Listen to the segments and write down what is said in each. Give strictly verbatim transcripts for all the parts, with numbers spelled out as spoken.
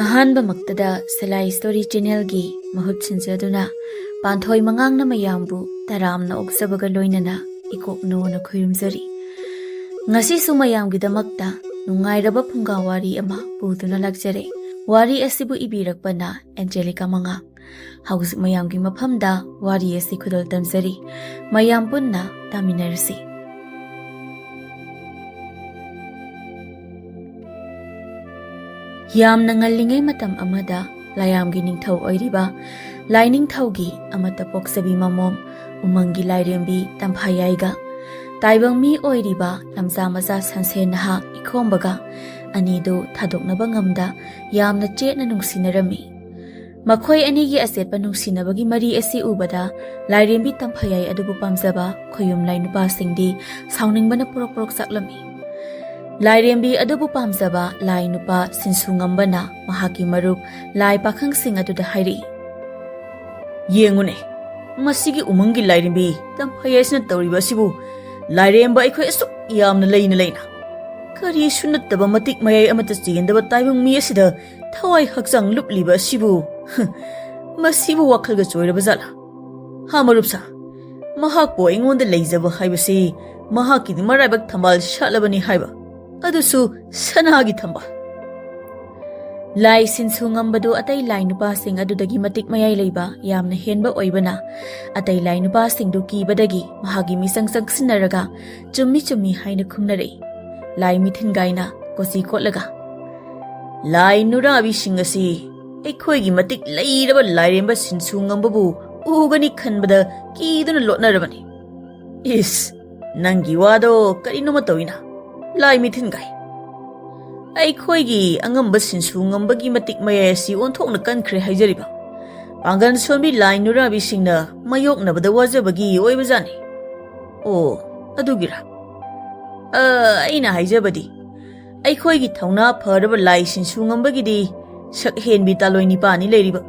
ꯑꯍꯥꯟꯕꯃꯛꯇꯗ ꯁꯂꯥꯏ story ꯆꯦꯅꯦꯜꯒꯤ ꯃꯍꯨꯠ ꯁꯤꯟꯖꯗꯨꯅ ꯄꯥꯟꯊꯣꯏ ꯃꯉꯥꯡꯅ ꯃꯌꯥꯝꯕꯨ ꯇꯔꯥꯝꯅ ꯑꯣꯛꯆꯕꯒ ꯂꯣꯏꯅꯅ ꯏꯀꯣꯛꯅꯣꯅ ꯈꯨꯔꯨꯝꯖꯔꯤ꯫ ꯉꯁꯤꯁꯨ ꯃꯌꯥꯝꯒꯤꯗꯃꯛꯇ ꯅꯨꯡꯉꯥꯏꯔꯕ ꯐꯨꯡꯒꯥ ꯋꯥꯔꯤ ꯑꯃ ꯄꯨꯗꯨꯅ ꯂꯥꯛꯆꯔꯦ꯫ ꯋꯥꯔꯤ ꯑꯁꯤꯕꯨ ꯏꯕꯤꯔꯛꯄꯅ ꯑꯦꯟꯖꯦꯂꯤꯀꯥ ꯃꯉꯥ꯫ ꯍꯧꯖꯤꯛ ꯃꯌꯥꯝꯒꯤ ꯃꯐꯝꯗ ꯋꯥꯔꯤ ꯑꯁꯤ ꯈꯨꯗꯣꯜ ꯇꯝꯖꯔꯤ꯫ ꯃꯌꯥꯝ ꯄꯨꯟꯅ ꯇꯥꯃꯤꯟꯅꯔꯁꯤ꯫ ꯌꯥꯝꯅ ꯉꯜꯂꯤꯉꯩ ꯃꯇꯝ ꯑꯃꯗ ꯂꯥꯏꯌꯥꯝꯒꯤ ꯅꯤꯡꯊꯧ ꯑꯣꯏꯔꯤꯕ ꯂꯥꯏꯅꯤꯡꯊꯧꯒꯤ ꯑꯃꯠꯇ ꯄꯣꯛꯆꯕꯤ ꯃꯃꯣꯝ ꯎꯃꯪꯒꯤ ꯂꯥꯏꯔꯦꯝꯕꯤ ꯇꯝꯐꯥꯌꯥꯏꯒ ꯇꯥꯏꯕꯪ ꯃꯤ ꯑꯣꯏꯔꯤꯕ ꯂꯝꯖꯥ ꯃꯆꯥ ꯁꯟꯁꯦꯟ ꯅꯍꯥ ꯏꯈꯣꯝꯕꯒ ꯑꯅꯤꯗꯨ ꯊꯥꯗꯣꯛꯅꯕ ꯉꯝꯗ ꯌꯥꯝꯅ ꯆꯦꯠꯅ ꯅꯨꯡꯁꯤꯅꯔꯝꯃꯤ꯫ ꯃꯈꯣꯏ ꯑꯅꯤꯒꯤ ꯑꯆꯦꯠꯄ ꯅꯨꯡꯁꯤꯅꯕꯒꯤ ꯃꯔꯤ ꯑꯁꯤ ꯎꯕꯗ ꯂꯥꯏꯔꯦꯝꯕꯤ ꯇꯝꯐꯌꯥꯏ ꯑꯗꯨꯕꯨ ꯄꯥꯝꯖꯕ ꯈꯣꯌꯨꯝ ꯂꯥꯏ ꯅꯨꯄꯥꯁꯤꯡꯗꯤ ꯁꯥꯎꯅꯤꯡꯕꯅ ꯄ꯭ꯔꯣꯛ ꯄ꯭ꯔꯣꯛ ꯆꯥꯛꯂꯝꯃꯤ꯫ ꯂꯥꯏꯔꯦꯝꯕꯤ ꯑꯗꯨꯕꯨ ꯄꯥꯝꯖꯕ ꯂꯥꯏ ꯅꯨꯄꯥ ꯁꯤꯟꯁꯨ ꯉꯝꯕꯅ ꯃꯍꯥꯛꯀꯤ ꯃꯔꯨꯞ ꯂꯥꯏ ꯄꯥꯈꯪꯁꯤꯡ ꯑꯗꯨꯗ ꯍꯥꯏꯔꯛꯏ, "ꯌꯦꯡꯉꯨꯅꯦ, ꯃꯁꯤꯒꯤ ꯎꯃꯪꯒꯤ ꯂꯥꯏꯔꯦꯝꯕꯤ ꯇꯝꯐꯌꯥꯏꯁꯤꯅ ꯇꯧꯔꯤꯕ ꯑꯁꯤꯕꯨ ꯂꯥꯏꯔꯦꯝꯕ ꯑꯩꯈꯣꯏ ꯑꯁꯨꯛ ꯌꯥꯝꯅ ꯂꯩꯅ ꯂꯩꯅ ꯀꯔꯤꯁꯨ ꯅꯠꯇꯕ ꯃꯇꯤꯛ ꯃꯌꯥꯏ ꯑꯃꯠꯇ ꯆꯦꯟꯗꯕ ꯇꯥꯏꯕꯪ ꯃꯤ ꯑꯁꯤꯗ ꯊꯋꯥꯏ ꯍꯛꯆꯥꯡ ꯂꯨꯞꯂꯤꯕ ꯑꯁꯤꯕꯨ, ꯃꯁꯤꯕꯨ ꯋꯥꯈꯜꯒ ꯆꯣꯏꯔꯕ ꯖꯥꯠꯂꯥ? ꯍꯥ ꯃꯔꯨꯞꯁꯥ, ꯃꯍꯥꯛꯄꯨ ꯑꯩꯉꯣꯟꯗ ꯂꯩꯖꯕ ꯍꯥꯏꯕꯁꯤ ꯃꯍꯥꯛꯀꯤꯗꯤ ꯃꯔꯥꯏꯕꯛ ꯊꯝꯕꯥꯜ ꯁꯥꯠꯂꯕꯅꯤ ꯍꯥꯏꯕ, ꯑꯗꯨꯁꯨ ꯁꯅꯥꯒꯤ ꯊꯝꯕꯥꯜ"꯫ ꯂꯥꯏ ꯁꯤꯟꯁꯨ ꯉꯝꯕꯗꯨ ꯑꯇꯩ ꯂꯥꯏ ꯅꯨꯄꯥꯁꯤꯡ ꯑꯗꯨꯗꯒꯤ ꯃꯇꯤꯛ ꯃꯌꯥꯏ ꯂꯩꯕ ꯌꯥꯝꯅ ꯍꯦꯟꯕ ꯑꯣꯏꯕꯅ, ꯑꯇꯩ ꯂꯥꯏ ꯅꯨꯄꯥꯁꯤꯡꯗꯨ ꯀꯤꯕꯗꯒꯤ ꯃꯍꯥꯛꯀꯤ ꯃꯤꯆꯪ ꯆꯪꯁꯤꯟꯅꯔꯒ, "ꯆꯨꯝꯃꯤ, ꯆꯨꯝꯃꯤ" ꯍꯥꯏꯅ ꯈꯨꯝꯅꯔꯛꯏ꯫ ꯂꯥꯏ ꯃꯤꯊꯤꯟꯒꯥꯏꯅ ꯀꯣꯆꯤ ꯀꯣꯠꯂꯒ, "ꯂꯥꯏ ꯅꯨꯔꯥꯕꯤꯁꯤꯡ ꯑꯁꯤ ꯑꯩꯈꯣꯏꯒꯤ ꯃꯇꯤꯛ ꯂꯩꯔꯕ ꯂꯥꯏꯔꯦꯝꯕ ꯁꯤꯟꯁꯨ ꯉꯝꯕꯕꯨ ꯎꯒꯅꯤ ꯈꯟꯕꯗ ꯀꯤꯗꯨꯅ ꯂꯣꯠꯅꯔꯕꯅꯤ"꯫ "ꯏꯁ, ꯅꯪꯒꯤ ꯋꯥꯗꯣ ꯀꯔꯤꯅꯣꯃ ꯇꯧꯏꯅ, ꯂꯥꯏ ꯃꯤꯊꯤꯟꯒꯥꯏ꯫ ꯑꯩꯈꯣꯏꯒꯤ ꯑꯉꯝꯕ ꯁꯤꯟꯁꯨ ꯉꯝꯕꯒꯤ ꯃꯇꯤꯛ ꯃꯌꯥꯏ ꯑꯁꯤ ꯑꯣꯟꯊꯣꯛꯅ ꯀꯟꯈ꯭ꯔꯦ ꯍꯥꯏꯖꯔꯤꯕ ꯄꯥꯡꯒꯜ ꯁꯣꯟꯕꯤ ꯂꯥꯏ ꯅꯨꯔꯥꯕꯤꯁꯤꯡꯅ ꯃꯥꯌꯣꯛꯅꯕꯗ ꯋꯥꯖꯕꯒꯤ ꯑꯣꯏꯕꯖꯥꯠꯅꯤ"꯫ "ꯑꯣ, ꯑꯗꯨꯒꯤꯔꯥ? ꯑ, ꯑꯩꯅ ꯍꯥꯏꯖꯕꯗꯤ, ꯑꯩꯈꯣꯏꯒꯤ ꯊꯧꯅꯥ ꯐꯔꯕ ꯂꯥꯏ ꯁꯤꯟꯁꯨ ꯉꯝꯕꯒꯤꯗꯤ ꯁꯛꯍꯦꯟꯕꯤ ꯇꯥꯂꯣꯏ ꯅꯤꯄꯥꯅꯤ ꯂꯩꯔꯤꯕ꯫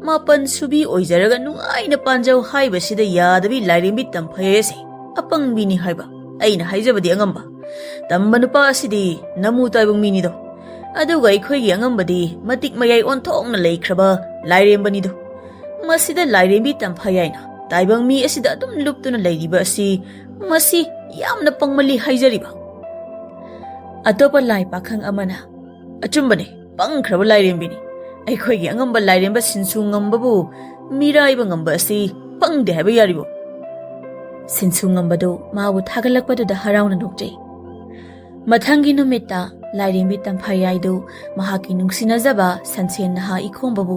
ꯃꯥꯄꯟ ꯁꯨꯕꯤ ꯑꯣꯏꯖꯔꯒ ꯅꯨꯡꯉꯥꯏꯅ ꯄꯥꯟꯖꯧ ꯍꯥꯏꯕꯁꯤꯗ ꯌꯥꯗꯕꯤ ꯂꯥꯏꯔꯦꯝꯕꯤ ꯇꯝꯐꯩ ꯑꯁꯤ ꯑꯄꯪꯕꯤꯅꯤ ꯍꯥꯏꯕ꯫ ꯑꯩꯅ ꯍꯥꯏꯖꯕꯗꯤ ꯑꯉꯝꯕ꯫ ꯇꯝꯕ ꯅꯨꯄꯥ ꯑꯁꯤꯗꯤ ꯅꯃꯨ ꯇꯥꯏꯕꯪ ꯃꯤꯅꯤꯗꯣ꯫ ꯑꯗꯨꯒ ꯑꯩꯈꯣꯏꯒꯤ ꯑꯉꯝꯕꯗꯤ ꯃꯇꯤꯛ ꯃꯌꯥꯏ ꯑꯣꯟꯊꯣꯛꯅ ꯂꯩꯈ꯭ꯔꯕ ꯂꯥꯏꯔꯦꯝꯕꯅꯤꯗꯣ꯫ ꯃꯁꯤꯗ ꯂꯥꯏꯔꯦꯝꯕꯤ ꯇꯝꯐꯥꯌꯥꯏꯅ ꯇꯥꯏꯕꯪ ꯃꯤ ꯑꯁꯤꯗ ꯑꯗꯨꯝ ꯂꯨꯞꯇꯨꯅ ꯂꯩꯔꯤꯕ ꯑꯁꯤ ꯃꯁꯤ ꯌꯥꯝꯅ ꯄꯪꯃꯜꯂꯤ ꯍꯥꯏꯖꯔꯤꯕ꯫ ꯑꯇꯣꯞꯄ ꯂꯥꯏ ꯄꯥꯈꯪ ꯑꯃꯅ, "ꯑꯆꯨꯝꯕꯅꯤ, ꯄꯪꯈ꯭ꯔꯕ ꯂꯥꯏꯔꯦꯝꯕꯤꯅꯤ꯫ ꯑꯩꯈꯣꯏꯒꯤ ꯑꯉꯝꯕ ꯂꯥꯏꯔꯦꯝꯕ ꯁꯤꯟꯁꯨ ꯉꯝꯕꯕꯨ ꯃꯤꯔꯥꯏꯕ ꯉꯝꯕ ꯑꯁꯤ ꯄꯪꯗꯦ ꯍꯥꯏꯕ ꯌꯥꯔꯤꯕꯣ?" ꯁꯤꯟꯁꯨ ꯉꯝꯕꯗꯨ ꯃꯥꯕꯨ ꯊꯥꯒꯠꯂꯛꯄꯗꯨꯗ ꯍꯔꯥꯎꯅ ꯅꯣꯛꯆꯩ꯫ ꯃꯊꯪꯒꯤ ꯅꯨꯃꯤꯠꯇ ꯂꯥꯏꯔꯦꯝꯕꯤ ꯇꯝꯐꯥꯌꯥꯏꯗꯨ ꯃꯍꯥꯛꯀꯤ ꯅꯨꯡꯁꯤꯅꯖꯕ ꯁꯟꯁꯦꯟ ꯅꯍꯥ ꯏꯈꯣꯝꯕꯕꯨ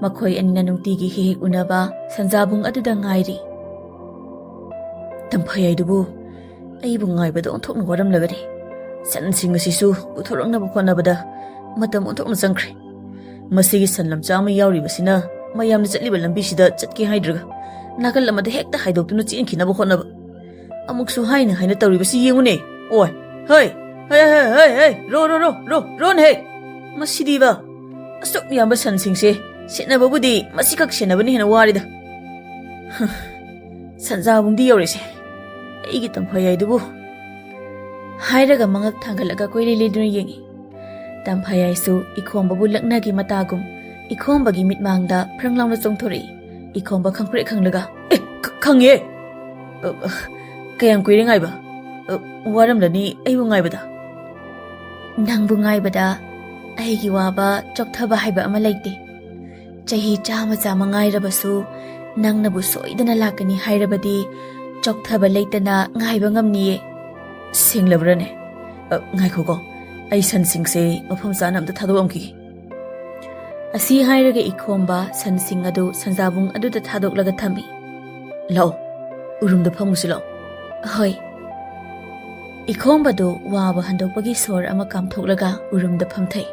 ꯃꯈꯣꯏ ꯑꯅꯤꯅ ꯅꯨꯡꯇꯤꯒꯤ ꯍꯦꯛ ꯍꯦꯛ ꯎꯅꯕ ꯁꯟꯖꯥꯕꯨꯡ ꯑꯗꯨꯗ ꯉꯥꯏꯔꯤ꯫ "ꯇꯝꯐꯥꯌꯥꯏꯗꯨꯕꯨ ꯑꯩꯕꯨ ꯉꯥꯏꯕꯗ ꯑꯣꯟꯊꯣꯛꯅ ꯋꯥꯔꯝꯂꯒꯅꯤ꯫ ꯁꯟꯁꯤꯡ ꯑꯁꯤꯁꯨ ꯄꯨꯊꯣꯔꯛꯅꯕ ꯍꯣꯠꯅꯕꯗ ꯃꯇꯝ ꯑꯣꯟꯊꯣꯛꯅ ꯆꯪꯈ꯭ꯔꯦ꯫ ꯃꯁꯤꯒꯤ ꯁꯟ ꯂꯝꯆꯥ ꯑꯃ ꯌꯥꯎꯔꯤꯕꯁꯤꯅ ꯃꯌꯥꯝꯅ ꯆꯠꯂꯤꯕ ꯂꯝꯕꯤꯁꯤꯗ ꯆꯠꯀꯦ ꯍꯥꯏꯗ꯭ꯔꯒ ꯅꯥꯀꯜ ꯑꯃꯗ ꯍꯦꯛꯇ ꯍꯥꯏꯗꯣꯛꯇꯨꯅ ꯆꯦꯟꯈꯤꯅꯕ ꯍꯣꯠꯅꯕ꯫ ꯑꯃꯨꯛꯁꯨ ꯍꯥꯏꯅ ꯍꯥꯏꯅ ꯇꯧꯔꯤꯕꯁꯤ ꯌꯦꯡꯉꯨꯅꯦ꯫ ꯑꯣꯏ, ꯍꯣꯏ, ꯍꯣꯏ, ꯍꯣꯏ, ꯍꯣꯏ, ꯍꯣꯏ, ꯔꯣ, ꯔꯣ, ꯔꯣ, ꯔꯣ, ꯔꯣꯅ ꯍꯦ꯫ ꯃꯁꯤꯗꯤꯕ, ꯑꯁꯨꯛ ꯌꯥꯝꯕ ꯁꯟꯁꯤꯡꯁꯦ ꯁꯦꯟꯅꯕꯕꯨꯗꯤ ꯃꯁꯤꯈꯛ ꯁꯦꯟꯅꯕꯅ ꯍꯦꯟꯅ ꯋꯥꯔꯦꯗ꯫ ꯁꯟꯖꯥꯕꯨꯡꯗꯤ ꯌꯧꯔꯦꯁꯦ꯫ ꯑꯩꯒꯤ ꯇꯝꯐꯥꯌꯥꯏꯗꯨꯕꯨ?" ꯍꯥꯏꯔꯒ ꯃꯉꯛ ꯊꯥꯡꯒꯠꯂꯒ ꯀꯣꯏꯂꯩ ꯂꯩꯗꯨꯅ ꯌꯦꯡꯉꯤ꯫ ꯇꯝꯐꯥꯌꯥꯏꯁꯨ ꯏꯈꯣꯝꯕꯕꯨ ꯂꯛꯅꯒꯦ ꯃꯇꯥꯒꯨꯝ ꯏꯈꯣꯝꯕꯒꯤ ꯃꯤꯠꯃꯥꯡꯗ ꯐ꯭ꯔꯪ ꯂꯥꯎꯅ ꯆꯣꯡꯊꯣꯔꯛꯏ꯫ ꯏꯈꯣꯝꯕ ꯈꯪꯄ꯭ꯔꯦꯛ ꯈꯪꯂꯒ, "ꯑꯦ, ꯈ-, ꯈꯪꯉꯦ꯫ ꯑ, ꯑ, ꯀꯌꯥꯝ ꯀꯨꯏꯔꯦ ꯉꯥꯏꯕ? ꯑ, ꯋꯥꯔꯝꯂꯅꯤ ꯑꯩꯕꯨ ꯉꯥꯏꯕꯗ?" "ꯅꯪꯕꯨ ꯉꯥꯏꯕꯗ ꯑꯩꯒꯤ ꯋꯥꯕ ꯆꯣꯛꯊꯕ ꯍꯥꯏꯕ ꯑꯃ ꯂꯩꯇꯦ꯫ ꯆꯍꯤ ꯆꯥꯝꯃ ꯆꯥꯝꯃ ꯉꯥꯏꯔꯕꯁꯨ ꯅꯪꯅꯕꯨ ꯁꯣꯏꯗꯅ ꯂꯥꯛꯀꯅꯤ ꯍꯥꯏꯔꯕꯗꯤ ꯆꯣꯛꯊꯕ ꯂꯩꯇꯅ ꯉꯥꯏꯕ ꯉꯝꯅꯤꯌꯦ꯫" "ꯁꯦꯡꯂꯕ꯭ꯔꯅꯦ? ꯑ, ꯉꯥꯏꯈꯣꯀꯣ, ꯑꯩ ꯁꯟꯁꯤꯡꯁꯦ ꯃꯐꯝ ꯆꯥꯅ ꯑꯝꯇ ꯊꯥꯗꯣꯛꯑꯝꯈꯤꯒꯦ꯫" ꯑꯁꯤ ꯍꯥꯏꯔꯒ ꯏꯈꯣꯝꯕ ꯁꯟꯁꯤꯡ ꯑꯗꯨ ꯁꯟꯖꯥꯕꯨꯡ ꯑꯗꯨꯗ ꯊꯥꯗꯣꯛꯂꯒ ꯊꯝꯃꯤ꯫ "ꯂꯥꯛꯑꯣ, ꯎꯔꯨꯝꯗ ꯐꯝꯃꯨꯁꯤ ꯂꯥꯛꯑꯣ꯫" "ꯍꯣꯏ꯫" ꯏꯈꯣꯝꯕꯗꯨ ꯋꯥꯕ ꯍꯟꯗꯣꯛꯄꯒꯤ ꯁꯣꯔ ꯑꯃ ꯀꯥꯝꯊꯣꯛꯂꯒ ꯎꯔꯨꯝꯗ ꯐꯝꯊꯩ꯫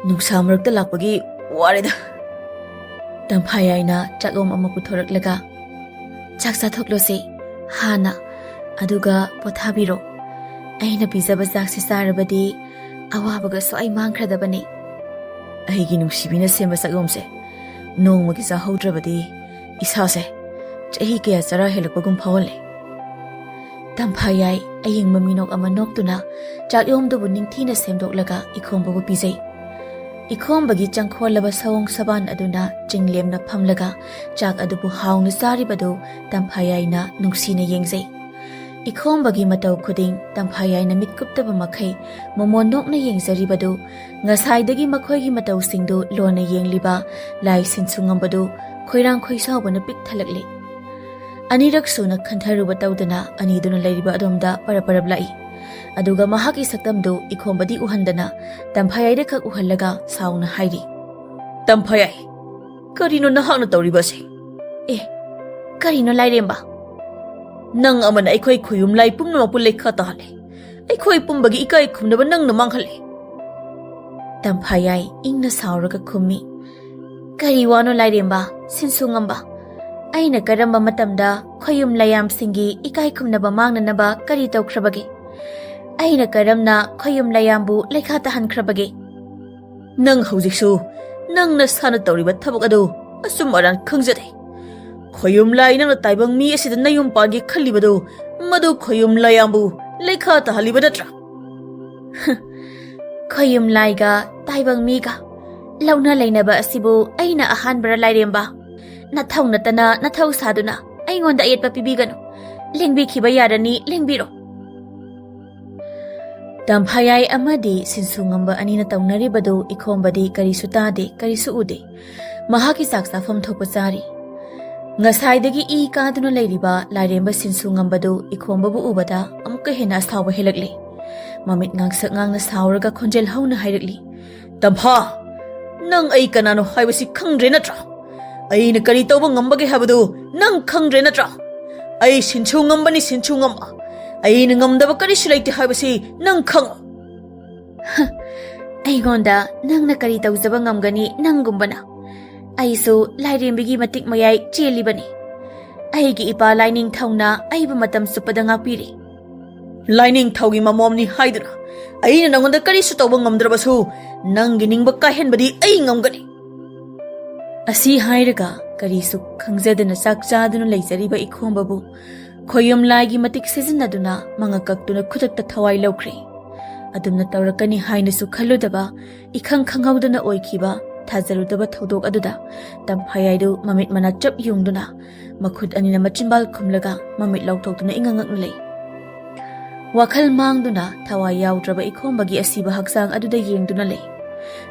"ꯅꯨꯡꯁꯥ ꯃꯔꯛꯇ ꯂꯥꯛꯄꯒꯤ ꯋꯥꯔꯦꯗ꯫" ꯇꯝꯐꯥꯌꯥꯏꯅ ꯆꯥꯛꯂꯣꯝ ꯑꯃ ꯄꯨꯊꯣꯔꯛꯂꯒ, "ꯆꯥꯛ ꯆꯥꯊꯣꯛꯂꯣꯁꯦ ꯍꯥꯟꯅ, ꯑꯗꯨꯒ ꯄꯣꯊꯥꯕꯤꯔꯣ꯫ ꯑꯩꯅ ꯄꯤꯖꯕ ꯆꯥꯛꯁꯦ ꯆꯥꯔꯕꯗꯤ ꯑꯋꯥꯕꯒ ꯁ꯭ꯋꯥꯏ ꯃꯥꯡꯈ꯭ꯔꯗꯕꯅꯤ꯫" "ꯑꯩꯒꯤ ꯅꯨꯡꯁꯤꯕꯤꯅ ꯁꯦꯝꯕ ꯆꯥꯛꯂꯣꯝꯁꯦ ꯅꯣꯡꯃꯒꯤ ꯆꯥꯍꯧꯗ꯭ꯔꯕꯗꯤ ꯏꯁꯥꯁꯦ ꯆꯍꯤ ꯀꯌꯥ ꯆꯔꯥ ꯍꯦꯜꯂꯛꯄꯒꯨꯝ ꯐꯥꯎꯍꯜꯂꯦ꯫" ꯇꯝꯐꯥꯌꯥꯏ ꯑꯌꯤꯡꯕ ꯃꯤꯅꯣꯛ ꯑꯃ ꯅꯣꯛꯇꯨꯅ ꯆꯥꯛꯌꯣꯝꯗꯨꯕꯨ ꯅꯤꯡꯊꯤꯅ ꯁꯦꯝꯗꯣꯛꯂꯒ ꯏꯈꯣꯝꯕꯕꯨ ꯄꯤꯖꯩ꯫ ꯏꯈꯣꯝꯕꯒꯤ ꯆꯪꯈꯣꯜꯂꯕ ꯁꯑꯣꯡ ꯁꯕꯥꯟ ꯑꯗꯨꯅ ꯆꯤꯡꯂꯦꯝꯅ ꯐꯝꯂꯒ ꯆꯥꯛ ꯑꯗꯨꯕꯨ ꯍꯥꯎꯅ ꯆꯥꯔꯤꯕꯗꯨ ꯇꯝꯐꯥꯌꯥꯏꯅ ꯅꯨꯡꯁꯤꯅ ꯌꯦꯡꯖꯩ꯫ ꯏꯈꯣꯝꯕꯒꯤ ꯃꯇꯧ ꯈꯨꯗꯤꯡ ꯇꯝꯐꯥꯌꯥꯏꯅ ꯃꯤꯠ ꯀꯨꯞꯇꯕ ꯃꯈꯩ ꯃꯣꯃꯣꯟ ꯅꯣꯛꯅ ꯌꯦꯡꯖꯔꯤꯕꯗꯨ, ꯉꯁꯥꯏꯗꯒꯤ ꯃꯈꯣꯏꯒꯤ ꯃꯇꯧꯁꯤꯡꯗꯨ ꯂꯣꯟꯅ ꯌꯦꯡꯂꯤꯕ ꯂꯥꯏ ꯁꯤꯟꯁꯨ ꯉꯝꯕꯗꯨ ꯈꯣꯏꯔꯥꯡ ꯈꯣꯏꯁꯥꯎꯕꯅ ꯄꯤꯛ ꯊꯜꯂꯛꯂꯤ꯫ ꯑꯅꯤꯔꯛ ꯁꯨꯅ ꯈꯟꯊꯔꯨꯕ ꯇꯧꯗꯅ ꯑꯅꯤꯗꯨꯅ ꯂꯩꯔꯤꯕ ꯑꯗꯣꯝꯗ ꯄꯔꯞ ꯄꯔꯞ ꯂꯥꯛꯏ꯫ ꯑꯗꯨꯒ ꯃꯍꯥꯛꯀꯤ ꯁꯛꯇꯝꯗꯨ ꯏꯈꯣꯝꯕꯗꯤ ꯎꯍꯟꯗꯅ ꯇꯝꯐꯥꯌꯥꯏꯗ ꯈꯛ ꯎꯍꯜꯂꯒ ꯁꯥꯎꯅ ꯍꯥꯏꯔꯤ, "ꯇꯝꯐꯥꯌꯥꯏ, ꯀꯔꯤꯅꯣ ꯅꯍꯥꯛꯅ ꯇꯧꯔꯤꯕꯁꯦ?" "ꯑꯦ, ꯀꯔꯤꯅꯣ ꯂꯥꯏꯔꯦꯝꯕ?" "ꯅꯪ ꯑꯃꯅ ꯑꯩꯈꯣꯏ ꯈꯨꯌꯨꯝ ꯂꯥꯏ ꯄꯨꯝꯅꯃꯛꯄꯨ ꯂꯩꯈꯥ ꯇꯥꯍꯜꯂꯦ꯫ ꯑꯩꯈꯣꯏ ꯄꯨꯝꯕꯒꯤ ꯏꯀꯥꯏ ꯈꯨꯝꯅꯕ ꯅꯪꯅ ꯃꯥꯡꯍꯜꯂꯦ꯫" ꯇꯝꯐꯥꯌꯥꯏ ꯏꯪꯅ ꯁꯥꯎꯔꯒ ꯈꯨꯝꯃꯤ, "ꯀꯔꯤ ꯋꯥꯅꯣ ꯂꯥꯏꯔꯦꯝꯕ, ꯁꯤꯟꯁꯨ ꯉꯝꯕ? ꯑꯩꯅ ꯀꯔꯝꯕ ꯃꯇꯝꯗ ꯈꯣꯌꯨꯝ ꯂꯥꯏꯌꯥꯝꯁꯤꯡꯒꯤ ꯏꯀꯥꯏ ꯈꯨꯝꯅꯕ ꯃꯥꯡꯅꯅꯕ ꯀꯔꯤ ꯇꯧꯈ꯭ꯔꯕꯒꯦ? ꯑꯩꯅ ꯀꯔꯝꯅ ꯈꯣꯌꯨꯝ ꯂꯥꯏꯌꯥꯝꯕꯨ ꯂꯩꯈꯥ ꯇꯥꯍꯟꯈ꯭ꯔꯕꯒꯦ?" "ꯅꯪ ꯍꯧꯖꯤꯛꯁꯨ ꯅꯪ ꯅꯁꯥꯅ ꯇꯧꯔꯤꯕ ꯊꯕꯛ ꯑꯗꯨ ꯑꯆꯨꯝ ꯑꯔꯥꯟ ꯈꯪꯖꯗꯦ꯫ ꯈꯣꯌꯨꯝ ꯂꯥꯏ ꯅꯪꯅ ꯇꯥꯏꯕꯪ ꯃꯤ ꯑꯁꯤꯗ ꯅꯌꯨꯝ ꯄꯥꯟꯒꯦ ꯈꯜꯂꯤꯕꯗꯨ ꯃꯗꯨ ꯈꯣꯌꯨꯝ ꯂꯥꯏꯌꯥꯝꯕꯨ ꯂꯩꯈꯥ ꯇꯥꯍꯜꯂꯤꯕ ꯅꯠꯇ꯭ꯔꯥ?" "ꯈꯣꯌꯨꯝ ꯂꯥꯏꯒ ꯇꯥꯏꯕꯪ ꯃꯤꯒ ꯂꯧꯅ ꯂꯩꯅꯕ ꯑꯁꯤꯕꯨ ꯑꯩꯅ ꯑꯍꯥꯟꯕꯔ ꯂꯥꯏꯔꯦꯝꯕ? ꯅꯊꯧ ꯅꯠꯇꯅ ꯅꯊꯧ ꯁꯥꯗꯨꯅ ꯑꯩꯉꯣꯟꯗ ꯑꯌꯦꯠꯄ ꯄꯤꯕꯤꯒꯅꯨ꯫ ꯂꯦꯡꯕꯤꯈꯤꯕ ꯌꯥꯔꯅꯤ, ꯂꯦꯡꯕꯤꯔꯣ꯫" ꯇꯝꯐꯥꯌꯥꯏ ꯑꯃꯗꯤ ꯁꯤꯟꯁꯨ ꯉꯝꯕ ꯑꯅꯤꯅ ꯇꯧꯅꯔꯤꯕꯗꯨ ꯏꯈꯣꯝꯕꯗꯤ ꯀꯔꯤꯁꯨ ꯇꯥꯗꯦ, ꯀꯔꯤꯁꯨ ꯎꯗꯦ꯫ ꯃꯍꯥꯛꯀꯤ ꯆꯥꯛ ꯆꯥꯐꯝ ꯊꯣꯛꯄ ꯆꯥꯔꯤ꯫ ꯉꯁꯥꯏꯗꯒꯤ ꯏ ꯀꯥꯗꯨꯅ ꯂꯩꯔꯤꯕ ꯂꯥꯏꯔꯦꯝꯕ ꯁꯤꯟꯁꯨ ꯉꯝꯕꯗꯨ ꯏꯈꯣꯝꯕꯕꯨ ꯎꯕꯗ ꯑꯃꯨꯛꯀ ꯍꯦꯟꯅ ꯑꯁꯥꯎꯕ ꯍꯦꯜꯂꯛꯂꯦ꯫ ꯃꯃꯤꯠ ꯉꯥꯡꯁꯛ ꯉꯥꯡꯅ ꯁꯥꯎꯔꯒ ꯈꯣꯟꯖꯦꯜ ꯍꯧꯅ ꯍꯥꯏꯔꯛꯂꯤ, "ꯇꯝꯐꯥ, ꯅꯪ ꯑꯩ ꯀꯅꯥꯅꯣ ꯍꯥꯏꯕꯁꯤ ꯈꯪꯗ꯭ꯔꯦ ꯅꯠꯇ꯭ꯔꯥ? ꯑꯩꯅ ꯀꯔꯤ ꯇꯧꯕ ꯉꯝꯕꯒꯦ ꯍꯥꯏꯕꯗꯨ ꯅꯪ ꯈꯪꯗ꯭ꯔꯦ ꯅꯠꯇ꯭ꯔꯥ? ꯑꯩ ꯁꯤꯟꯁꯨ ꯉꯝꯕꯅꯤ, ꯁꯤꯟꯁꯨ ꯉꯝꯕ꯫ ꯑꯩꯅ ꯉꯝꯗꯕ ꯀꯔꯤꯁꯨ ꯂꯩꯇꯦ ꯍꯥꯏꯕꯁꯤ ꯅꯪ ꯈꯪꯉꯨ꯫" "ꯑꯩꯉꯣꯟꯗ ꯅꯪꯅ ꯀꯔꯤ ꯇꯧꯖꯕ ꯉꯝꯒꯅꯤ? ꯅꯪꯒꯨꯝꯕꯅ ꯑꯩꯁꯨ ꯂꯥꯏꯔꯦꯝꯕꯤꯒꯤ ꯃꯇꯤꯛ ꯃꯌꯥꯏ ꯆꯦꯜꯂꯤꯕꯅꯤ꯫ ꯑꯩꯒꯤ ꯏꯄꯥ ꯂꯥꯏꯅꯤꯡꯊꯧꯅ ꯑꯩꯕꯨ ꯃꯇꯝ ꯆꯨꯞꯄꯗ ꯉꯥꯛꯄꯤꯔꯤ꯫" "ꯂꯥꯏꯅꯤꯡꯊꯧꯒꯤ ꯃꯃꯣꯝꯅꯤ ꯍꯥꯏꯗꯨꯅ ꯑꯩꯅ ꯅꯪꯉꯣꯟꯗ ꯀꯔꯤꯁꯨ ꯇꯧꯕ ꯉꯝꯗ꯭ꯔꯕꯁꯨ, ꯅꯪꯒꯤ ꯅꯤꯡꯕ ꯀꯥꯏꯍꯟꯕꯗꯤ ꯑꯩ ꯉꯝꯒꯅꯤ꯫" ꯑꯁꯤ ꯍꯥꯏꯔꯒ ꯀꯔꯤꯁꯨ ꯈꯪꯖꯗꯅ ꯆꯥꯛ ꯆꯥꯗꯨꯅ ꯂꯩꯖꯔꯤꯕ ꯏꯈꯣꯝꯕꯕꯨ ꯈꯣꯌꯨꯝ ꯂꯥꯏꯒꯤ ꯃꯇꯤꯛ ꯁꯤꯖꯤꯟꯅꯗꯨꯅ ꯃꯉꯛ ꯀꯛꯇꯨꯅ ꯈꯨꯗꯛꯇ ꯊꯋꯥꯏ ꯂꯧꯈ꯭ꯔꯦ꯫ ꯑꯗꯨꯝꯅ ꯇꯧꯔꯛꯀꯅꯤ ꯍꯥꯏꯅꯁꯨ ꯈꯜꯂꯨꯗꯕ, ꯏꯈꯪ ꯈꯪꯍꯧꯗꯅ ꯑꯣꯏꯈꯤꯕ ꯊꯥꯖꯔꯨꯗꯕ ꯊꯧꯗꯣꯛ ꯑꯗꯨꯗ ꯇꯝꯐꯥꯌꯥꯏꯗꯨ ꯃꯃꯤꯠ ꯃꯅꯥ ꯆꯞ ꯌꯨꯡꯗꯨꯅ, ꯃꯈꯨꯠ ꯑꯅꯤꯅ ꯃꯆꯤꯟꯕꯥꯜ ꯈꯨꯝꯂꯒ ꯃꯃꯤꯠ ꯂꯥꯎꯊꯣꯛꯇꯨꯅ ꯏꯉꯛ ꯉꯛꯅ ꯂꯩ꯫ ꯋꯥꯈꯜ ꯃꯥꯡꯗꯨꯅ ꯊꯋꯥꯏ ꯌꯥꯎꯗ꯭ꯔꯕ ꯏꯈꯣꯝꯕꯒꯤ ꯑꯁꯤꯕ ꯍꯛꯆꯥꯡ ꯑꯗꯨꯗ ꯌꯦꯡꯗꯨꯅ ꯂꯩ꯫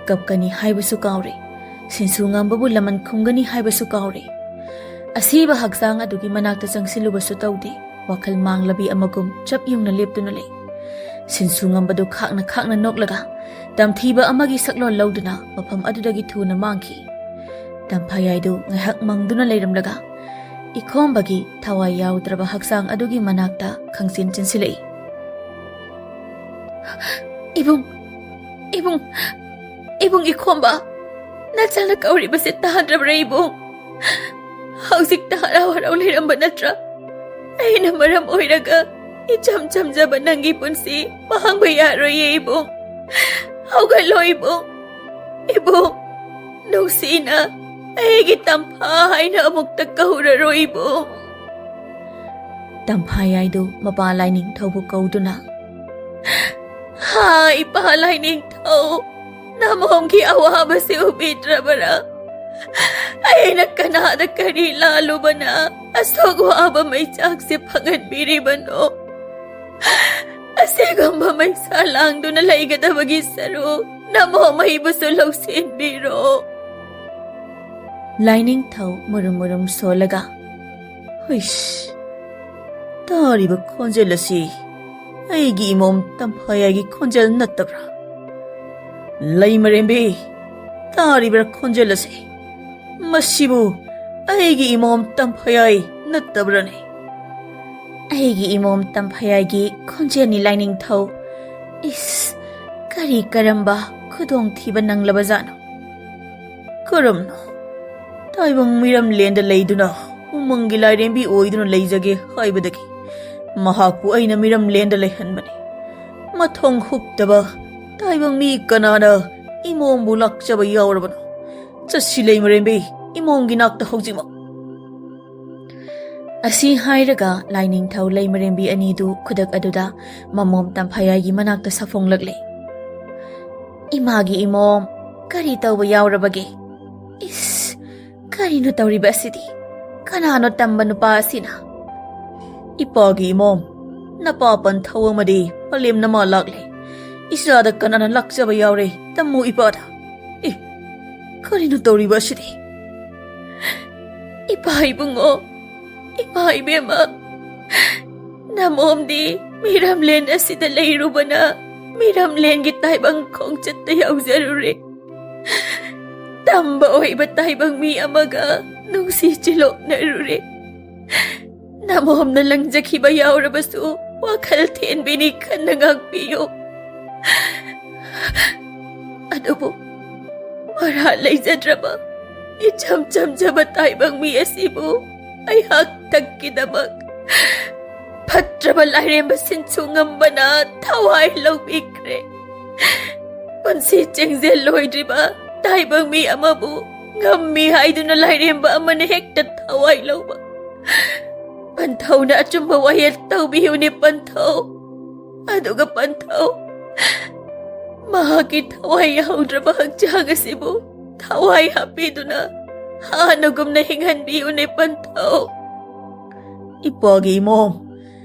ꯀꯞꯀꯅꯤ ꯍꯥꯏꯕꯁꯨ ꯀꯥꯎꯔꯦ꯫ ꯁꯤꯟꯁꯨ ꯉꯝꯕꯕꯨ ꯂꯃꯟ ꯈꯨꯝꯒꯅꯤ ꯍꯥꯏꯕꯁꯨ ꯀꯥꯎꯔꯦ꯫ ꯑꯁꯤꯕ ꯍꯛꯆꯥꯡ ꯑꯗꯨꯒꯤ ꯃꯅꯥꯛꯇ ꯆꯪꯁꯤꯜꯂꯨꯕꯁꯨ ꯇꯧꯗꯦ꯫ ꯋꯥꯈꯜ ꯃꯥꯡꯂꯕꯤ ꯑꯃꯒꯨꯝ ꯆꯞ ꯌꯨꯡꯅ ꯂꯦꯞꯇꯨꯅ ꯂꯩ꯫ ꯁꯤꯟꯁꯨ ꯉꯝꯕꯗꯨ ꯈꯥꯛꯅ ꯈꯥꯛꯅ ꯅꯣꯛꯂꯒ ꯇꯝꯊꯤꯕ ꯑꯃꯒꯤ ꯁꯛꯂꯣꯟ ꯂꯧꯗꯨꯅ ꯃꯐꯝ ꯑꯗꯨꯗꯒꯤ ꯊꯨꯅ ꯃꯥꯡꯈꯤ꯫ ꯇꯝꯐꯥꯌꯥꯏꯗꯨ ꯉꯥꯏꯍꯥꯛ ꯃꯪꯗꯨꯅ ꯂꯩꯔꯝꯂꯒ ꯏꯈꯣꯝꯕꯒꯤ ꯊꯋꯥꯏ ꯌꯥꯎꯗ꯭ꯔꯕ ꯍꯛꯆꯥꯡ ꯑꯗꯨꯒꯤ ꯃꯅꯥꯛꯇ ꯈꯪꯆꯦꯟ ꯆꯦꯟꯁꯤꯜꯂꯛꯏ꯫ "ꯏꯕꯨꯡ, ꯏꯕꯨꯡ, ꯏꯕꯨꯡ ꯏꯈꯣꯝꯕ, ꯅꯆꯥꯅ ꯀꯧꯔꯤꯕꯁꯦ ꯇꯥꯗ꯭ꯔꯕ꯭ꯔꯥ ꯏꯕꯨꯡ? ꯍꯧꯖꯤꯛꯇ ꯍꯔꯥꯎ ꯍꯔꯥꯎ ꯂꯩꯔꯝꯕ ꯅꯠꯇ꯭ꯔꯥ? ꯑꯩꯅ ꯃꯔꯝ ꯑꯣꯏꯔꯒ ꯏꯆꯝ ꯆꯝꯖꯕ ꯅꯪꯒꯤ ꯄꯨꯟꯁꯤ ꯃꯥꯡꯕ ꯌꯥꯔꯣꯏꯌꯦ ꯏꯕꯨꯡ꯫ ꯍꯧꯒꯠꯂꯣ ꯏꯕꯨꯡ, ꯏꯕꯨꯡ, ꯅꯨꯡꯁꯤꯅ ꯑꯩꯒꯤ ꯇꯝꯐꯥ ꯍꯥꯏꯅ ꯑꯃꯨꯛꯇ ꯀꯧꯔꯔꯣꯏ ꯏꯕꯨꯡ"꯫ ꯇꯝꯐꯥꯌꯥꯏꯗꯨ ꯃꯄꯥ ꯂꯥꯏꯅꯤꯡꯊꯧꯕꯨ ꯀꯧꯗꯨꯅ, "ꯍꯥ, ꯏꯄꯥ ꯂꯥꯏꯅꯤꯡꯊꯧ, ꯅꯃꯣꯝꯒꯤ ꯑꯋꯥꯕꯁꯤ ꯎꯕꯤꯗ꯭ꯔꯕꯔꯥ? ꯑꯩꯅ ꯀꯅꯥꯗ ꯀꯔꯤ ꯂꯥꯜꯂꯨꯕꯅ ꯑꯁꯨꯛ ꯋꯥꯕ ꯃꯩꯆꯥꯛꯁꯦ ꯐꯪꯍꯟꯕꯤꯔꯤꯕꯅꯣ? ꯑꯁꯤꯒꯨꯝꯕ ꯃꯩꯁꯥ ꯂꯥꯡꯗꯨꯅ ꯂꯩꯒꯗꯕꯒꯤ ꯁꯔꯨꯛ ꯅꯃꯣꯝ ꯑꯩꯕꯨꯁꯨ ꯂꯧꯁꯤꯟꯕꯤꯔꯣ"꯫ ꯂꯥꯏꯅꯤꯡꯊꯧ ꯃꯨꯔꯨꯝ ꯃꯨꯔꯨꯝ ꯁꯣꯜꯂꯒ, "ꯍꯨꯏꯁ, ꯇꯥꯔꯤꯕ ꯈꯣꯟꯖꯦꯜ ꯑꯁꯤ ꯑꯩꯒꯤ ꯏꯃꯣꯝ ꯇꯝꯐꯥꯌꯥꯏꯒꯤ ꯈꯣꯟꯖꯦꯜ ꯅꯠꯇꯕ꯭ꯔꯥ? ꯂꯩꯃꯔꯦꯝꯕꯤ, ꯇꯥꯔꯤꯕ꯭ꯔꯥ ꯈꯣꯟꯖꯦꯜ ꯑꯁꯤ? ꯃꯁꯤꯕꯨ ꯑꯩꯒꯤ ꯏꯃꯣꯝ ꯇꯝꯐꯥꯌꯥꯏ ꯅꯠꯇꯕ꯭ꯔꯅꯦ?" "ꯑꯩꯒꯤ ꯏꯃꯣꯝ ꯇꯝꯐꯥꯌꯥꯏꯒꯤ ꯈꯣꯟꯖꯦꯜꯅꯤ ꯂꯥꯏꯅꯤꯡꯊꯧ꯫ ꯏꯁ, ꯀꯔꯤ ꯀꯔꯝꯕ ꯈꯨꯗꯣꯡꯊꯤꯕ ꯅꯪꯂꯕꯖꯥꯠꯅꯣ?" "ꯀꯔꯝꯅꯣ? ꯇꯥꯏꯕꯪ ꯃꯤꯔꯝꯂꯦꯟꯗ ꯂꯩꯗꯨꯅ ꯎꯃꯪꯒꯤ ꯂꯥꯏꯔꯦꯝꯕꯤ ꯑꯣꯏꯗꯨꯅ ꯂꯩꯖꯒꯦ ꯍꯥꯏꯕꯗꯒꯤ ꯃꯍꯥꯛꯄꯨ ꯑꯩꯅ ꯃꯤꯔꯝꯂꯦꯟꯗ ꯂꯩꯍꯟꯕꯅꯤ꯫ ꯃꯊꯣꯡ ꯍꯨꯛꯇꯕ ꯇꯥꯏꯕꯪ ꯃꯤ ꯀꯅꯥꯅ ꯏꯃꯣꯝꯕꯨ ꯂꯥꯛꯆꯕ ꯌꯥꯎꯔꯕꯅꯣ? ꯆꯠꯁꯤ ꯂꯩꯃꯔꯦꯝꯕꯤ, ꯏꯃꯣꯝꯒꯤ ꯅꯥꯛꯇ ꯍꯧꯖꯤꯛꯃꯛ"꯫ ꯑꯁꯤ ꯍꯥꯏꯔꯒ ꯂꯥꯏꯅꯤꯡꯊꯧ ꯂꯩꯃꯔꯦꯝꯕꯤ ꯑꯅꯤꯗꯨ ꯈꯨꯗꯛ ꯑꯗꯨꯗ ꯃꯃꯣꯝ ꯇꯝꯐꯥꯌꯥꯏꯒꯤ ꯃꯅꯥꯛꯇ ꯁꯥꯐꯣꯡꯂꯛꯂꯦ꯫ "ꯏꯃꯥꯒꯤ ꯏꯃꯣꯝ, ꯀꯔꯤ ꯇꯧꯕ ꯌꯥꯎꯔꯕꯒꯦ? ꯏꯁ, ꯀꯔꯤꯅꯣ ꯇꯧꯔꯤꯕ ꯑꯁꯤꯗꯤ? ꯀꯅꯥꯅꯣ ꯇꯝꯕ ꯅꯨꯄꯥ ꯑꯁꯤꯅ?" "ꯏꯄꯥꯒꯤ ꯏꯃꯣꯝ, ꯅꯄꯥ ꯄꯟꯊꯧ ꯑꯃꯗꯤ ꯄꯂꯦꯝꯅ ꯃꯥ ꯂꯥꯛꯂꯦ꯫ ꯏꯆꯥꯗ ꯀꯅꯥꯅ ꯂꯥꯛꯆꯕ ꯌꯥꯎꯔꯦ? ꯇꯝꯃꯨ ꯏꯄꯥꯗ꯫ ꯑꯦ, ꯀꯔꯤꯅꯣ ꯇꯧꯔꯤꯕ ꯑꯁꯤꯗꯤ?" "ꯏꯄꯥ ꯏꯕꯨꯡꯉꯣ, ꯏꯃꯥ ꯏꯕꯦꯝꯃ, ꯅꯃꯣꯝꯗꯤ ꯃꯤꯔꯝꯂꯦꯟ ꯑꯁꯤꯗ ꯂꯩꯔꯨꯕꯅ ꯃꯤꯔꯝꯂꯦꯟꯒꯤ ꯇꯥꯏꯕꯪ ꯈꯣꯡꯆꯠꯇ ꯌꯥꯎꯖꯔꯨꯔꯦ꯫ ꯇꯝꯕ ꯑꯣꯏꯕ ꯇꯥꯏꯕꯪ ꯃꯤ ꯑꯃꯒ ꯅꯨꯡꯁꯤ ꯆꯤꯂꯣꯛꯅꯔꯨꯔꯦ꯫ ꯅꯃꯣꯝꯅ ꯂꯪꯖꯈꯤꯕ ꯌꯥꯎꯔꯕꯁꯨ ꯋꯥꯈꯜ ꯊꯦꯟꯕꯤꯅꯤ ꯈꯟꯅ ꯉꯥꯛꯄꯤꯌꯨ꯫ ꯑꯗꯨꯕꯨ ꯃꯔꯥ ꯂꯩꯖꯗ꯭ꯔꯕ ꯏꯆꯝ ꯆꯝꯖꯕ ꯇꯥꯏꯕꯪ ꯃꯤ ꯑꯁꯤꯕꯨ ꯑꯩꯍꯥꯛꯇꯛꯀꯤꯗꯃꯛ ꯐꯠꯇ꯭ꯔꯕ ꯂꯥꯏꯔꯦꯝꯕ ꯁꯤꯟꯁꯨ ꯉꯝꯕꯅ ꯊꯋꯥꯏ ꯂꯧꯕꯤꯈ꯭ꯔꯦ꯫ ꯄꯨꯟꯁꯤ ꯆꯦꯡꯖꯦꯜ ꯂꯣꯏꯗ꯭ꯔꯤꯕ ꯇꯥꯏꯕꯪ ꯃꯤ ꯑꯃꯕꯨ ꯉꯝꯃꯤ ꯍꯥꯏꯗꯨꯅ ꯂꯥꯏꯔꯦꯝꯕ ꯑꯃꯅ ꯍꯦꯛꯇ ꯊꯋꯥꯏ ꯂꯧꯕ꯫ ꯄꯟꯊꯧꯅ ꯑꯆꯨꯝꯕ ꯋꯥꯌꯦꯜ ꯇꯧꯕꯤꯌꯨꯅꯦ ꯄꯟꯊꯧ꯫ ꯑꯗꯨꯒ ꯄꯟꯊꯧ, ꯃꯍꯥꯛꯀꯤ ꯊꯋꯥꯏ ꯌꯥꯎꯗ꯭ꯔꯕ ꯍꯛꯆꯥꯡ ꯑꯁꯤꯕꯨ ꯊꯋꯥꯏ ꯍꯥꯞꯄꯤꯗꯨꯅ ꯍꯥꯟꯅꯒꯨꯝꯅ ꯍꯤꯡꯍꯟꯕꯤꯌꯨꯅꯦ ꯄꯟꯊꯧ꯫" "ꯏꯄꯥꯒꯤ ꯏꯃꯣꯝ,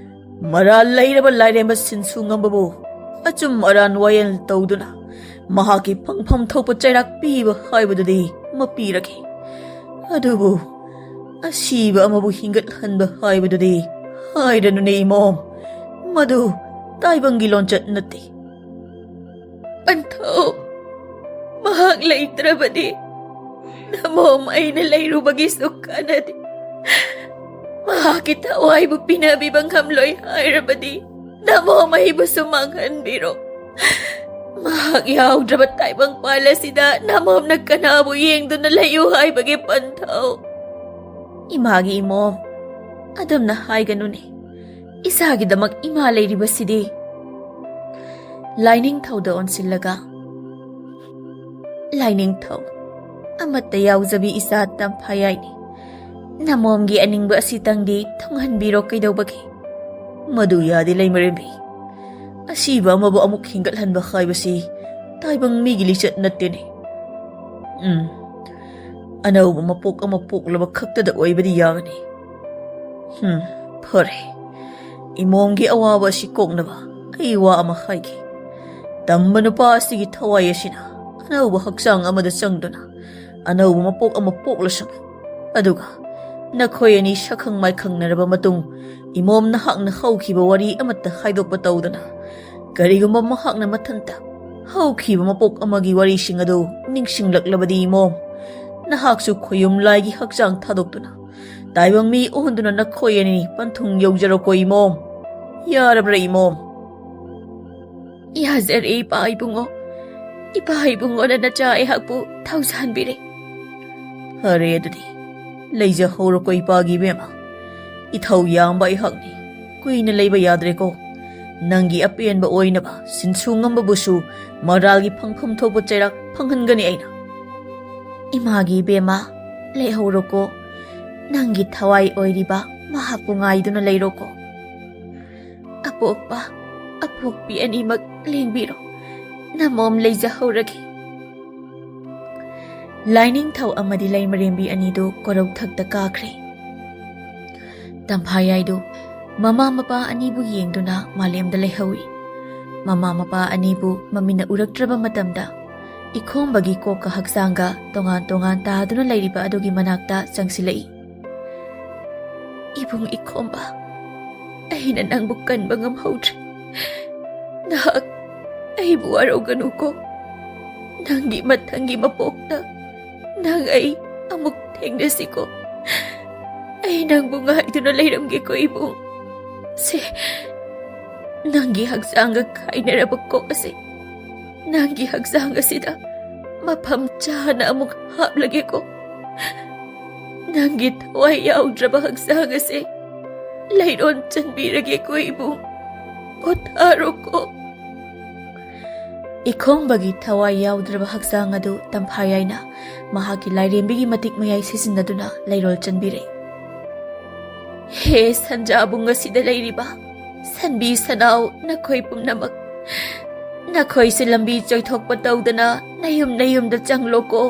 ꯃꯔꯥꯜ ꯂꯩꯔꯕ ꯂꯥꯏꯔꯦꯝꯕ ꯁꯤꯟꯁꯨ ꯉꯝꯕꯕꯨ ꯑꯆꯨꯝ ꯑꯔꯥꯟ ꯋꯥꯌꯦꯜ ꯇꯧꯗꯨꯅ ꯃꯍꯥꯛꯀꯤ ꯐꯪꯐꯝ ꯊꯣꯛꯄ ꯆꯩꯔꯥꯛ ꯄꯤꯕ ꯍꯥꯏꯕꯗꯨꯗꯤ ꯃꯄꯤꯔꯒꯦ꯫ ꯑꯗꯨꯕꯨ ꯑꯁꯤꯕ ꯑꯃꯕꯨ ꯍꯤꯡꯒꯠꯍꯟꯕ ꯍꯥꯏꯕꯗꯨꯗꯤ ꯍꯥꯏꯔꯅꯨꯅꯦ ꯏꯃꯣꯝ, ꯃꯗꯨ ꯇꯥꯏꯕꯪꯒꯤ ꯂꯣꯟꯆꯠ ꯅꯠꯇꯦ꯫" "ꯄꯟꯊꯧ, ꯃꯍꯥꯛ ꯂꯩꯇ꯭ꯔꯕꯗꯤ ꯅꯃꯣꯝ ꯑꯩꯅ ꯂꯩꯔꯨꯕꯒꯤꯁꯨ ꯀꯥꯟꯅꯗꯦ꯫ ꯃꯍꯥꯛꯀꯤ ꯊꯋꯥꯏꯕꯨ ꯄꯤꯅꯕꯤꯕ ꯉꯝꯂꯣꯏ ꯍꯥꯏꯔꯕꯗꯤ ꯅꯃꯣꯝ ꯑꯩꯕꯨꯁꯨ ꯃꯥꯡꯍꯟꯕꯤꯔꯣ꯫ ꯃꯍꯥꯛ ꯌꯥꯎꯗ꯭ꯔꯕ ꯇꯥꯏꯕꯪꯄꯥꯜ ꯑꯁꯤꯗ ꯅꯃꯣꯝꯅ ꯀꯅꯥꯕꯨ ꯌꯦꯡꯗꯨꯅ ꯂꯩꯌꯨ ꯍꯥꯏꯕꯒꯦ ꯄꯟꯊꯧ?" "ꯏꯃꯥꯒꯤ ꯏꯃꯣꯝ, ꯑꯗꯨꯝꯅ ꯍꯥꯏꯒꯅꯨꯅꯦ꯫ ꯏꯆꯥꯒꯤꯗꯃꯛ ꯏꯃꯥ ꯂꯩꯔꯤꯕꯁꯤꯗꯤ꯫" ꯂꯥꯏꯅꯤꯡꯊꯧꯗ ꯑꯣꯟꯁꯤꯜꯂꯒ, "ꯂꯥꯏꯅꯤꯡꯊꯧ, ꯑꯃꯠꯇ ꯌꯥꯎꯖꯕꯤ ꯏꯆꯥ ꯇꯝꯐꯥꯌꯥꯏꯅꯤ꯫ ꯅꯃꯣꯝꯒꯤ ꯑꯅꯤꯡꯕ ꯑꯁꯤꯇꯪꯗꯤ ꯊꯨꯡꯍꯟꯕꯤꯔꯣ, ꯀꯩꯗꯧꯕꯒꯦ? ꯃꯗꯨ ꯌꯥꯗꯦ, ꯂꯩꯃꯔꯦꯝꯕꯤ꯫ ꯑꯁꯤꯕ ꯑꯃꯕꯨ ꯑꯃꯨꯛ ꯍꯤꯡꯒꯠꯍꯟꯕ ꯍꯥꯏꯕꯁꯤ ꯇꯥꯏꯕꯪ ꯃꯤꯒꯤ ꯂꯤꯆꯠ ꯅꯠꯇꯦꯅꯦ꯫ ꯎꯝ, ꯑꯅꯧꯕ ꯃꯄꯣꯛ ꯑꯃ ꯄꯣꯛꯂꯕ ꯈꯛꯇꯗ ꯑꯣꯏꯕꯗꯤ ꯌꯥꯒꯅꯤ꯫ ꯎꯝ, ꯐꯔꯦ꯫ ꯏꯃꯣꯝꯒꯤ ꯑꯋꯥꯕ ꯑꯁꯤ ꯀꯣꯛꯅꯕ ꯑꯩ ꯋꯥ ꯑꯃ ꯍꯥꯏꯒꯦ꯫ ꯇꯝꯕ ꯅꯨꯄꯥ ꯑꯁꯤꯒꯤ ꯊꯋꯥꯏ ꯑꯁꯤꯅ ꯑꯅꯧꯕ ꯍꯛꯆꯥꯡ ꯑꯃꯗ ꯆꯪꯗꯨꯅ ꯑꯅꯧꯕ ꯃꯄꯣꯛ ꯑꯃ ꯄꯣꯛꯂꯁꯅꯨ꯫ ꯑꯗꯨꯒ ꯅꯈꯣꯏ ꯑꯅꯤ ꯁꯛꯈꯪ ꯃꯥꯏꯈꯪꯅꯔꯕ ꯃꯇꯨꯡ, ꯏꯃꯣꯝ ꯅꯍꯥꯛꯅ ꯍꯧꯈꯤꯕ ꯋꯥꯔꯤ ꯑꯃꯠꯇ ꯍꯥꯏꯗꯣꯛꯄ ꯇꯧꯗꯅ, ꯀꯔꯤꯒꯨꯝꯕ ꯃꯍꯥꯛꯅ ꯃꯊꯟꯇ ꯍꯧꯈꯤꯕ ꯃꯄꯣꯛ ꯑꯃꯒꯤ ꯋꯥꯔꯤꯁꯤꯡ ꯑꯗꯨ ꯅꯤꯡꯁꯤꯡꯂꯛꯂꯕꯗꯤ, ꯏꯃꯣꯝ, ꯅꯍꯥꯛꯁꯨ ꯈꯣꯌꯨꯝ ꯂꯥꯏꯒꯤ ꯍꯛꯆꯥꯡ ꯊꯥꯗꯣꯛꯇꯨꯅ ꯇꯥꯏꯕꯪ ꯃꯤ ꯑꯣꯟꯗꯨꯅ ꯅꯈꯣꯏ ꯑꯅꯤ ꯄꯟꯊꯨꯡ ꯌꯧꯖꯔꯣꯀꯣ, ꯏꯃꯣꯝ꯫ ꯌꯥꯔꯕ꯭ꯔꯥ, ꯏꯃꯣꯝ? ꯌꯥꯖꯔꯦ, ꯏꯄꯥ ꯏꯕꯨꯡꯉꯣ꯫ ꯏꯄꯥ ꯏꯕꯨꯡꯉꯣꯅ ꯅꯆꯥ ꯑꯩꯍꯥꯛꯄꯨ ꯊꯧꯁꯥꯟꯕꯤꯔꯦ꯫ ꯐꯔꯦ ꯑꯗꯨꯗꯤ, ꯂꯩꯖꯍꯧꯔꯣꯀꯣ ꯏꯄꯥꯒꯤ ꯏꯕꯦꯝꯃ꯫ ꯏꯊꯧ ꯌꯥꯝꯕ ꯑꯩꯍꯥꯛꯅꯤ, ꯀꯨꯏꯅ ꯂꯩꯕ ꯌꯥꯗ꯭ꯔꯦꯀꯣ꯫ ꯅꯪꯒꯤ ꯑꯄꯦꯟꯕ ꯑꯣꯏꯅꯕ ꯁꯤꯟꯁꯨ ꯉꯝꯕꯕꯨꯁꯨ ꯃꯔꯥꯜꯒꯤ ꯐꯪꯐꯝ ꯊꯣꯛꯄ ꯆꯩꯔꯥꯛ ꯐꯪꯍꯟꯒꯅꯤ ꯑꯩꯅ꯫ ꯏꯃꯥꯒꯤ ꯏꯕꯦꯝꯃ, ꯂꯩꯍꯧꯔꯣꯀꯣ꯫ ꯅꯪꯒꯤ ꯊꯋꯥꯏ ꯑꯣꯏꯔꯤꯕ ꯃꯍꯥꯛꯄꯨ ꯉꯥꯏꯗꯨꯅ ꯂꯩꯔꯣꯀꯣ꯫ ꯑꯄꯣꯛꯄ, ꯑꯄꯣꯛꯄꯤ ꯑꯅꯤꯃꯛ ꯂꯦꯡꯕꯤꯔꯣ꯫ ꯅꯃꯣꯝ ꯂꯩꯖꯍꯧꯔꯒꯦ꯫ ꯂꯥꯏꯅꯤꯡꯊꯧ ꯑꯃꯗꯤ ꯂꯩꯃꯔꯦꯝꯕꯤ ꯑꯅꯤꯗꯨ ꯀꯣꯔꯧꯊꯛꯇ ꯀꯥꯈ꯭ꯔꯦ꯫ ꯇꯝꯐꯥꯌꯥꯏꯗꯨ ꯃꯃꯥ ꯃꯄꯥ ꯑꯅꯤꯕꯨ ꯌꯦꯡꯗꯨꯅ ꯃꯥꯂꯦꯝꯗ ꯂꯩꯍꯧꯏ꯫ ꯃꯃꯥ ꯃꯄꯥ ꯑꯅꯤꯕꯨ ꯃꯃꯤꯠꯅ ꯎꯔꯛꯇ꯭ꯔꯕ ꯃꯇꯝꯗ, ꯏꯈꯣꯝꯕꯒꯤ ꯀꯣꯛꯀ ꯍꯛꯆꯥꯡꯒ ꯇꯣꯉꯥꯟ ꯇꯣꯉꯥꯟ ꯇꯥꯗꯨꯅ ꯂꯩꯔꯤꯕ ꯑꯗꯨꯒꯤ ꯃꯅꯥꯛꯇ ꯆꯪꯁꯤꯜꯂꯛꯏ꯫ ꯏꯕꯨꯡ ꯏꯈꯣꯝꯕ, ꯑꯩꯅ ꯅꯪꯕꯨ ꯀꯟꯕ ꯉꯝꯍꯧꯗ꯭ꯔꯦ꯫ ꯅꯍꯥꯛ ꯑꯩꯕꯨ ꯋꯥꯔꯧꯒꯅꯨꯀꯣ꯫ ꯅꯪꯒꯤ ꯃꯊꯪꯒꯤ ꯃꯄꯣꯛꯇ ꯅꯪ ꯑꯩ ꯑꯃꯨꯛ ꯊꯦꯡꯅꯁꯤꯀꯣ꯫ ꯑꯩ ꯅꯪꯕꯨ ꯉꯥꯏꯗꯨꯅ ꯂꯩꯔꯝꯒꯦꯀꯣ, ꯏꯕꯨꯡ꯫ ꯁꯦ, ꯅꯪꯒꯤ ꯍꯛꯆꯥꯡꯒ ꯈꯥꯏꯅꯔꯕ ꯀꯣꯛ ꯑꯁꯤ ꯅꯪꯒꯤ ꯍꯛꯆꯥꯡ ꯑꯁꯤꯗ ꯃꯐꯝ ꯆꯥꯅ ꯑꯃꯨꯛ ꯍꯥꯞꯂꯒꯦꯀꯣ꯫ ꯅꯪꯒꯤ ꯊꯋꯥꯏ ꯌꯥꯎꯗ꯭ꯔꯕ ꯍꯛꯆꯥꯡ ꯑꯁꯤ ꯂꯩꯔꯣꯟ ꯆꯟꯕꯤꯔꯒꯦꯀꯣ, ꯏꯕꯨꯡ꯫ ꯄꯣꯊꯥꯔꯣꯀꯣ꯫ ꯏꯈꯣꯝꯕꯒꯤ ꯊꯋꯥꯏ ꯌꯥꯎꯗ꯭ꯔꯕ ꯍꯛꯆꯥꯡ ꯑꯗꯨ ꯇꯝꯐꯥꯌꯥꯏꯅ ꯃꯍꯥꯛꯀꯤ ꯂꯥꯏꯔꯦꯝꯕꯤꯒꯤ ꯃꯇꯤꯛ ꯃꯌꯥꯏ ꯁꯤꯖꯤꯟꯅꯗꯨꯅ ꯂꯩꯔꯣꯜ ꯆꯟꯕꯤꯔꯦ꯫ "ꯍꯦ ꯁꯟꯖꯥꯕꯨꯡ ꯑꯁꯤꯗ ꯂꯩꯔꯤꯕ ꯁꯟꯕꯤ ꯁꯅꯥꯎ ꯅꯈꯣꯏ ꯄꯨꯝꯅꯃꯛ, ꯅꯈꯣꯏꯁꯨ ꯂꯝꯕꯤ ꯆꯣꯏꯊꯣꯛꯄ ꯇꯧꯗꯅ ꯅꯌꯨꯝ ꯅꯌꯨꯝꯗ ꯆꯪꯂꯣꯀꯣ꯫"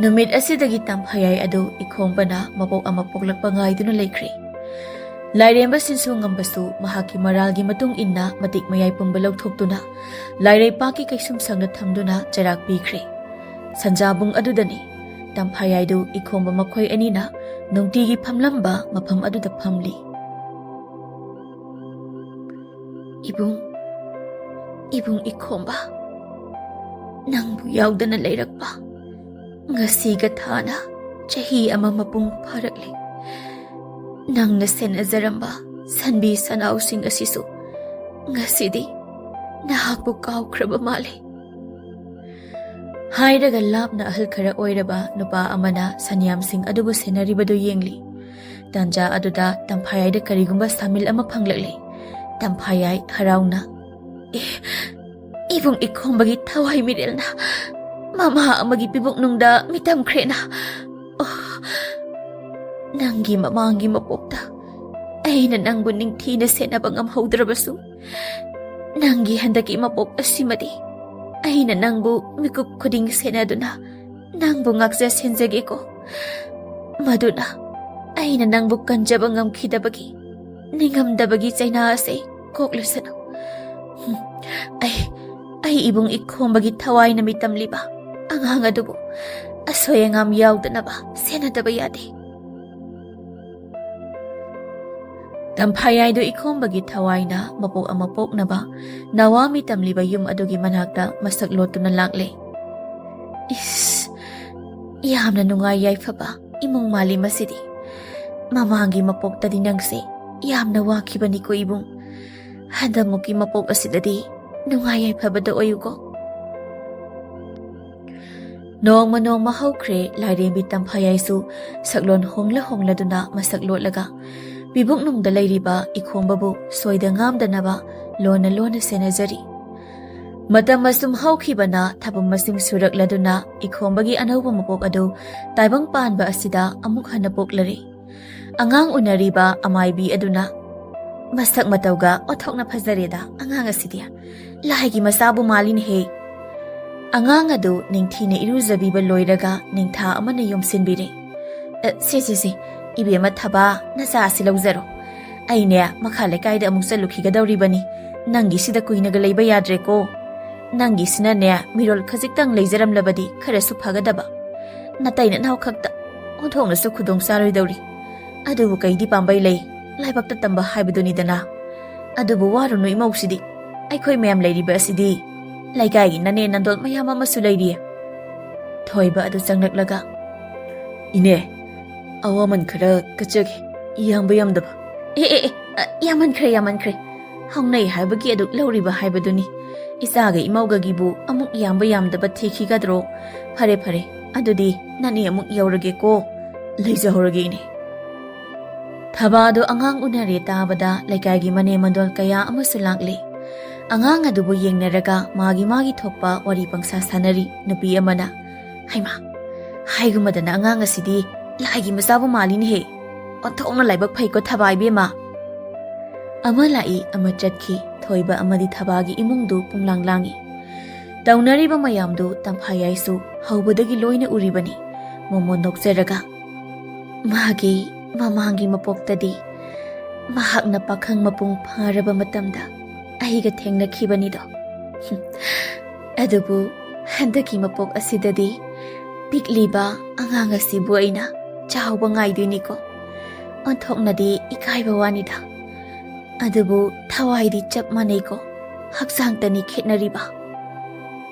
ꯅꯨꯃꯤꯠ ꯑꯁꯤꯗꯒꯤ ꯇꯝꯐꯥꯌꯥꯏ ꯑꯗꯨ ꯏꯈꯣꯝꯕꯅ ꯃꯄꯣꯛ ꯑꯃ ꯄꯣꯛꯂꯛꯄ ꯉꯥꯏꯗꯨꯅ ꯂꯩꯈ꯭ꯔꯦ꯫ ꯂꯥꯏꯔꯦꯝꯕ ꯁꯤꯟꯁꯨ ꯉꯝꯕꯁꯨ ꯃꯍꯥꯛꯀꯤ ꯃꯔꯥꯜꯒꯤ ꯃꯇꯨꯡ ꯏꯟꯅ ꯃꯇꯤꯛ ꯃꯌꯥꯏ ꯄꯨꯝꯕ ꯂꯧꯊꯣꯛꯇꯨꯅ ꯂꯥꯏꯔꯩꯄꯥꯛꯀꯤ ꯀꯩꯁꯨꯝꯁꯪꯗ ꯊꯝꯗꯨꯅ ꯆꯩꯔꯥꯛ ꯄꯤꯈ꯭ꯔꯦ꯫ ꯁꯟꯖꯥꯕꯨꯡ ꯑꯗꯨꯗꯅꯤ ꯇꯝꯐꯥꯌꯥꯏꯗꯨ ꯏꯈꯣꯝꯕ ꯃꯈꯣꯏ ꯑꯅꯤꯅ ꯅꯨꯡꯇꯤꯒꯤ ꯐꯝꯂꯝꯕ ꯃꯐꯝ ꯑꯗꯨꯗ ꯐꯝꯂꯤ꯫ "ꯏꯕꯨꯡ, ꯏꯕꯨꯡ ꯏꯈꯣꯝꯕ, ꯅꯪꯕꯨ ꯌꯥꯎꯗꯅ ꯂꯩꯔꯛꯄ ꯉꯁꯤꯒ ꯊꯥꯅ ꯆꯍꯤ ꯑꯃ ꯃꯄꯨꯡ ꯐꯥꯔꯛꯂꯦ꯫ ꯅꯪꯅ ꯁꯦꯟꯅꯖꯔꯝꯕ ꯁꯟꯕꯤ ꯁꯅꯥꯎꯁꯤꯡ ꯑꯁꯤꯁꯨ ꯉꯁꯤꯗꯤ ꯅꯍꯥꯛꯄꯨ ꯀꯥꯎꯈ꯭ꯔꯕ ꯃꯥꯜꯂꯦ꯫" ꯍꯥꯏꯔꯒ ꯂꯥꯞꯅ ꯑꯍꯜ ꯈꯔ ꯑꯣꯏꯔꯕ ꯅꯨꯄꯥ ꯑꯃꯅ ꯁꯟꯌꯥꯝꯁꯤꯡ ꯑꯗꯨꯕꯨ ꯁꯦꯟꯅꯔꯤꯕꯗꯨ ꯌꯦꯡꯂꯤ꯫ ꯇꯥꯟꯖꯥ ꯑꯗꯨꯗ ꯇꯝꯐꯥꯌꯥꯏꯗ ꯀꯔꯤꯒꯨꯝꯕ ꯁꯥꯃꯤꯜ ꯑꯃ ꯐꯪꯂꯛꯂꯦ꯫ ꯇꯝꯐꯥꯌꯥꯏ ꯍꯔꯥꯎꯅ, "ꯑꯦ, ꯏꯕꯨꯡ ꯏꯈꯣꯝꯕꯒꯤ ꯊꯋꯥꯏ ꯃꯤꯔꯦꯜꯅ ꯃꯃꯥ ꯑꯃꯒꯤ ꯄꯤꯕꯨꯛꯅꯨꯡꯗ ꯃꯤꯇꯝꯈ꯭ꯔꯦꯅ꯫ ꯑꯣ, ꯅꯪꯒꯤ ꯃꯃꯥꯡꯒꯤ ꯃꯄꯣꯛꯇ ꯑꯩꯅ ꯅꯪꯕꯨ ꯅꯤꯡꯊꯤꯅ ꯁꯦꯟꯅꯕ ꯉꯝꯍꯧꯗ꯭ꯔꯕꯁꯨ, ꯅꯪꯒꯤ ꯍꯟꯗꯛꯀꯤ ꯃꯄꯣꯛ ꯑꯁꯤꯃꯗꯤ ꯑꯩꯅ ꯅꯪꯕꯨ ꯃꯤꯀꯨꯞ ꯈꯨꯗꯤꯡ ꯁꯦꯟꯅꯗꯨꯅ ꯅꯪꯕꯨ ꯉꯥꯛꯆ ꯁꯦꯟꯖꯒꯦꯀꯣ꯫ ꯃꯗꯨꯅ ꯑꯩꯅ ꯅꯪꯕꯨ ꯀꯟꯖꯕ ꯉꯝꯈꯤꯗꯕꯒꯤ ꯅꯤꯡꯉꯝꯗꯕꯒꯤ ꯆꯩꯅꯥ ꯑꯁꯦ ꯀꯣꯛꯂꯁꯅꯨ꯫ ꯍꯨꯝ, ꯑꯩ, ꯑꯩ ꯏꯕꯨꯡ ꯏꯈꯣꯝꯕꯒꯤ ꯊꯋꯥꯏꯅ ꯃꯤꯇꯝꯂꯤꯕ ꯑꯉꯥꯡ ꯑꯗꯨꯕꯨ ꯑꯁꯣꯏ ꯑꯉꯥꯝ ꯌꯥꯎꯗꯅꯕ ꯁꯦꯟꯅꯗꯕ ꯌꯥꯗꯦ꯫" ꯇꯝꯐꯥꯌꯥꯏꯗꯨ ꯏꯈꯣꯝꯕꯒꯤ ꯊꯋꯥꯏꯅ ꯃꯄꯣꯛ ꯑꯃ ꯄꯣꯛꯅꯕ ꯅꯋꯥ ꯃꯤꯇꯝꯂꯤꯕ ꯌꯨꯝ ꯑꯗꯨꯒꯤ ꯃꯅꯥꯛꯇ ꯃꯁꯛ ꯂꯣꯠꯇꯨꯅ ꯂꯥꯛꯂꯦ꯫ "ꯏꯁ, ꯌꯥꯝꯅ ꯅꯨꯡꯉꯥꯏ ꯌꯥꯏꯐꯕ ꯏꯃꯨꯡ ꯃꯥꯜꯂꯤ ꯃꯁꯤꯗꯤ꯫ ꯃꯃꯥꯡꯒꯤ ꯃꯄꯣꯛꯇꯗꯤ ꯅꯪꯁꯦ ꯌꯥꯝꯅ ꯋꯥꯈꯤꯕꯅꯤꯀꯣ ꯏꯕꯨꯡ꯫ ꯍꯟꯗꯛꯃꯨꯛꯀꯤ ꯃꯄꯣꯛ ꯑꯁꯤꯗꯗꯤ ꯅꯨꯡꯉꯥꯏ ꯌꯥꯏꯐꯕꯗ ꯑꯣꯏꯌꯨꯀꯣ꯫" ꯅꯣꯡꯃ ꯅꯣꯡꯃ ꯍꯧꯈ꯭ꯔꯦ꯫ ꯂꯥꯏꯔꯦꯝꯕꯤ ꯇꯝꯐꯥꯌꯥꯏꯁꯨ ꯁꯛꯂꯣꯟ ꯍꯣꯡꯂ ꯍꯣꯡꯂꯗꯨꯅ ꯃꯁꯛ ꯂꯣꯠꯂꯒ ꯄꯤꯕꯨꯛꯅꯨꯡꯗ ꯂꯩꯔꯤꯕ ꯏꯈꯣꯝꯕꯕꯨ ꯁꯣꯏꯗ ꯉꯥꯝꯗꯅꯕ ꯂꯣꯟꯅ ꯂꯣꯟꯅ ꯁꯦꯟꯅꯖꯔꯤ꯫ ꯃꯇꯝ ꯑꯁꯨꯝ ꯍꯧꯈꯤꯕꯅ ꯊꯕꯛ ꯃꯁꯤꯡ ꯁꯨꯔꯛꯂꯗꯨꯅ ꯏꯈꯣꯝꯕꯒꯤ ꯑꯅꯧꯕ ꯃꯄꯣꯛ ꯑꯗꯨ ꯇꯥꯏꯕꯪ ꯄꯥꯟꯕ ꯑꯁꯤꯗ ꯑꯃꯨꯛ ꯍꯟꯅ ꯄꯣꯛꯂꯔꯦ꯫ ꯑꯉꯥꯡ ꯎꯅꯔꯤꯕ ꯑꯃꯥꯏꯕꯤ ꯑꯗꯨꯅ, "ꯃꯁꯛ ꯃꯇꯧꯒ ꯑꯣꯟꯊꯣꯛꯅ ꯐꯖꯔꯦꯗ ꯑꯉꯥꯡ ꯑꯁꯤꯗꯤ꯫ ꯂꯥꯏꯒꯤ ꯃꯆꯥꯕꯨ ꯃꯥꯜꯂꯤꯅꯦꯍꯦ꯫" ꯑꯉꯥꯡ ꯑꯗꯨ ꯅꯤꯡꯊꯤꯅ ꯏꯔꯨꯖꯕꯤꯕ ꯂꯣꯏꯔꯒ ꯅꯤꯡꯊꯥ ꯑꯃꯅ ꯌꯣꯝꯁꯤꯟꯕꯤꯔꯦ꯫ "ꯑ, ꯁꯦ, ꯁꯦ, ꯁꯦ, ꯏꯕꯦꯝꯃ ꯊꯕꯥ, ꯅꯆꯥ ꯑꯁꯤ ꯂꯧꯖꯔꯣ꯫ ꯑꯩꯅꯦ ꯃꯈꯥ ꯂꯩꯀꯥꯏꯗ ꯑꯃꯨꯛ ꯆꯠꯂꯨꯈꯤꯒꯗꯧꯔꯤꯕꯅꯤ꯫ ꯅꯪꯒꯤꯁꯤꯗ ꯀꯨꯏꯅꯒ ꯂꯩꯕ ꯌꯥꯗ꯭ꯔꯦꯀꯣ꯫ ꯅꯪꯒꯤꯁꯤꯅꯅꯦ ꯃꯤꯔꯣꯜ ꯈꯖꯤꯛꯇꯪ ꯂꯩꯖꯔꯝꯂꯕꯗꯤ ꯈꯔꯁꯨ ꯐꯒꯗꯕ꯫ ꯅꯇꯩ ꯅꯅꯥꯎ ꯈꯛꯇ ꯑꯣꯟꯊꯣꯛꯅꯁꯨ ꯈꯨꯗꯣꯡ ꯆꯥꯔꯣꯏꯗꯧꯔꯤ꯫ ꯑꯗꯨꯕꯨ ꯀꯩꯗꯤ ꯄꯥꯝꯕꯩ ꯂꯩ, ꯂꯥꯏꯕꯛꯇ ꯇꯝꯕ ꯍꯥꯏꯕꯗꯨꯅꯤꯗꯅ꯫ ꯑꯗꯨꯕꯨ ꯋꯥꯔꯨꯅꯨ ꯏꯃꯧꯁꯤꯗꯤ, ꯑꯩꯈꯣꯏ ꯃꯌꯥꯝ ꯂꯩꯔꯤꯕ ꯑꯁꯤꯗꯤ꯫ ꯂꯩꯀꯥꯏꯒꯤ ꯅꯅꯦ ꯅꯟꯗꯣꯜ ꯃꯌꯥꯝ ꯑꯃꯁꯨ ꯂꯩꯔꯤ꯫" ꯊꯣꯏꯕ ꯑꯗꯨ ꯆꯪꯂꯛꯂꯒ, "ꯏꯅꯦ, ꯑꯋꯥꯃꯟ ꯈꯔ ꯀꯠꯆꯒꯦ, ꯌꯥꯝꯕ ꯌꯥꯝꯗꯕ꯫" "ꯑꯦ, ꯑꯦ, ꯑꯦ, ꯑ, ꯌꯥꯝꯃꯟꯈ꯭ꯔꯦ, ꯌꯥꯝꯃꯟꯈ꯭ꯔꯦ꯫ ꯍꯧꯅꯩ ꯍꯥꯏꯕꯒꯤ ꯑꯗꯨ ꯂꯧꯔꯤꯕ ꯍꯥꯏꯕꯗꯨꯅꯤ꯫ ꯏꯆꯥꯒ ꯏꯃꯧꯒꯒꯤꯕꯨ ꯑꯃꯨꯛ ꯌꯥꯝꯕ ꯌꯥꯝꯗꯕ ꯊꯤꯈꯤꯒꯗ꯭ꯔꯣ? ꯐꯔꯦ, ꯐꯔꯦ, ꯑꯗꯨꯗꯤ ꯅꯅꯦ ꯑꯃꯨꯛ ꯌꯧꯔꯒꯦꯀꯣ꯫ ꯂꯩꯖꯍꯧꯔꯒꯦ, ꯏꯅꯦ꯫" ꯊꯕꯥꯗꯨ ꯑꯉꯥꯡ ꯎꯅꯔꯦ ꯇꯥꯕꯗ ꯂꯩꯀꯥꯏꯒꯤ ꯃꯅꯦ ꯃꯟꯗꯣꯜ ꯀꯌꯥ ꯑꯃꯁꯨ ꯂꯥꯛꯂꯦ꯫ ꯑꯉꯥꯡ ꯑꯗꯨꯕꯨ ꯌꯦꯡꯅꯔꯒ ꯃꯥꯒꯤ ꯃꯥꯒꯤ ꯊꯣꯛꯄ ꯋꯥꯔꯤ ꯄꯪꯁꯥ ꯁꯥꯅꯔꯤ꯫ ꯅꯨꯄꯤ ꯑꯃꯅ, "ꯍꯩꯃꯥ, ꯍꯥꯏꯒꯨꯝꯕꯗꯅ ꯑꯉꯥꯡ ꯑꯁꯤꯗꯤ ꯂꯥꯏꯒꯤ ꯃꯆꯥꯕꯨ ꯃꯥꯜꯂꯤꯅꯦꯍꯦ꯫ ꯑꯣꯟꯊꯣꯛꯅ ꯂꯥꯏꯕꯛ ꯐꯩꯀꯣ ꯊꯕꯥ ꯏꯕꯦꯝꯃ꯫" ꯑꯃ ꯂꯥꯛꯏ, ꯑꯃ ꯆꯠꯈꯤ꯫ ꯊꯣꯏꯕ ꯑꯃꯗꯤ ꯊꯕꯥꯒꯤ ꯏꯃꯨꯡꯗꯨ ꯄꯨꯡꯂꯥꯡ ꯂꯥꯡꯏ꯫ ꯇꯧꯅꯔꯤꯕ ꯃꯌꯥꯝꯗꯨ ꯇꯝꯐꯥꯌꯥꯏꯁꯨ ꯍꯧꯕꯗꯒꯤ ꯂꯣꯏꯅ ꯎꯔꯤꯕꯅꯤ꯫ ꯃꯣꯃꯣꯟ ꯅꯣꯛꯆꯔꯒ, "ꯃꯥꯒꯤ ꯃꯃꯥꯡꯒꯤ ꯃꯄꯣꯛꯇꯗꯤ ꯃꯍꯥꯛꯅ ꯄꯥꯈꯪ ꯃꯄꯨꯡ ꯐꯥꯔꯕ ꯃꯇꯝꯗ ꯑꯩꯒ ꯊꯦꯡꯅꯈꯤꯕꯅꯤꯗꯣ꯫ ꯑꯗꯨꯕꯨ ꯍꯟꯗꯛꯀꯤ ꯃꯄꯣꯛ ꯑꯁꯤꯗꯗꯤ ꯄꯤꯛꯂꯤꯕ ꯑꯉꯥꯡ ꯑꯁꯤꯕꯨ ꯑꯩꯅ ꯆꯥꯎꯕ ꯉꯥꯏꯗꯣꯏꯅꯤꯀꯣ꯫ ꯑꯣꯟꯊꯣꯛꯅꯗꯤ ꯏꯀꯥꯏꯕ ꯋꯥꯅꯤꯗ꯫ ꯑꯗꯨꯕꯨ ꯊꯋꯥꯏꯗꯤ ꯆꯞ ꯃꯥꯟꯅꯩꯀꯣ, ꯍꯛꯆꯥꯡꯇꯅꯤ ꯈꯦꯠꯅꯔꯤꯕ꯫"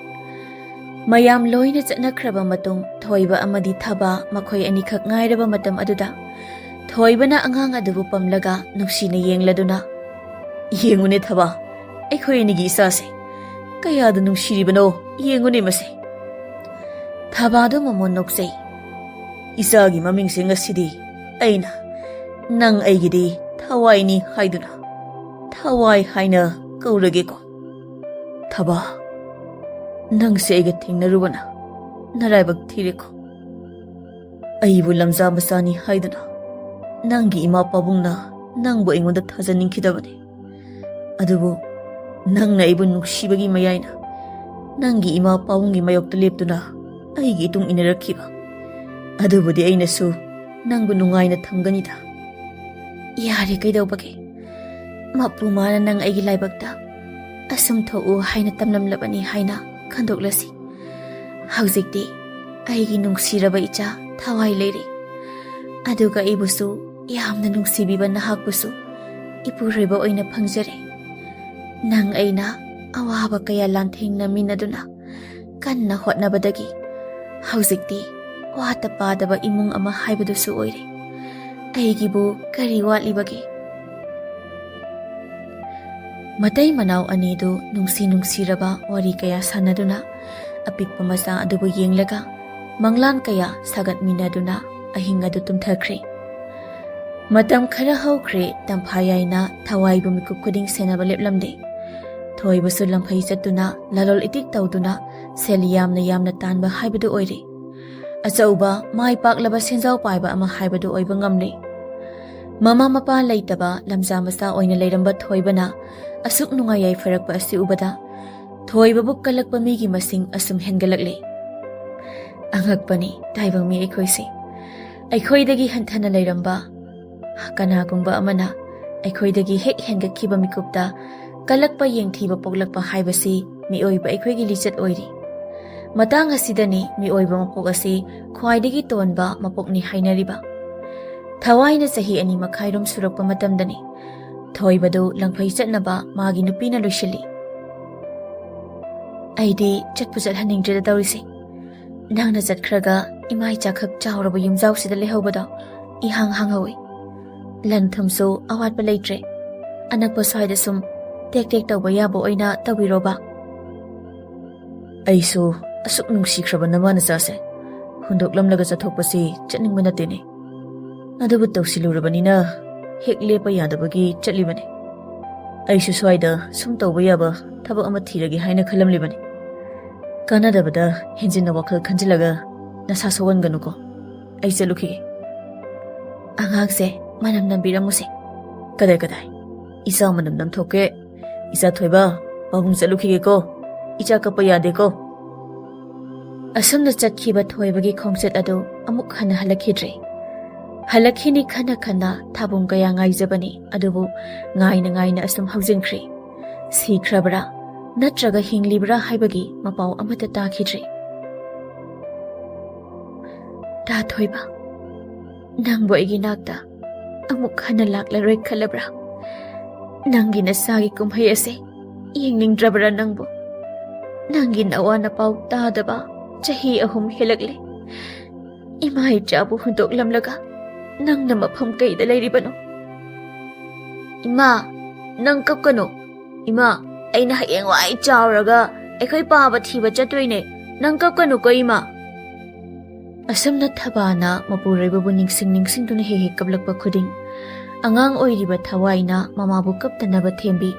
ꯃꯌꯥꯝ ꯂꯣꯏꯅ ꯆꯠꯅꯈ꯭ꯔꯕ ꯃꯇꯨꯡ ꯊꯣꯏꯕ ꯑꯃꯗꯤ ꯊꯕꯥ ꯃꯈꯣꯏ ꯑꯅꯤꯈꯛ ꯉꯥꯏꯔꯕ ꯃꯇꯝ ꯑꯗꯨꯗ ꯊꯣꯏꯕꯅ ꯑꯉꯥꯡ ꯑꯗꯨꯕꯨ ꯄꯝꯂꯒ ꯅꯨꯡꯁꯤꯅ ꯌꯦꯡꯂꯗꯨꯅ, "ꯌꯦꯡꯉꯨꯅꯦ ꯊꯕꯥ, ꯑꯩꯈꯣꯏ ꯑꯅꯤꯒꯤ ꯏꯆꯥꯁꯦ ꯀꯌꯥꯗ ꯅꯨꯡꯁꯤꯔꯤꯕꯅꯣ, ꯌꯦꯡꯉꯨꯅꯦ ꯃꯁꯦ꯫" ꯊꯕꯥꯗꯨ ꯃꯃꯣꯟ ꯅꯣꯛꯆꯩ꯫ "ꯏꯆꯥꯒꯤ ꯃꯃꯤꯡꯁꯦ ꯉꯁꯤꯗꯤ ꯑꯩꯅ ꯅꯪ ꯑꯩꯒꯤꯗꯤ ꯊꯋꯥꯏꯅꯤ ꯍꯥꯏꯗꯨꯅ ꯊꯋꯥꯏ ꯍꯥꯏꯅ ꯀꯧꯔꯒꯦꯀꯣ꯫ ꯊꯕꯥ, ꯅꯪꯁꯦ ꯑꯩꯒ ꯊꯦꯡꯅꯔꯨꯕꯅ ꯅꯔꯥꯏꯕꯛ ꯊꯤꯔꯦꯀꯣ꯫ ꯑꯩꯕꯨ ꯂꯝꯖꯥ ꯃꯆꯥꯅꯤ ꯍꯥꯏꯗꯨꯅ ꯅꯪꯒꯤ ꯏꯃꯥ ꯄꯥꯕꯨꯡꯅ ꯅꯪꯕꯨ ꯑꯩꯉꯣꯟꯗ ꯊꯥꯖꯅꯤꯡꯈꯤꯗꯕꯅꯤ꯫ ꯑꯗꯨꯕꯨ ꯅꯪꯅ ꯑꯩꯕꯨ ꯅꯨꯡꯁꯤꯕꯒꯤ ꯃꯌꯥꯏꯅ ꯅꯪꯒꯤ ꯏꯃꯥ ꯄꯥꯕꯨꯡꯒꯤ ꯃꯥꯌꯣꯛꯇ ꯂꯦꯞꯇꯨꯅ ꯑꯩꯒꯤ ꯏꯇꯨꯡ ꯏꯟꯅꯔꯛꯈꯤꯕ ꯑꯗꯨꯕꯨꯗꯤ ꯑꯩꯅꯁꯨ ꯅꯪꯕꯨ ꯅꯨꯡꯉꯥꯏꯅ ꯊꯝꯒꯅꯤꯗ꯫ ꯌꯥꯔꯦ, ꯀꯩꯗꯧꯕꯒꯦ? ꯃꯄꯨ ꯃꯥꯅ ꯅꯪ ꯑꯩꯒꯤ ꯂꯥꯏꯕꯛꯇ ꯑꯁꯨꯝ ꯊꯣꯛꯎ ꯍꯥꯏꯅ ꯇꯝꯂꯝꯂꯕꯅꯤ ꯍꯥꯏꯅ ꯈꯟꯗꯣꯛꯂꯁꯤ꯫ ꯍꯧꯖꯤꯛꯇꯤ ꯑꯩꯒꯤ ꯅꯨꯡꯁꯤꯔꯕ ꯏꯆꯥ ꯊꯋꯥꯏ ꯂꯩꯔꯦ꯫ ꯑꯗꯨꯒ ꯑꯩꯕꯨꯁꯨ ꯌꯥꯝꯅ ꯅꯨꯡꯁꯤꯕꯤꯕ ꯅꯍꯥꯛꯄꯨꯁꯨ ꯏꯄꯨꯔꯣꯏꯕ ꯑꯣꯏꯅ ꯐꯪꯖꯔꯦ꯫ ꯅꯪ ꯑꯩꯅ ꯑꯋꯥꯕ ꯀꯌꯥ ꯂꯥꯟꯊꯦꯡꯅꯃꯤꯟꯅꯗꯨꯅ ꯀꯟꯅ ꯍꯣꯠꯅꯕꯗꯒꯤ ꯍꯧꯖꯤꯛꯇꯤ ꯋꯥꯠꯇ ꯄꯥꯗꯕ ꯏꯃꯨꯡ ꯑꯃ ꯍꯥꯏꯕꯗꯨꯁꯨ ꯑꯣꯏꯔꯦ꯫ ꯑꯩꯒꯤꯕꯨ ꯀꯔꯤ ꯋꯥꯠꯂꯤꯕꯒꯦ? ꯃꯇꯩ ꯃꯅꯥꯎ ꯑꯅꯤꯗꯨ ꯅꯨꯡꯁꯤ ꯅꯨꯡꯁꯤꯔꯕ ꯋꯥꯔꯤ ꯀꯌꯥ ꯁꯥꯟꯅꯗꯨꯅ ꯑꯄꯤꯛꯄ ꯃꯆꯥ ꯑꯗꯨꯕꯨ ꯌꯦꯡꯂꯒ ꯃꯪꯂꯥꯟ ꯀꯌꯥ ꯁꯥꯒꯠꯃꯤꯟꯅꯗꯨꯅ ꯑꯍꯤꯡ ꯑꯗꯨ ꯇꯨꯝꯊꯈ꯭ꯔꯦ꯫ ꯃꯇꯝ ꯈꯔ ꯍꯧꯈ꯭ꯔꯦ, ꯇꯝꯐꯥ ꯌꯥꯏꯅ ꯊꯋꯥꯏꯕꯨ ꯃꯤꯀꯨꯞ ꯈꯨꯗꯤꯡ ꯁꯦꯟꯅꯕ ꯂꯦꯞꯂꯝꯗꯦ꯫ ꯊꯣꯏꯕꯁꯨ ꯂꯝꯐꯩ ꯆꯠꯇꯨꯅ ꯂꯂꯣꯜ ꯏꯇꯤꯛ ꯇꯧꯗꯨꯅ ꯁꯦꯜ ꯌꯥꯝꯅ ꯌꯥꯝꯅ ꯇꯥꯟꯕ ꯍꯥꯏꯕꯗꯨ ꯑꯣꯏꯔꯦ꯫ ꯑꯆꯧꯕ ꯃꯥꯏ ꯄꯥꯛꯂꯕ ꯁꯦꯟꯖꯥꯎ ꯄꯥꯏꯕ ꯑꯃ ꯍꯥꯏꯕꯗꯨ ꯑꯣꯏꯕ ꯉꯝꯂꯦ꯫ ꯃꯃꯥ ꯃꯄꯥ ꯂꯩꯇꯕ ꯂꯝꯖꯥ ꯃꯆꯥ ꯑꯣꯏꯅ ꯂꯩꯔꯝꯕ ꯊꯣꯏꯕꯅ ꯑꯁꯨꯛ ꯅꯨꯡꯉꯥꯏ ꯌꯥꯏꯐꯔꯛꯄ ꯑꯁꯤ ꯎꯕꯗ ꯊꯣꯏꯕꯕꯨ ꯀꯜꯂꯛꯄ ꯃꯤꯒꯤ ꯃꯁꯤꯡ ꯑꯁꯨꯝ ꯍꯦꯟꯒꯠꯂꯛꯂꯦ꯫ ꯑꯉꯛꯄꯅꯤ ꯇꯥꯏꯕꯪ ꯃꯤ ꯑꯩꯈꯣꯏꯁꯦ꯫ ꯑꯩꯈꯣꯏꯗꯒꯤ ꯍꯟꯊꯅ ꯂꯩꯔꯝꯕ ꯀꯅꯥꯒꯨꯝꯕ ꯑꯃꯅ ꯑꯩꯈꯣꯏꯗꯒꯤ ꯍꯦꯛ ꯍꯦꯟꯒꯠꯈꯤꯕ ꯃꯤꯀꯨꯞꯇ ꯀꯜꯂꯛꯄ ꯌꯦꯡꯊꯤꯕ ꯄꯣꯛꯂꯛꯄ ꯍꯥꯏꯕꯁꯤ ꯃꯤꯑꯣꯏꯕ ꯑꯩꯈꯣꯏꯒꯤ ꯂꯤꯆꯠ ꯑꯣꯏꯔꯤ꯫ ꯃꯇꯥꯡ ꯑꯁꯤꯗꯅꯤ ꯃꯤꯑꯣꯏꯕ ꯃꯄꯣꯛ ꯑꯁꯤ ꯈ꯭ꯋꯥꯏꯗꯒꯤ ꯇꯣꯟꯕ ꯃꯄꯣꯛꯅꯤ ꯍꯥꯏꯅꯔꯤꯕ꯫ ꯊꯋꯥꯏꯅ ꯆꯍꯤ ꯑꯅꯤ ꯃꯈꯥꯏꯔꯣꯝ ꯁꯨꯔꯛꯄ ꯃꯇꯝꯗꯅꯤ ꯊꯣꯏꯕꯗꯨ ꯂꯪꯐꯩ ꯆꯠꯅꯕ ꯃꯥꯒꯤ ꯅꯨꯄꯤꯅ ꯂꯣꯏꯁꯤꯜꯂꯤ꯫ ꯑꯩꯗꯤ ꯆꯠꯄꯨ ꯆꯠꯍꯟꯅꯤꯡꯗ꯭ꯔꯦꯗ ꯇꯧꯔꯤꯁꯦ꯫ ꯅꯪꯅ ꯆꯠꯈ꯭ꯔꯒ ꯏꯃꯥ ꯏꯆꯥꯈꯛ ꯆꯥꯎꯔꯕ ꯌꯨꯝꯖꯥꯎꯁꯤꯗ ꯂꯩꯍꯧꯕꯗꯣ ꯏꯍꯥꯡ ꯍꯥꯡꯍꯧꯏ꯫ ꯂꯟ ꯊꯨꯝꯁꯨ ꯑꯋꯥꯠꯄ ꯂꯩꯇ꯭ꯔꯦ꯫ ꯑꯅꯛꯄ ꯁ꯭ꯋꯥꯏꯗ ꯁꯨꯝ ꯇꯦꯛ ꯇꯦꯛ ꯇꯧꯕ ꯌꯥꯕ ꯑꯣꯏꯅ ꯇꯧꯕꯤꯔꯣꯕ꯫ ꯑꯩꯁꯨ ꯑꯁꯨꯛ ꯅꯨꯡꯁꯤꯈ꯭ꯔꯕ ꯅꯃꯥ ꯅꯆꯥꯁꯦ ꯍꯨꯟꯗꯣꯛꯂꯝꯂꯒ ꯆꯠꯊꯣꯛꯄꯁꯤ ꯆꯠꯅꯤꯡꯕ ꯅꯠꯇꯦꯅꯦ꯫ ꯑꯗꯨꯕꯨ ꯇꯧꯁꯤꯜꯂꯨꯔꯕꯅꯤꯅ ꯍꯦꯛ ꯂꯦꯞꯄ ꯌꯥꯗꯕꯒꯤ ꯆꯠꯂꯤꯕꯅꯤ꯫ ꯑꯩꯁꯨ ꯁ꯭ꯋꯥꯏꯗ ꯁꯨꯝ ꯇꯧꯕ ꯌꯥꯕ ꯊꯕꯛ ꯑꯃ ꯊꯤꯔꯒꯦ ꯍꯥꯏꯅ ꯈꯜꯂꯝꯂꯤꯕꯅꯤ꯫ ꯀꯥꯟꯅꯗꯕꯗ ꯍꯦꯟꯖꯤꯟꯅ ꯋꯥꯈꯜ ꯈꯟꯖꯤꯜꯂꯒ ꯅꯁꯥ ꯁꯣꯛꯍꯟꯒꯅꯨꯀꯣ꯫ ꯑꯩ ꯆꯠꯂꯨꯈꯤꯒꯦ꯫ ꯑꯉꯥꯡꯁꯦ ꯃꯅꯝ ꯅꯝꯕꯤꯔꯝꯃꯨꯁꯦ꯫ ꯀꯗꯥꯏ ꯀꯗꯥꯏ? ꯏꯆꯥ ꯃꯅꯝ ꯅꯝꯊꯣꯛꯀꯦ꯫ ꯏꯆꯥ ꯊꯣꯏꯕ, ꯄꯥꯕꯨꯡ ꯆꯠꯂꯨꯈꯤꯒꯦꯀꯣ꯫ ꯏꯆꯥ ꯀꯞꯄ ꯌꯥꯗꯦꯀꯣ꯫ ꯑꯁꯨꯝꯅ ꯆꯠꯈꯤꯕ ꯊꯣꯏꯕꯒꯤ ꯈꯣꯡꯆꯠ ꯑꯗꯨ ꯑꯃꯨꯛ ꯍꯟꯅ ꯍꯜꯂꯛꯈꯤꯗ꯭ꯔꯦ꯫ ꯍꯜꯂꯛꯈꯤꯅꯤ ꯈꯟꯅ ꯈꯟꯅ ꯊꯥꯕꯨꯡ ꯀꯌꯥ ꯉꯥꯏꯖꯕꯅꯤ, ꯑꯗꯨꯕꯨ ꯉꯥꯏꯅ ꯉꯥꯏꯅ ꯑꯁꯨꯝ ꯍꯧꯖꯤꯟꯈ꯭ꯔꯦ꯫ ꯁꯤꯈ꯭ꯔꯕ꯭ꯔꯥ ꯅꯠꯇ꯭ꯔꯒ ꯍꯤꯡꯂꯤꯕ꯭ꯔꯥ ꯍꯥꯏꯕꯒꯤ ꯃꯄꯥꯎ ꯑꯃꯠꯇ ꯇꯥꯈꯤꯗ꯭ꯔꯦ꯫ ꯇꯥ ꯊꯣꯏꯕ, ꯅꯪꯕꯨ ꯑꯩꯒꯤ ꯅꯥꯛꯇ ꯑꯃꯨꯛ ꯍꯟꯅ ꯂꯥꯛꯂꯔꯣꯏ ꯈꯜꯂꯕ꯭ꯔꯥ? ꯅꯪꯒꯤ ꯅꯁꯥꯒꯤ ꯀꯨꯝꯍꯩ ꯑꯁꯦ ꯌꯦꯡꯅꯤꯡꯗ꯭ꯔꯕ꯭ꯔꯥ ꯅꯪꯕꯨ? ꯅꯪꯒꯤ ꯅꯋꯥ ꯅꯄꯥꯎ ꯇꯥꯗꯕ ꯆꯍꯤ ꯑꯍꯨꯝ ꯍꯦꯜꯂꯛꯂꯦ꯫ ꯏꯃꯥ ꯏꯆꯥꯕꯨ ꯍꯨꯟꯗꯣꯛꯂꯝꯂꯒ ꯅꯪꯅ ꯃꯐꯝ ꯀꯩꯗ ꯂꯩꯔꯤꯕꯅꯣ? ꯏꯃꯥ, ꯅꯪ ꯀꯞꯀꯅꯨ꯫ ꯏꯃꯥ, ꯑꯩꯅ ꯍꯌꯦꯡꯋꯥꯏ ꯆꯥꯎꯔꯒ ꯑꯩꯈꯣꯏ ꯄꯥꯕ ꯊꯤꯕ ꯆꯠꯇꯣꯏꯅꯦ꯫ ꯅꯪ ꯀꯞꯀꯅꯨꯀꯣ ꯏꯃꯥ꯫ ꯑꯁꯨꯝꯅ ꯊꯕꯥꯅ ꯃꯄꯨꯔꯣꯏꯕꯕꯨ ꯅꯤꯡꯁꯤꯡ ꯅꯤꯡꯁꯤꯡꯗꯨꯅ ꯍꯦꯛ ꯍꯦꯛ ꯀꯞꯂꯛꯄ ꯈꯨꯗꯤꯡ, ꯑꯉꯥꯡ ꯑꯣꯏꯔꯤꯕ ꯊꯋꯥꯏꯅ ꯃꯃꯥꯕꯨ ꯀꯞꯇꯅꯕ ꯊꯦꯝꯕꯤ꯫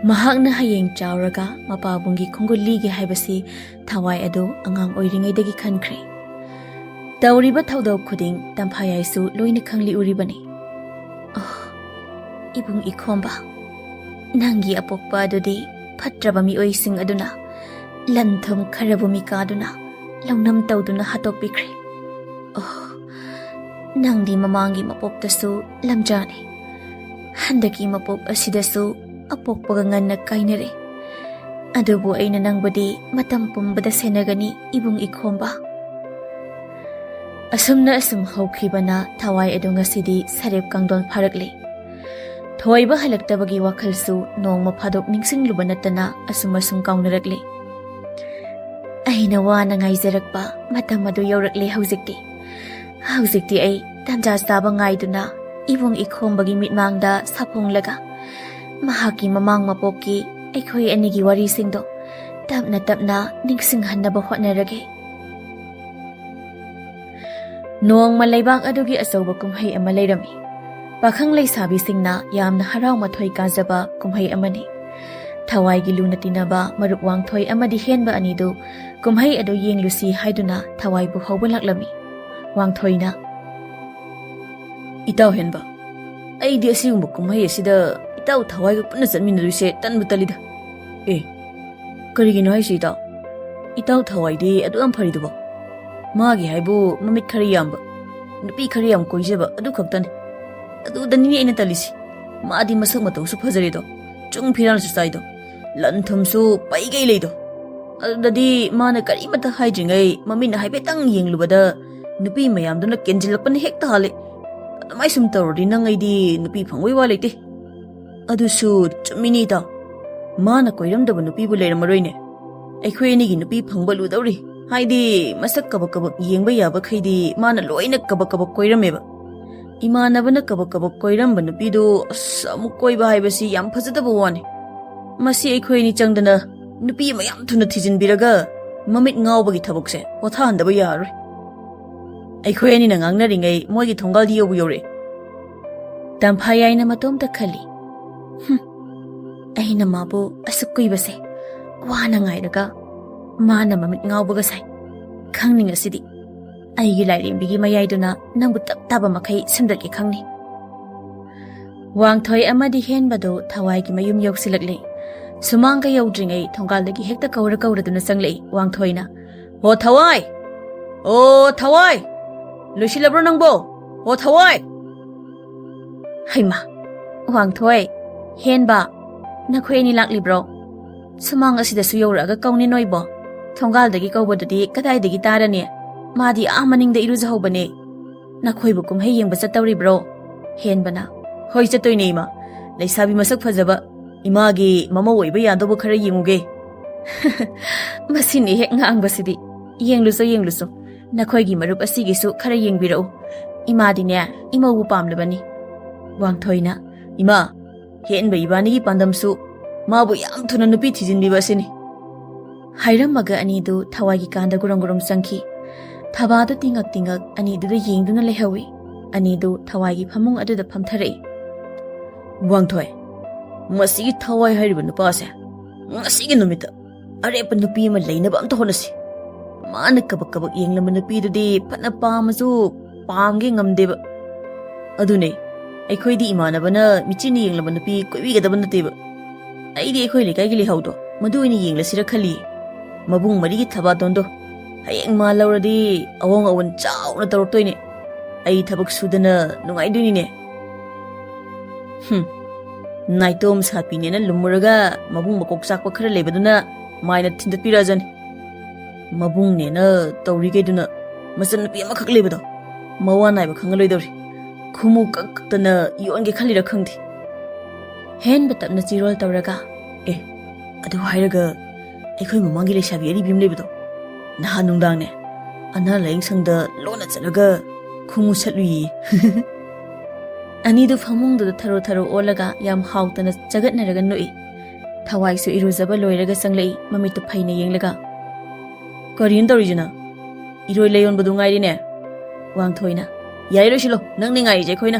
ꯃꯍꯥꯛꯅ ꯍꯌꯦꯡ ꯆꯥꯎꯔꯒ ꯃꯄꯥꯕꯨꯡꯒꯤ ꯈꯣꯡꯒꯨꯜ ꯂꯤꯒꯦ ꯍꯥꯏꯕꯁꯤ ꯊꯋꯥꯏ ꯑꯗꯨ ꯑꯉꯥꯡ ꯑꯣꯏꯔꯤꯉꯩꯗꯒꯤ ꯈꯟꯈ꯭ꯔꯦ꯫ ꯇꯧꯔꯤꯕ ꯊꯧꯗꯣꯛ ꯈꯨꯗꯤꯡ ꯇꯝꯐꯥꯌꯥꯏꯁꯨ ꯂꯣꯏꯅ ꯈꯪꯂꯤ ꯎꯔꯤꯕꯅꯤ꯫ ꯑꯣ, ꯏꯕꯨꯡ ꯏꯈꯣꯝꯕ, ꯅꯪꯒꯤ ꯑꯄꯣꯛꯄ ꯑꯗꯨꯗꯤ ꯐꯠꯇ꯭ꯔꯕ ꯃꯤꯑꯣꯏꯁꯤꯡ ꯑꯗꯨꯅ ꯂꯟ ꯊꯨꯝ ꯈꯔꯕꯨ ꯃꯤꯀꯥꯗꯨꯅ ꯂꯧꯅꯝ ꯇꯧꯗꯨꯅ ꯍꯥꯠꯇꯣꯛꯄꯤꯈ꯭ꯔꯦ꯫ ꯑꯣ, ꯅꯪꯗꯤ ꯃꯃꯥꯡꯒꯤ ꯃꯄꯣꯛꯇꯁꯨ ꯂꯝꯖꯥꯅꯤ, ꯍꯟꯗꯛꯀꯤ ꯃꯄꯣꯛ ꯑꯁꯤꯗꯁꯨ ꯑꯄꯣꯛꯄꯒ ꯉꯟꯅ ꯀꯥꯏꯅꯔꯦ꯫ ꯑꯗꯨꯕꯨ ꯑꯩꯅ ꯅꯪꯕꯨꯗꯤ ꯃꯇꯝ ꯄꯨꯝꯕꯗ ꯁꯦꯟꯅꯒꯅꯤ, ꯏꯕꯨꯡ ꯏꯈꯣꯝꯕ꯫ ꯑꯁꯨꯝꯅ ꯑꯁꯨꯝ ꯍꯧꯈꯤꯕꯅ ꯊꯋꯥꯏ ꯑꯗꯨ ꯉꯁꯤꯗꯤ ꯁꯔꯦꯞ ꯀꯥꯡꯗꯣꯟ ꯐꯥꯔꯛꯂꯦ꯫ ꯊꯣꯏꯕ ꯍꯜꯂꯛꯇꯕꯒꯤ ꯋꯥꯈꯜꯁꯨ ꯅꯣꯡꯃ ꯐꯥꯗꯣꯛ ꯅꯤꯡꯁꯤꯡꯂꯨꯕ ꯅꯠꯇꯅ ꯑꯁꯨꯝ ꯑꯁꯨꯝ ꯀꯥꯎꯅꯔꯛꯂꯦ꯫ ꯑꯩꯅ ꯋꯥꯅ ꯉꯥꯏꯖꯔꯛꯄ ꯃꯇꯝ ꯑꯗꯨ ꯌꯧꯔꯛꯂꯦ ꯍꯧꯖꯤꯛꯇꯤ꯫ ꯍꯧꯖꯤꯛꯇꯤ ꯑꯩ ꯇꯥꯟꯖꯥ ꯆꯥꯕ ꯉꯥꯏꯗꯨꯅ ꯏꯕꯨꯡ ꯏꯈꯣꯝꯕꯒꯤ ꯃꯤꯠꯃꯥꯡꯗ ꯁꯥꯐꯣꯡꯂꯒ ꯃꯍꯥꯛꯀꯤ ꯃꯃꯥꯡ ꯃꯄꯣꯛꯀꯤ ꯑꯩꯈꯣꯏ ꯑꯅꯤꯒꯤ ꯋꯥꯔꯤꯁꯤꯡꯗꯣ ꯇꯞꯅ ꯇꯞꯅ ꯅꯤꯡꯁꯤꯡꯍꯟꯅꯕ ꯍꯣꯠꯅꯔꯒꯦ꯫ ꯅꯣꯡꯃ ꯂꯩꯕꯥꯛ ꯑꯗꯨꯒꯤ ꯑꯆꯧꯕ ꯀꯨꯝꯍꯩ ꯑꯃ ꯂꯩꯔꯝꯃꯤ꯫ ꯄꯥꯈꯪ ꯂꯩꯁꯥꯕꯤꯁꯤꯡꯅ ꯌꯥꯝꯅ ꯍꯔꯥꯎ ꯃꯊꯣꯏ ꯀꯥꯖꯕ ꯀꯨꯝꯍꯩ ꯑꯃꯅꯤ꯫ ꯊꯋꯥꯏꯒꯤ ꯂꯨꯅ ꯇꯤꯟꯅꯕ ꯃꯔꯨꯞ ꯋꯥꯡꯊꯣꯏ ꯑꯃꯗꯤ ꯍꯦꯟꯕ ꯑꯅꯤꯗꯨ ꯀꯨꯝꯍꯩ ꯑꯗꯨ ꯌꯦꯡꯂꯨꯁꯤ ꯍꯥꯏꯗꯨꯅ ꯊꯋꯥꯏꯕꯨ ꯍꯧꯕ ꯂꯥꯛꯂꯝꯃꯤ꯫ ꯋꯥꯡꯊꯣꯏꯅ, "ꯏꯇꯥꯎ ꯍꯦꯟꯕ, ꯑꯩꯗꯤ ꯑꯁꯤꯒꯨꯝꯕ ꯀꯨꯝꯍꯩ ꯑꯁꯤꯗ ꯏꯇꯥꯎ ꯊꯋꯥꯏꯒ ꯄꯨꯟꯅ ꯆꯠꯃꯤꯟꯅꯗꯣꯏꯁꯦ ꯇꯟꯕꯨ ꯇꯜꯂꯤꯗ꯫ ꯑꯦ, ꯀꯔꯤꯒꯤꯅꯣ ꯍꯥꯏꯁꯤ ꯏꯇꯥꯎ? ꯏꯇꯥꯎ ꯊꯋꯥꯏꯗꯤ ꯑꯗꯨ ꯌꯥꯝ ꯐꯔꯤꯗꯨꯕꯣ? ꯃꯥꯒꯤ ꯍꯥꯏꯕꯨ ꯃꯃꯤꯠ ꯈꯔ ꯌꯥꯝꯕ, ꯅꯨꯄꯤ ꯈꯔ ꯌꯥꯝ ꯀꯣꯏꯖꯕ ꯑꯗꯨ ꯈꯛꯇꯅꯤ꯫ ꯑꯗꯨꯗꯅꯤꯅꯦ ꯑꯩꯅ ꯇꯜꯂꯤꯁꯤ꯫ ꯃꯥꯗꯤ ꯃꯁꯛ ꯃꯇꯧꯁꯨ ꯐꯖꯔꯦꯗꯣ, ꯆꯨꯡ ꯐꯤꯔꯥꯜꯁꯨ ꯆꯥꯏꯗꯣ, ꯂꯟ ꯊꯨꯝꯁꯨ ꯄꯩꯒꯩ ꯂꯩꯗꯣ꯫ ꯑꯗꯨꯗꯗꯤ ꯃꯥꯅ ꯀꯔꯤꯃꯠꯇ ꯍꯥꯏꯗ꯭ꯔꯤꯉꯩ ꯃꯃꯤꯠꯅ ꯍꯥꯏꯐꯦꯠꯇꯪ ꯌꯦꯡꯂꯨꯕꯗ ꯅꯨꯄꯤ ꯃꯌꯥꯝꯗꯨꯅ ꯀꯦꯟꯖꯤꯜꯂꯛꯄꯅ ꯍꯦꯛꯇ ꯍꯥꯜꯂꯦ꯫ ꯑꯗꯨꯃꯥꯏ ꯁꯨꯝ ꯇꯧꯔꯗꯤ ꯅꯪ ꯑꯩꯗꯤ ꯅꯨꯄꯤ ꯐꯪꯕꯩ ꯋꯥ ꯂꯩꯇꯦ꯫ ꯑꯗꯨꯁꯨ ꯆꯨꯝꯃꯤꯅꯤ ꯏꯇꯥꯎ, ꯃꯥꯅ ꯀꯣꯏꯔꯝꯗꯕ ꯅꯨꯄꯤꯕꯨ ꯂꯩꯔꯝꯃꯔꯣꯏꯅꯦ꯫ ꯑꯩꯈꯣꯏ ꯑꯅꯤꯒꯤ ꯅꯨꯄꯤ ꯐꯪꯕ ꯂꯨꯗꯧꯔꯤ꯫ ꯍꯥꯏꯗꯤ ꯃꯁꯛ ꯀꯕꯛ ꯀꯕꯛ ꯌꯦꯡꯕ ꯌꯥꯕꯈꯩꯗꯤ ꯃꯥꯅ ꯂꯣꯏꯅ ꯀꯕꯛ ꯀꯕꯛ ꯀꯣꯏꯔꯝꯃꯦꯕ꯫ ꯏꯃꯥꯟꯅꯕꯅ ꯀꯕꯛ ꯀꯕꯛ ꯀꯣꯏꯔꯝꯕ ꯅꯨꯄꯤꯗꯨ ꯑꯁ ꯑꯃꯨꯛ ꯀꯣꯏꯕ ꯍꯥꯏꯕꯁꯤ ꯌꯥꯝ ꯐꯖꯗꯕ ꯋꯥꯅꯤ꯫ ꯃꯁꯤ ꯑꯩꯈꯣꯏ ꯑꯅꯤ ꯆꯪꯗꯅ ꯅꯨꯄꯤ ꯑꯃ ꯌꯥꯝ ꯊꯨꯅ ꯊꯤꯖꯤꯟꯕꯤꯔꯒ ꯃꯃꯤꯠ ꯉꯥꯎꯕꯒꯤ ꯊꯕꯛꯁꯦ ꯄꯣꯊꯥꯍꯟꯗꯕ ꯌꯥꯔꯔꯣꯏ꯫ ꯑꯩꯈꯣꯏ ꯑꯅꯤꯅ ꯉꯥꯡꯅꯔꯤꯉꯩ ꯃꯣꯏꯒꯤ ꯊꯣꯡꯒꯥꯜꯗꯤ ꯌꯧꯕ ꯌꯧꯔꯛꯑꯦ꯫ ꯇꯝꯐꯥꯌꯥꯏꯅ ꯃꯇꯣꯝꯇ ꯈꯜꯂꯤ, "ꯍꯨꯝ, ꯑꯩꯅ ꯃꯥꯕꯨ ꯑꯁꯨꯛ ꯀꯨꯏꯕꯁꯦ ꯋꯥꯅ ꯉꯥꯏꯔꯒ ꯃꯥꯅ ꯃꯃꯤꯠ ꯉꯥꯎꯕꯒ ꯁꯥꯏ꯫ ꯈꯪꯅꯤꯡ ꯑꯁꯤꯗꯤ꯫ ꯑꯩꯒꯤ ꯂꯥꯏꯔꯦꯝꯕꯤꯒꯤ ꯃꯌꯥꯏꯗꯨꯅ ꯅꯪꯕꯨ ꯇꯞ ꯇꯥꯕ ꯃꯈꯩ ꯁꯦꯝꯗꯠꯀꯦ ꯈꯪꯅꯤ꯫" ꯋꯥꯡꯊꯣꯏ ꯑꯃꯗꯤ ꯍꯦꯟꯕꯗꯨ ꯊꯋꯥꯏꯒꯤ ꯃꯌꯨꯝ ꯌꯧꯁꯤꯜꯂꯛꯂꯦ꯫ ꯁꯨꯃꯥꯡꯒ ꯌꯧꯗ꯭ꯔꯤꯉꯩ ꯊꯣꯡꯒꯥꯜꯗꯒꯤ ꯍꯦꯛꯇ ꯀꯧꯔ ꯀꯧꯔꯗꯨꯅ ꯆꯪꯂꯛꯏ ꯋꯥꯡꯊꯣꯏꯅ꯫ "ꯍꯣ ꯊꯋꯥꯏ! ꯑꯣ ꯊꯋꯥꯏ! ꯂꯣꯏꯁꯤꯜꯂꯕ꯭ꯔꯣ ꯅꯪꯕꯣ? ꯍꯣ ꯊꯋꯥꯏ!" "ꯍꯩꯃꯥ, ꯋꯥꯡꯊꯣꯏ, ꯍꯦꯟꯕ, ꯅꯈꯣꯏ ꯑꯅꯤ ꯂꯥꯛꯂꯤꯕ꯭ꯔꯣ? ꯁꯨꯃꯥꯡ ꯑꯁꯤꯗꯁꯨ ꯌꯧꯔꯛꯑꯒ ꯀꯧꯅꯤ ꯅꯣꯏꯕꯣ? ꯊꯣꯡꯒꯥꯜꯗꯒꯤ ꯀꯧꯕꯗꯨꯗꯤ ꯀꯗꯥꯏꯗꯒꯤ ꯇꯥꯔꯅꯤ? ꯃꯥꯗꯤ ꯑꯥ ꯃꯅꯤꯡꯗ ꯏꯔꯨꯖꯍꯧꯕꯅꯦ꯫ ꯅꯈꯣꯏꯕꯨ ꯀꯨꯝꯍꯩ ꯌꯦꯡꯕ ꯆꯠꯇꯧꯔꯤꯕ꯭ꯔꯣ?" ꯍꯦꯟꯕꯅ, "ꯍꯣꯏ, ꯆꯠꯇꯣꯏꯅꯦ ꯏꯃꯥ꯫ ꯂꯩꯁꯥꯕꯤ ꯃꯁꯛ ꯐꯖꯕ, ꯏꯃꯥꯒꯤ ꯃꯃꯧ ꯑꯣꯏꯕ ꯌꯥꯗꯧꯕ ꯈꯔ ꯌꯦꯡꯉꯨꯒꯦ꯫" "ꯃꯁꯤꯅꯤ ꯍꯦꯛ ꯉꯥꯡꯕꯁꯤꯗꯤ꯫ ꯌꯦꯡꯂꯨꯆꯣ, ꯌꯦꯡꯂꯨꯆꯣ꯫ ꯅꯈꯣꯏꯒꯤ ꯃꯔꯨꯞ ꯑꯁꯤꯒꯤꯁꯨ ꯈꯔ ꯌꯦꯡꯕꯤꯔꯛꯎ꯫ ꯏꯃꯥꯗꯤꯅꯦ, ꯏꯃꯧꯕꯨ ꯄꯥꯝꯂꯕꯅꯤ꯫" ꯋꯥꯡꯊꯣꯏꯅ, "ꯏꯃꯥ, ꯍꯦꯟꯕ ꯏꯕꯥꯅꯤꯒꯤ ꯄꯥꯟꯗꯝꯁꯨ ꯃꯥꯕꯨ ꯌꯥꯝ ꯊꯨꯅ ꯅꯨꯄꯤ ꯊꯤꯖꯤꯟꯕꯤꯕ ꯑꯁꯤꯅꯤ꯫" ꯍꯥꯏꯔꯝꯃꯒ ꯑꯅꯤꯗꯨ ꯊꯋꯥꯏꯒꯤ ꯀꯥꯟꯗ ꯒꯨꯔꯨꯝ ꯒꯨꯔꯨꯝ ꯆꯪꯈꯤ꯫ ꯊꯕꯥꯗꯨ ꯇꯤꯡꯉꯛ ꯇꯤꯡꯉꯛ ꯑꯅꯤꯗꯨꯗ ꯌꯦꯡꯗꯨꯅ ꯂꯩꯍꯧꯏ꯫ ꯑꯅꯤꯗꯨ ꯊꯋꯥꯏꯒꯤ ꯐꯃꯨꯡ ꯑꯗꯨꯗ ꯐꯝꯊꯔꯛꯏ꯫ "ꯋꯥꯡꯊꯣꯏ, ꯃꯁꯤꯒꯤ ꯊꯋꯥꯏ ꯍꯥꯏꯔꯤꯕ ꯅꯨꯄꯥꯁꯦ ꯉꯁꯤꯒꯤ ꯅꯨꯃꯤꯠꯇ ꯑꯔꯦꯞꯄ ꯅꯨꯄꯤ ꯑꯃ ꯂꯩꯅꯕ ꯑꯝꯇ ꯍꯣꯠꯅꯁꯤ꯫ ꯃꯥꯅ ꯀꯕꯛ ꯀꯕꯛ ꯌꯦꯡꯂꯝꯕ ꯅꯨꯄꯤꯗꯨꯗꯤ ꯐꯅ ꯄꯥꯝꯃꯁꯨ ꯄꯥꯝꯒꯦ ꯉꯝꯗꯦꯕ꯫ ꯑꯗꯨꯅꯦ, ꯑꯩꯈꯣꯏꯗꯤ ꯏꯃꯥꯟꯅꯕꯅ ꯃꯤꯆꯤꯟꯅ ꯌꯦꯡꯂꯝꯕ ꯅꯨꯄꯤ ꯀꯣꯏꯕꯤꯒꯗꯕ ꯅꯠꯇꯦꯕ꯫ ꯑꯩꯗꯤ ꯑꯩꯈꯣꯏ ꯂꯩꯀꯥꯏꯒꯤ ꯂꯩꯍꯧꯗꯣ ꯃꯗꯨ ꯑꯣꯏꯅ ꯌꯦꯡꯂꯁꯤꯔ ꯈꯜꯂꯤ꯫ ꯃꯕꯨꯡ ꯃꯔꯤꯒꯤ ꯊꯕꯥꯇꯣꯟꯗꯣ ꯍꯌꯦꯡ ꯃꯥ ꯂꯧꯔꯗꯤ ꯑꯋꯣꯡ ꯑꯋꯣꯟ ꯆꯥꯎꯅ ꯇꯧꯔꯛꯇꯣꯏꯅꯦ꯫ ꯑꯩ ꯊꯕꯛ ꯁꯨꯗꯅ ꯅꯨꯡꯉꯥꯏꯗꯣꯏꯅꯤꯅꯦ꯫ ꯍꯨꯝ, ꯅꯥꯏꯇꯣꯝ ꯁꯥꯄꯤꯅꯦꯅ ꯂꯨꯝꯃꯨꯔꯒ ꯃꯕꯨꯡ ꯃꯀꯣꯛ ꯆꯥꯛꯄ ꯈꯔ ꯂꯩꯕꯗꯨꯅ ꯃꯥꯏꯅ ꯊꯤꯟꯗꯠꯄꯤꯔꯛꯑꯖꯅꯤ꯫ ꯃꯕꯨꯡꯅꯦꯅ ꯇꯧꯔꯤꯈꯩꯗꯨꯅ ꯃꯆꯟꯅꯨꯄꯤ ꯑꯃꯈꯛ ꯂꯩꯕꯗꯣ ꯃꯋꯥ ꯅꯥꯏꯕ ꯈꯪꯉꯂꯣꯏꯗꯧꯔꯤ꯫ ꯈꯨꯃꯨ ꯀꯛ ꯀꯛꯇꯅ ꯌꯣꯟꯒꯦ ꯈꯜꯂꯤꯔ ꯈꯪꯗꯦ꯫" ꯍꯦꯟꯕ ꯇꯞꯅ ꯆꯤꯔꯣꯜ ꯇꯧꯔꯒ, "ꯑꯦ, ꯑꯗꯨ ꯍꯥꯏꯔꯒ ꯑꯩꯈꯣꯏ ꯃꯃꯥꯡꯒꯤ ꯂꯩꯁꯥꯕꯤ ꯑꯔꯤꯕꯤ ꯑꯃ ꯂꯩꯕꯗꯣ ꯅꯍꯥꯟ ꯅꯨꯡꯗꯥꯡꯅꯦ, ꯑꯅꯥ ꯂꯥꯌꯦꯡ ꯁꯪꯗ ꯂꯣꯟꯅ ꯆꯠꯂꯒ ꯈꯨꯃꯨ ꯁꯠꯂꯨꯏꯌꯦ꯫" ꯑꯅꯤꯗꯨ ꯐꯃꯨꯡꯗꯨꯗ ꯊꯔꯣ ꯊꯔꯣ ꯑꯣꯜꯂꯒ ꯌꯥꯝ ꯍꯥꯎꯇꯅ ꯆꯒꯠꯅꯔꯒ ꯅꯣꯛꯏ꯫ ꯊꯋꯥꯏꯁꯨ ꯏꯔꯨꯖꯕ ꯂꯣꯏꯔꯒ ꯆꯪꯂꯛꯏ, ꯃꯃꯤꯠꯇꯨ ꯐꯩꯅ ꯌꯦꯡꯂꯒ꯫ "ꯀꯔꯤꯅꯣ ꯇꯧꯔꯤꯁꯤꯅ? ꯏꯔꯣꯏ ꯂꯩꯌꯣꯟꯕꯗꯨ ꯉꯥꯏꯔꯤꯅꯦ꯫" ꯋꯥꯡꯊꯣꯏꯅ, "ꯌꯥꯔꯦ, ꯂꯣꯏꯁꯤꯜꯂꯣ, ꯅꯪꯅꯦ ꯉꯥꯏꯔꯤꯁꯦ ꯑꯩꯈꯣꯏꯅ꯫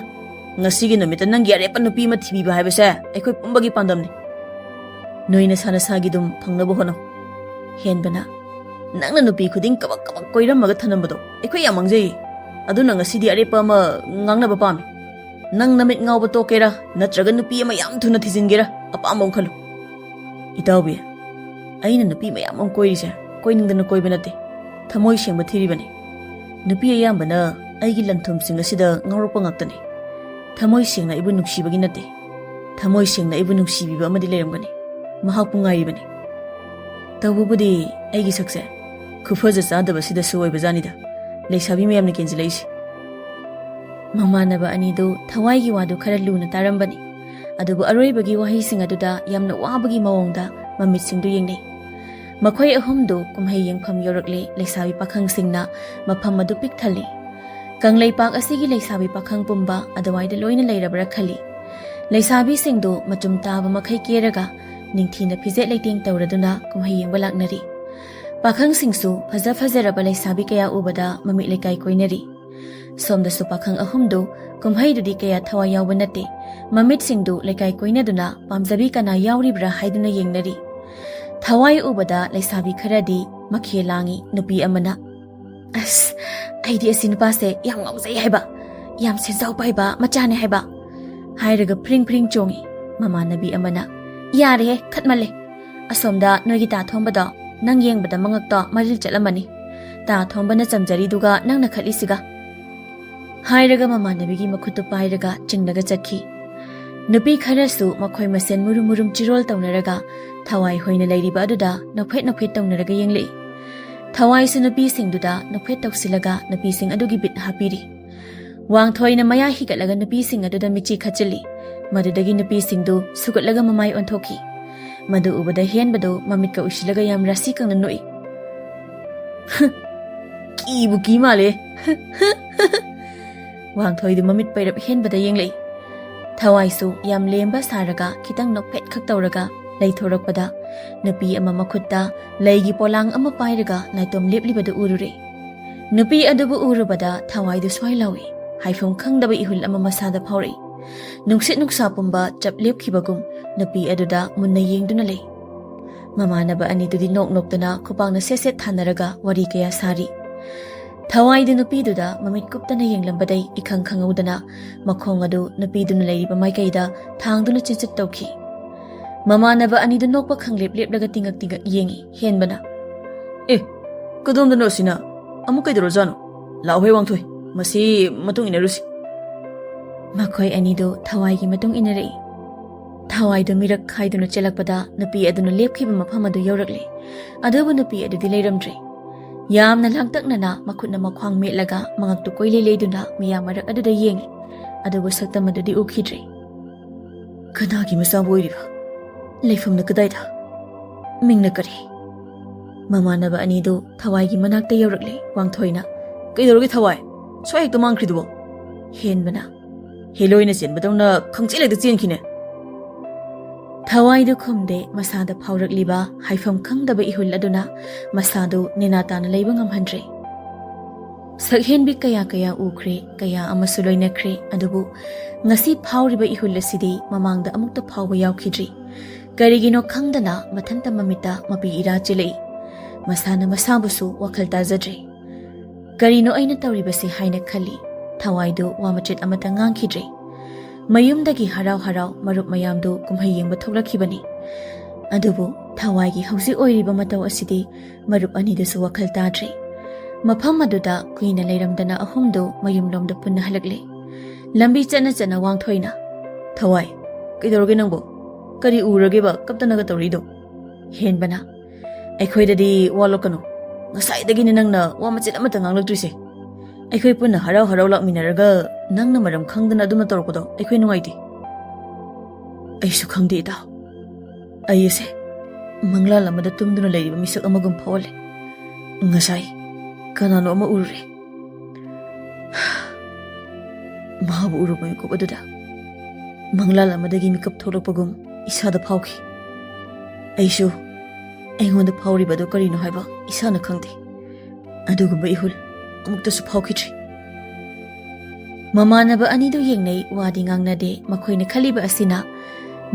ꯉꯁꯤꯒꯤ ꯅꯨꯃꯤꯠꯇ ꯅꯪꯒꯤ ꯑꯔꯦꯞꯄ ꯅꯨꯄꯤ ꯑꯃ ꯊꯤꯕꯤꯕ ꯍꯥꯏꯕꯁꯦ ꯑꯩꯈꯣꯏ ꯄꯨꯝꯕꯒꯤ ꯄꯥꯟꯗꯝꯅꯤ꯫ ꯅꯣꯏ ꯅꯁꯥ ꯅꯁꯥꯒꯤ ꯑꯗꯨꯝ ꯐꯪꯅꯕ ꯍꯣꯠꯅꯧ꯫" ꯍꯦꯟꯕꯅ, "ꯅꯪꯅ ꯅꯨꯄꯤ ꯈꯨꯗꯤꯡ ꯀꯕꯛ ꯀꯕꯛ ꯀꯣꯏꯔꯝꯃꯒ ꯊꯅꯝꯕꯗꯣ ꯑꯩꯈꯣꯏ ꯌꯥꯝ ꯃꯥꯡꯖꯩꯌꯦ꯫ ꯑꯗꯨꯅ ꯉꯁꯤꯗꯤ ꯑꯔꯦꯞꯄ ꯑꯃ ꯉꯥꯡꯅꯕ ꯄꯥꯝꯃꯤ꯫ ꯅꯪ ꯅꯃꯤꯠ ꯉꯥꯎꯕ ꯇꯣꯛꯀꯦꯔꯥ, ꯅꯠꯇ꯭ꯔꯒ ꯅꯨꯄꯤ ꯑꯃ ꯌꯥꯝ ꯊꯨꯅ ꯊꯤꯖꯤꯟꯒꯦꯔꯥ, ꯑꯄꯥꯝꯕ ꯑꯃ ꯈꯜꯂꯨ꯫" "ꯏꯇꯥꯎꯕꯤ, ꯑꯩꯅ ꯅꯨꯄꯤ ꯃꯌꯥꯝ ꯑꯃ ꯀꯣꯏꯔꯤꯁꯦ ꯀꯣꯏꯅꯤꯡꯗꯅ ꯀꯣꯏꯕ ꯅꯠꯇꯦ, ꯊꯃꯣꯏ ꯁꯦꯡꯕ ꯊꯤꯔꯤꯕꯅꯤ꯫ ꯅꯨꯄꯤ ꯑꯌꯥꯝꯕꯅ ꯑꯩꯒꯤ ꯂꯟꯊꯨꯝꯁꯤꯡ ꯑꯁꯤꯗ ꯉꯥꯎꯔꯛꯄ ꯉꯥꯛꯇꯅꯤ꯫ ꯊꯃꯣꯏ ꯁꯦꯡꯅ ꯑꯩꯕꯨ ꯅꯨꯡꯁꯤꯕꯒꯤ ꯅꯠꯇꯦ, ꯊꯃꯣꯏ ꯁꯦꯡꯅ ꯑꯩꯕꯨ ꯅꯨꯡꯁꯤꯕꯤꯕ ꯑꯃꯗꯤ ꯂꯩꯔꯝꯒꯅꯤ, ꯃꯍꯥꯛꯄꯨ ꯉꯥꯏꯔꯤꯕꯅꯤ꯫ ꯇꯧꯕꯕꯨꯗꯤ ꯑꯩꯒꯤ ꯁꯛꯁꯦ ꯈꯨꯐꯖ ꯆꯥꯗꯕꯁꯤꯗꯁꯨ ꯑꯣꯏꯕꯖꯥꯠꯅꯤꯗ ꯂꯩꯁꯥꯕꯤ ꯃꯌꯥꯝꯅ ꯀꯦꯟꯖꯤꯜꯂꯛꯏꯁꯦ꯫" ꯃꯃꯥꯟꯅꯕ ꯑꯅꯤꯗꯨ ꯊꯋꯥꯏꯒꯤ ꯋꯥꯗꯨ ꯈꯔ ꯂꯨꯅ ꯇꯥꯔꯝꯕꯅꯤ꯫ ꯑꯗꯨꯕꯨ ꯑꯔꯣꯏꯕꯒꯤ ꯋꯥꯍꯩꯁꯤꯡ ꯑꯗꯨꯗ ꯌꯥꯝꯅ ꯋꯥꯕꯒꯤ ꯃꯑꯣꯡꯗ ꯃꯃꯤꯠꯁꯤꯡꯗꯨ ꯌꯦꯡꯅꯩ꯫ ꯃꯈꯣꯏ ꯑꯍꯨꯝꯗꯨ ꯀꯨꯝꯍꯩ ꯌꯦꯡꯐꯝ ꯌꯧꯔꯛꯂꯦ꯫ ꯂꯩꯁꯥꯕꯤ ꯄꯥꯈꯪꯁꯤꯡꯅ ꯃꯐꯝ ꯑꯗꯨ ꯄꯤꯛ ꯊꯜꯂꯤ꯫ ꯀꯪꯂꯩꯄꯥꯛ ꯑꯁꯤꯒꯤ ꯂꯩꯁꯥꯕꯤ ꯄꯥꯈꯪ ꯄꯨꯝꯕ ꯑꯗꯨꯋꯥꯏꯗ ꯂꯣꯏꯅ ꯂꯩꯔꯕ꯭ꯔꯥ ꯈꯜꯂꯤ꯫ ꯂꯩꯁꯥꯕꯤꯁꯤꯡꯗꯨ ꯃꯆꯨꯝ ꯇꯥꯕ ꯃꯈꯩ ꯀꯦꯔꯒ ꯅꯤꯡꯊꯤꯅ ꯐꯤꯖꯦꯠ ꯂꯩꯇꯦꯡ ꯇꯧꯔꯗꯨꯅ ꯀꯨꯝꯍꯩ ꯌꯦꯡꯕ ꯂꯥꯛꯅꯔꯤ꯫ ꯄꯥꯈꯪꯁꯤꯡꯁꯨ ꯐꯖ ꯐꯖꯔꯕ ꯂꯩꯁꯥꯕꯤ ꯀꯌꯥ ꯎꯕꯗ ꯃꯃꯤꯠ ꯂꯩꯀꯥꯏ ꯀꯣꯏꯅꯔꯤ꯫ ꯁꯣꯝꯗꯁꯨ ꯄꯥꯈꯪ ꯑꯍꯨꯝꯗꯨ ꯀꯨꯝꯍꯩꯗꯨꯗꯤ ꯀꯌꯥ ꯊꯋꯥꯏ ꯌꯥꯎꯕ ꯅꯠꯇꯦ꯫ ꯃꯃꯤꯠꯁꯤꯡꯗꯨ ꯂꯩꯀꯥꯏ ꯀꯣꯏꯅꯗꯨꯅ ꯄꯥꯝꯖꯕꯤ ꯀꯅꯥ ꯌꯥꯎꯔꯤꯕ꯭ꯔꯥ ꯍꯥꯏꯗꯨꯅ ꯌꯦꯡꯅꯔꯤ꯫ ꯊꯋꯥꯏ ꯎꯕꯗ ꯂꯩꯁꯥꯕꯤ ꯈꯔꯗꯤ ꯃꯈꯦ ꯂꯥꯡꯉꯤ꯫ ꯅꯨꯄꯤ ꯑꯃꯅ, "ꯑꯁ, ꯑꯩꯗꯤ ꯑꯁꯤ ꯅꯨꯄꯥꯁꯦ ꯌꯥꯝ ꯉꯥꯎꯖꯩ ꯍꯥꯏꯕ, ꯌꯥꯝ ꯁꯦꯟꯖꯥꯎ ꯄꯥꯏꯕ ꯃꯆꯥꯅꯦ ꯍꯥꯏꯕ," ꯍꯥꯏꯔꯒ ꯐ꯭ꯔꯤꯡ ꯐ꯭ꯔꯤꯡ ꯆꯣꯡꯉꯤ꯫ ꯃꯃꯥꯟꯅꯕꯤ ꯑꯃꯅ, "ꯌꯥꯔꯦꯍꯦ, ꯈꯠꯃꯜꯂꯦ꯫ ꯑꯁꯣꯝꯗ ꯅꯣꯏꯒꯤ ꯇꯥ ꯊꯣꯝꯕꯗꯣ ꯅꯪ ꯌꯦꯡꯕꯗ ꯃꯉꯛꯇꯣ ꯃꯔꯤꯜ ꯆꯠꯂꯝꯃꯅꯤ꯫ ꯇꯥ ꯊꯣꯝꯕꯅ ꯆꯝꯖꯔꯤꯗꯨꯒ ꯅꯪꯅ ꯈꯠꯂꯤꯁꯤꯒ," ꯍꯥꯏꯔꯒ ꯃꯃꯥꯟꯅꯕꯤꯒꯤ ꯃꯈꯨꯠꯇꯨ ꯄꯥꯏꯔꯒ ꯆꯤꯡꯂꯒ ꯆꯠꯈꯤ꯫ ꯅꯨꯄꯤ ꯈꯔꯁꯨ ꯃꯈꯣꯏ ꯃꯁꯦꯟ ꯃꯨꯔꯨꯝ ꯃꯨꯔꯨꯝ ꯆꯤꯔꯣꯜ ꯇꯧꯅꯔꯒ ꯊꯋꯥꯏ ꯍꯣꯏꯅ ꯂꯩꯔꯤꯕ ꯑꯗꯨꯗ ꯅꯣꯛꯐꯦꯠ ꯅꯣꯛꯐꯦꯠ ꯇꯧꯅꯔꯒ ꯌꯦꯡꯂꯛꯏ꯫ ꯊꯋꯥꯏꯁꯨ ꯅꯨꯄꯤꯁꯤꯡꯗꯨꯗ ꯅꯣꯛꯐꯦꯠ ꯇꯧꯁꯤꯜꯂꯒ ꯅꯨꯄꯤꯁꯤꯡ ꯑꯗꯨꯒꯤ ꯕꯤꯠ ꯍꯥꯞꯄꯤꯔꯤ꯫ ꯋꯥꯡꯊꯣꯏꯅ ꯃꯌꯥ ꯍꯤꯒꯠꯂꯒ ꯅꯨꯄꯤꯁꯤꯡ ꯑꯗꯨꯗ ꯃꯤꯠꯆꯤ ꯈꯠꯆꯤꯜꯂꯤ꯫ ꯃꯗꯨꯗꯒꯤ ꯅꯨꯄꯤꯁꯤꯡꯗꯨ ꯁꯨꯒꯠꯂꯒ ꯃꯃꯥꯏ ꯑꯣꯟꯊꯣꯛꯈꯤ꯫ ꯃꯗꯨ ꯎꯕꯗ ꯍꯦꯟꯕꯗꯨ ꯃꯃꯤꯠꯀ ꯎꯏꯁꯤꯜꯂꯒ ꯌꯥꯝ ꯔꯥꯁꯤ ꯀꯪꯅ ꯅꯣꯛꯏ꯫ "ꯀꯤꯕꯨ ꯀꯤ ꯃꯥꯜꯂꯦ꯫" ꯋꯥꯡꯊꯣꯏꯗꯨ ꯃꯃꯤꯠ ꯄꯩꯔꯞ ꯍꯦꯟꯕꯗ ꯌꯦꯡꯂꯛꯏ꯫ ꯊꯋꯥꯏꯁꯨ ꯌꯥꯝ ꯂꯦꯝꯕ ꯁꯥꯔꯒ ꯈꯤꯇꯪ ꯅꯣꯛꯐꯦꯠ ꯈꯛ ꯇꯧꯔꯒ ꯂꯩꯊꯣꯔꯛꯄꯗ ꯅꯨꯄꯤ ꯑꯃ ꯃꯈꯨꯠꯇ ꯂꯩꯒꯤ ꯄꯣꯂꯥꯡ ꯑꯃ ꯄꯥꯏꯔꯒ ꯅꯥꯏꯇꯣꯝ ꯂꯦꯞꯂꯤꯕꯗꯨ ꯎꯔꯨꯔꯦ꯫ ꯅꯨꯄꯤ ꯑꯗꯨꯕꯨ ꯎꯔꯨꯕꯗ ꯊꯋꯥꯏꯗꯨ ꯁ꯭ꯋꯥꯏ ꯂꯥꯎꯏ꯫ ꯍꯥꯏꯐꯝ ꯈꯪꯗꯕ ꯏꯍꯨꯜ ꯑꯃ ꯃꯁꯥꯗ ꯐꯥꯎꯔꯛꯏ꯫ ꯅꯨꯡꯁꯤꯠ ꯅꯨꯡꯁꯥ ꯄꯨꯝꯕ ꯆꯞ ꯂꯦꯞꯈꯤꯕꯒꯨꯝ ꯅꯨꯄꯤ ꯑꯗꯨꯗ ꯃꯨꯟꯅ ꯌꯦꯡꯗꯨꯅ ꯂꯩ꯫ ꯃꯃꯥꯟꯅꯕ ꯑꯅꯤꯗꯨꯗꯤ ꯅꯣꯛ ꯅꯣꯛꯇꯅ ꯈꯨꯄꯥꯛꯅ ꯁꯦꯠ ꯁꯦꯠ ꯊꯥꯅꯔꯒ ꯋꯥꯔꯤ ꯀꯌꯥ ꯁꯥꯔꯤ꯫ ꯊꯋꯥꯏꯗꯨ ꯅꯨꯄꯤꯗꯨꯗ ꯃꯃꯤꯠ ꯀꯨꯞꯇꯅ ꯌꯦꯡꯂꯝꯕꯗꯩ ꯏꯈꯪ ꯈꯪꯍꯧꯗꯅ ꯃꯈꯣꯡ ꯑꯗꯨ ꯅꯨꯄꯤꯗꯨꯅ ꯂꯩꯔꯤꯕ ꯃꯥꯏꯀꯩꯗ ꯊꯥꯡꯗꯨꯅ ꯆꯤꯠꯆꯤꯠ ꯇꯧꯈꯤ꯫ ꯃꯃꯥꯟꯅꯕ ꯑꯅꯤꯗꯨ ꯅꯣꯛꯄ ꯈꯪꯂꯦꯞ ꯂꯦꯞꯂꯒ ꯇꯤꯡꯉꯛ ꯇꯤꯡꯉꯛ ꯌꯦꯡꯉꯤ꯫ ꯍꯦꯟꯕꯅ, "ꯑꯦ, ꯀꯗꯣꯝꯗꯅꯣ ꯑꯁꯤꯅ? ꯑꯃꯨꯛ ꯀꯩꯗꯧꯔꯖꯥꯠꯅꯣ? ꯂꯥꯛꯑꯣꯍꯦ ꯋꯥꯡꯊꯣꯏ, ꯃꯁꯤ ꯃꯇꯨꯡ ꯏꯟꯅꯔꯨꯁꯤ꯫" ꯃꯈꯣꯏ ꯑꯅꯤꯗꯨ ꯊꯋꯥꯏꯒꯤ ꯃꯇꯨꯡ ꯏꯟꯅꯔꯛꯏ꯫ ꯊꯋꯥꯏꯗꯨ ꯃꯤꯔꯛ ꯈꯥꯏꯗꯨꯅ ꯆꯦꯜꯂꯛꯄꯗ ꯅꯨꯄꯤ ꯑꯗꯨꯅ ꯂꯦꯞꯈꯤꯕ ꯃꯐꯝ ꯑꯗꯨ ꯌꯧꯔꯛꯂꯦ꯫ ꯑꯗꯨꯕꯨ ꯅꯨꯄꯤ ꯑꯗꯨꯗꯤ ꯂꯩꯔꯝꯗ꯭ꯔꯦ꯫ ꯌꯥꯝꯅ ꯂꯥꯡꯇꯛꯅꯅ ꯃꯈꯨꯠꯅ ꯃꯈ꯭ꯋꯥꯡ ꯃꯦꯠꯂꯒ ꯃꯉꯛꯇꯨ ꯀꯣꯏꯂꯩ ꯂꯩꯗꯨꯅ ꯃꯤꯌꯥꯝ ꯃꯔꯛ ꯑꯗꯨꯗ ꯌꯦꯡꯂꯤ꯫ ꯑꯗꯨꯕꯨ ꯁꯛꯇꯝ ꯑꯗꯨꯗꯤ ꯎꯈꯤꯗ꯭ꯔꯦ꯫ "ꯀꯅꯥꯒꯤ ꯃꯆꯥꯕꯨ ꯑꯣꯏꯔꯤꯕ? ꯂꯩꯐꯝꯅ ꯀꯗꯥꯏꯗ? ꯃꯤꯡꯅ ꯀꯔꯤ?" ꯃꯃꯥꯟꯅꯕ ꯑꯅꯤꯗꯨ ꯊꯋꯥꯏꯒꯤ ꯃꯅꯥꯛꯇ ꯌꯧꯔꯛꯂꯦ꯫ ꯋꯥꯡꯊꯣꯏꯅ, "ꯀꯩꯗꯧꯔꯒꯦ ꯊꯋꯥꯏ? ꯁ꯭ꯋꯥꯏ ꯍꯦꯛꯇ ꯃꯥꯡꯈ꯭ꯔꯤꯗꯨꯕꯣ?" ꯍꯦꯟꯕꯅ, "ꯍꯦꯂꯣꯏꯅ ꯆꯦꯟꯕꯗꯧꯅ ꯈꯪꯆꯦꯜ ꯍꯦꯛꯇ ꯆꯦꯟꯈꯤꯅꯦ꯫" ꯊꯋꯥꯏꯗꯨ ꯈꯨꯝꯗꯦ꯫ ꯃꯁꯥꯗ ꯐꯥꯎꯔꯛꯂꯤꯕ ꯍꯥꯏꯐꯝ ꯈꯪꯗꯕ ꯏꯍꯨꯜ ꯑꯗꯨꯅ ꯃꯁꯥꯗꯨ ꯅꯦꯅꯥ ꯇꯥꯅ ꯂꯩꯕ ꯉꯝꯍꯟꯗ꯭ꯔꯦ꯫ ꯁꯛꯍꯦꯟꯕꯤ ꯀꯌꯥ ꯀꯌꯥ ꯎꯈ꯭ꯔꯦ, ꯀꯌꯥ ꯑꯃꯁꯨ ꯂꯣꯏꯅꯈ꯭ꯔꯦ, ꯑꯗꯨꯕꯨ ꯉꯁꯤ ꯐꯥꯎꯔꯤꯕ ꯏꯍꯨꯜ ꯑꯁꯤꯗꯤ ꯃꯃꯥꯡꯗ ꯑꯃꯨꯛꯇ ꯐꯥꯎꯕ ꯌꯥꯎꯈꯤꯗ꯭ꯔꯤ꯫ ꯀꯔꯤꯒꯤꯅꯣ ꯈꯪꯗꯅ ꯃꯊꯟꯇ ꯃꯃꯤꯠꯇ ꯃꯄꯤ ꯏꯔꯥ ꯆꯦꯜꯂꯛꯏ꯫ ꯃꯁꯥꯅ ꯃꯁꯥꯕꯨꯁꯨ ꯋꯥꯈꯜ ꯇꯥꯖꯗ꯭ꯔꯦ꯫ "ꯀꯔꯤꯅꯣ ꯑꯩꯅ ꯇꯧꯔꯤꯕꯁꯦ?" ꯍꯥꯏꯅ ꯈꯜꯂꯤ꯫ ꯊꯋꯥꯏꯗꯨ ꯋꯥ ꯃꯆꯦꯠ ꯑꯃꯠꯇ ꯉꯥꯡꯈꯤꯗ꯭ꯔꯦ꯫ ꯃꯌꯨꯝꯗꯒꯤ ꯍꯔꯥꯎ ꯍꯔꯥꯎ ꯃꯔꯨꯞ ꯃꯌꯥꯝꯗꯨ ꯀꯨꯝꯍꯩ ꯌꯦꯡꯕ ꯊꯣꯛꯂꯛꯈꯤꯕꯅꯤ꯫ ꯑꯗꯨꯕꯨ ꯊꯋꯥꯏꯒꯤ ꯍꯧꯖꯤꯛ ꯑꯣꯏꯔꯤꯕ ꯃꯇꯧ ꯑꯁꯤꯗꯤ ꯃꯔꯨꯞ ꯑꯅꯤꯗꯨꯁꯨ ꯋꯥꯈꯜ ꯇꯥꯗ꯭ꯔꯦ꯫ ꯃꯐꯝ ꯑꯗꯨꯗ ꯀꯨꯏꯅ ꯂꯩꯔꯝꯗꯅ ꯑꯍꯨꯝꯗꯨ ꯃꯌꯨꯝꯂꯣꯝꯗ ꯄꯨꯟꯅ ꯍꯜꯂꯛꯂꯦ꯫ ꯂꯝꯕꯤ ꯆꯠꯅ ꯆꯠꯅ ꯋꯥꯡꯊꯣꯏꯅ, "ꯊꯋꯥꯏ, ꯀꯩꯗꯧꯔꯒꯦ ꯅꯪꯕꯨ? ꯀꯔꯤ ꯎꯔꯒꯦꯕ ꯀꯞꯇꯅꯒ ꯇꯧꯔꯤꯗꯣ?" ꯍꯦꯟꯕꯅ, "ꯑꯩꯈꯣꯏꯗꯗꯤ ꯋꯥꯂꯣꯛꯀꯅꯨ꯫ ꯉꯁꯥꯏꯗꯒꯤꯅꯦ ꯅꯪꯅ ꯋꯥ ꯃꯆꯦꯠ ꯑꯃꯠꯇ ꯉꯥꯡꯂꯛꯇ꯭ꯔꯤꯁꯦ꯫ ꯑꯩꯈꯣꯏ ꯄꯨꯟꯅ ꯍꯔꯥꯎ ꯍꯔꯥꯎ ꯂꯥꯛꯃꯤꯟꯅꯔꯒ ꯅꯪꯅ ꯃꯔꯝ ꯈꯪꯗꯅ ꯑꯗꯨꯝꯅ ꯇꯧꯔꯛꯄꯗꯣ ꯑꯩꯈꯣꯏ ꯅꯨꯡꯉꯥꯏꯇꯦ꯫" "ꯑꯩꯁꯨ ꯈꯪꯗꯦ, ꯏꯇꯥꯎ꯫ ꯑꯩ ꯑꯁꯦ ꯃꯪꯂꯥꯟ ꯑꯃꯗ ꯇꯨꯝꯗꯨꯅ ꯂꯩꯔꯤꯕ ꯃꯤꯁꯛ ꯑꯃꯒꯨꯝ ꯐꯥꯎꯍꯜꯂꯦ꯫ ꯉꯁꯥꯏ ꯀꯅꯥꯅꯣ ꯑꯃ ꯎꯔꯨꯔꯦ꯫" ꯃꯍꯥꯛꯄꯨ ꯎꯔꯨꯕ ꯃꯤꯀꯨꯞ ꯑꯗꯨꯗ ꯃꯪꯂꯥꯟ ꯑꯃꯗꯒꯤ ꯃꯤꯀꯞ ꯊꯣꯛꯂꯛꯄꯒꯨꯝ ꯏꯁꯥꯗ ꯐꯥꯎꯈꯤ꯫ ꯑꯩꯁꯨ ꯑꯩꯉꯣꯟꯗ ꯐꯥꯎꯔꯤꯕꯗꯨ ꯀꯔꯤꯅꯣ ꯍꯥꯏꯕ ꯏꯁꯥꯅ ꯈꯪꯗꯦ꯫ ꯑꯗꯨꯒꯨꯝꯕ ꯏꯍꯨꯜ ꯑꯃꯨꯛꯇꯁꯨ ꯐꯥꯎꯈꯤꯗ꯭ꯔꯤ꯫ ꯃꯃꯥꯟꯅꯕ ꯑꯅꯤꯗꯨ ꯌꯦꯡꯅꯩ, ꯋꯥꯗꯤ ꯉꯥꯡꯅꯗꯦ꯫ ꯃꯈꯣꯏꯅ ꯈꯜꯂꯤꯕ ꯑꯁꯤꯅ,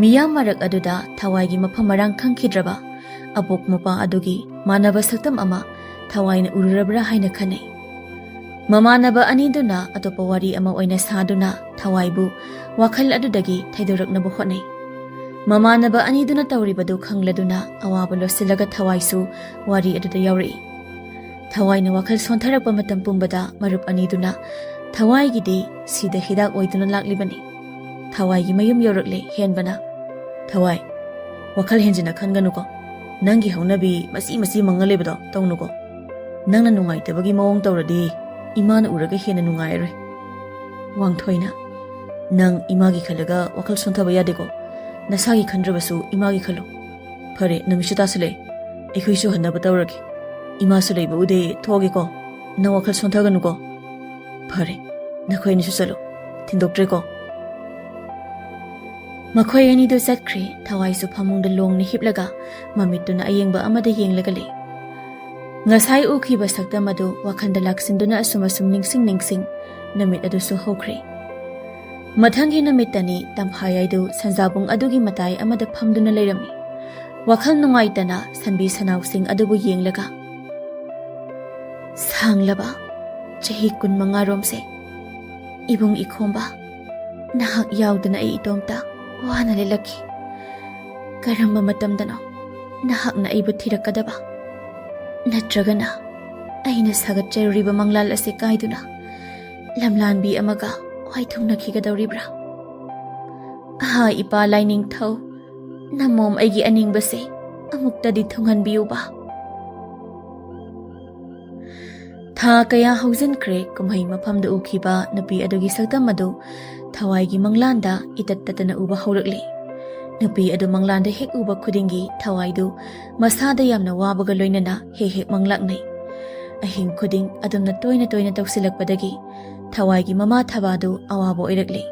ꯃꯤꯌꯥꯝ ꯃꯔꯛ ꯑꯗꯨꯗ ꯊꯋꯥꯏꯒꯤ ꯃꯐꯝ ꯃꯔꯥꯡ ꯈꯪꯈꯤꯗ꯭ꯔꯕ ꯑꯄꯣꯛ ꯃꯄꯥ ꯑꯗꯨꯒꯤ ꯃꯥꯟꯅꯕ ꯁꯛꯇꯝ ꯑꯃ ꯊꯋꯥꯏꯅ ꯎꯔꯨꯔꯕ꯭ꯔꯥ ꯍꯥꯏꯅ ꯈꯟꯅꯩ꯫ ꯃꯃꯥꯟꯅꯕ ꯑꯅꯤꯗꯨꯅ ꯑꯇꯣꯞꯄ ꯋꯥꯔꯤ ꯑꯃ ꯑꯣꯏꯅ ꯁꯥꯗꯨꯅ ꯊꯋꯥꯏꯕꯨ ꯋꯥꯈꯜ ꯑꯗꯨꯗꯒꯤ ꯊꯩꯗꯣꯔꯛꯅꯕ ꯍꯣꯠꯅꯩ꯫ ꯃꯃꯥꯟꯅꯕ ꯑꯅꯤꯗꯨꯅ ꯇꯧꯔꯤꯕꯗꯨ ꯈꯪꯂꯗꯨꯅ ꯑꯋꯥꯕ ꯂꯣꯠꯁꯤꯜꯂꯒ ꯊꯋꯥꯏꯁꯨ ꯋꯥꯔꯤ ꯑꯗꯨꯗ ꯌꯥꯎꯔꯛꯏ꯫ ꯊꯋꯥꯏꯅ ꯋꯥꯈꯜ ꯁꯣꯟꯊꯔꯛꯄ ꯃꯇꯝ ꯄꯨꯝꯕꯗ ꯃꯔꯨꯞ ꯑꯅꯤꯗꯨꯅ ꯊꯋꯥꯏꯒꯤꯗꯤ ꯁꯤꯗ ꯍꯤꯗꯥꯛ ꯑꯣꯏꯗꯨꯅ ꯂꯥꯛꯂꯤꯕꯅꯤ꯫ ꯊꯋꯥꯏꯒꯤ ꯃꯌꯨꯝ ꯌꯧꯔꯛꯂꯦ꯫ ꯍꯦꯟꯕꯅ, "ꯊꯋꯥꯏ, ꯋꯥꯈꯜ ꯍꯦꯟꯖꯤꯟꯅ ꯈꯟꯒꯅꯨꯀꯣ꯫ ꯅꯪꯒꯤ ꯍꯧꯅꯕꯤ ꯃꯆꯤ ꯃꯆꯤ ꯃꯪꯉ ꯂꯩꯕꯗꯣ ꯇꯧꯅꯨꯀꯣ꯫ ꯅꯪꯅ ꯅꯨꯡꯉꯥꯏꯇꯕꯒꯤ ꯃꯑꯣꯡ ꯇꯧꯔꯗꯤ ꯏꯃꯥꯅ ꯎꯔꯒ ꯍꯦꯟꯅ ꯅꯨꯡꯉꯥꯏꯔꯔꯣꯏ꯫" ꯋꯥꯡꯊꯣꯏꯅ, "ꯅꯪ ꯏꯃꯥꯒꯤ ꯈꯜꯂꯒ ꯋꯥꯈꯜ ꯁꯣꯟꯊꯕ ꯌꯥꯗꯦꯀꯣ꯫ ꯅꯁꯥꯒꯤ ꯈꯟꯗ꯭ꯔꯕꯁꯨ ꯏꯃꯥꯒꯤ ꯈꯜꯂꯨ꯫ ꯐꯔꯦ, ꯅꯨꯃꯤꯠꯁꯨ ꯇꯥꯁꯤꯜꯂꯛꯑꯦ꯫ ꯑꯩꯈꯣꯏꯁꯨ ꯍꯟꯅꯕ ꯇꯧꯔꯒꯦ꯫ ꯏꯃꯥꯁꯨ ꯂꯩꯕ ꯎꯗꯦ, ꯊꯣꯛꯑꯒꯦꯀꯣ꯫ ꯅꯪ ꯋꯥꯈꯜ ꯁꯣꯟꯊꯒꯅꯨꯀꯣ꯫ ꯐꯔꯦ, ꯅꯈꯣꯏ ꯑꯅꯤꯁꯨ ꯆꯠꯂꯣ꯫ ꯊꯤꯟꯗꯣꯛꯇ꯭ꯔꯦꯀꯣ꯫" ꯃꯈꯣꯏ ꯑꯅꯤꯗꯨ ꯆꯠꯈ꯭ꯔꯦ꯫ ꯊꯋꯥꯏꯁꯨ ꯐꯃꯨꯡꯗ ꯂꯣꯡꯅ ꯍꯤꯞꯂꯒ ꯃꯃꯤꯠꯇꯨꯅ ꯑꯌꯦꯡꯕ ꯑꯃꯗ ꯌꯦꯡꯂꯒ ꯂꯩ꯫ ꯉꯁꯥꯏ ꯎꯈꯤꯕ ꯁꯛꯇꯝ ꯑꯗꯨ ꯋꯥꯈꯜꯗ ꯂꯥꯛꯁꯤꯟꯗꯨꯅ ꯑꯁꯨꯝ ꯑꯁꯨꯝ ꯅꯤꯡꯁꯤꯡ ꯅꯤꯡꯁꯤꯡ ꯅꯨꯃꯤꯠ ꯑꯗꯨꯁꯨ ꯍꯧꯈ꯭ꯔꯦ꯫ ꯃꯊꯪꯒꯤ ꯅꯨꯃꯤꯠꯇꯅꯤ꯫ ꯇꯝꯐꯥꯌꯥꯏꯗꯨ ꯁꯟꯖꯥꯕꯨꯡ ꯑꯗꯨꯒꯤ ꯃꯇꯥꯏ ꯑꯃꯗ ꯐꯝꯗꯨꯅ ꯂꯩꯔꯝꯃꯤ꯫ ꯋꯥꯈꯜ ꯅꯨꯡꯉꯥꯏꯇꯅ ꯁꯟꯕꯤ ꯁꯅꯥꯎꯁꯤꯡ ꯑꯗꯨꯕꯨ ꯌꯦꯡꯂꯒ, "ꯁꯥꯡꯂꯕ ꯆꯍꯤ ꯀꯨꯟꯃꯉꯥꯔꯣꯝꯁꯦ, ꯏꯕꯨꯡ ꯏꯈꯣꯝꯕ, ꯅꯍꯥꯛ ꯌꯥꯎꯗꯅ ꯑꯩ ꯏꯇꯣꯝꯇ ꯋꯥꯅ ꯂꯦꯜꯂꯛꯈꯤ꯫ ꯀꯔꯝꯕ ꯃꯇꯝꯗꯅꯣ ꯅꯍꯥꯛꯅ ꯑꯩꯕꯨ ꯊꯤꯔꯛꯀꯗꯕ? ꯅꯠꯇ꯭ꯔꯒꯅ ꯑꯩꯅ ꯁꯥꯒꯠꯆꯔꯨꯔꯤꯕ ꯃꯪꯂꯥꯜ ꯑꯁꯤ ꯀꯥꯏꯗꯨꯅ ꯂꯝꯂꯥꯟꯕꯤ ꯑꯃꯒ ꯋꯥꯏꯊꯨꯡꯅꯈꯤꯒꯗꯧꯔꯤꯕ꯭ꯔꯥ? ꯑꯍꯥ, ꯏꯄꯥ ꯂꯥꯏꯅꯤꯡꯊꯧ, ꯅꯃꯣꯝ ꯑꯩꯒꯤ ꯑꯅꯤꯡꯕꯁꯦ ꯑꯃꯨꯛꯇꯗꯤ ꯊꯨꯡꯍꯟꯕꯤꯌꯨꯕ꯫" ꯊꯥ ꯀꯌꯥ ꯍꯧꯖꯤꯟꯈ꯭ꯔꯦ꯫ ꯀꯨꯝꯍꯩ ꯃꯐꯝꯗ ꯎꯈꯤꯕ ꯅꯨꯄꯤ ꯑꯗꯨꯒꯤ ꯁꯛꯇꯝ ꯑꯗꯨ ꯊꯋꯥꯏꯒꯤ ꯃꯪꯂꯥꯟꯗ ꯏꯇꯠ ꯇꯠꯇꯅ ꯎꯕ ꯍꯧꯔꯛꯂꯦ꯫ ꯅꯨꯄꯤ ꯑꯗꯨ ꯃꯪꯂꯥꯟꯗ ꯍꯦꯛ ꯎꯕ ꯈꯨꯗꯤꯡꯒꯤ ꯊꯋꯥꯏꯗꯨ ꯃꯁꯥꯗ ꯌꯥꯝꯅ ꯋꯥꯕꯒ ꯂꯣꯏꯅꯅ ꯍꯦꯛ ꯍꯦꯛ ꯃꯪꯂꯥꯛꯅꯩ꯫ ꯑꯍꯤꯡ ꯈꯨꯗꯤꯡ ꯑꯗꯨꯝꯅ ꯇꯣꯏꯅ ꯇꯣꯏꯅ ꯇꯧꯁꯤꯜꯂꯛꯄꯗꯒꯤ ꯊꯋꯥꯏꯒꯤ ꯃꯃꯥ ꯊꯕꯥꯗꯨ ꯑꯋꯥꯕ ꯑꯣꯏꯔꯛꯂꯦ꯫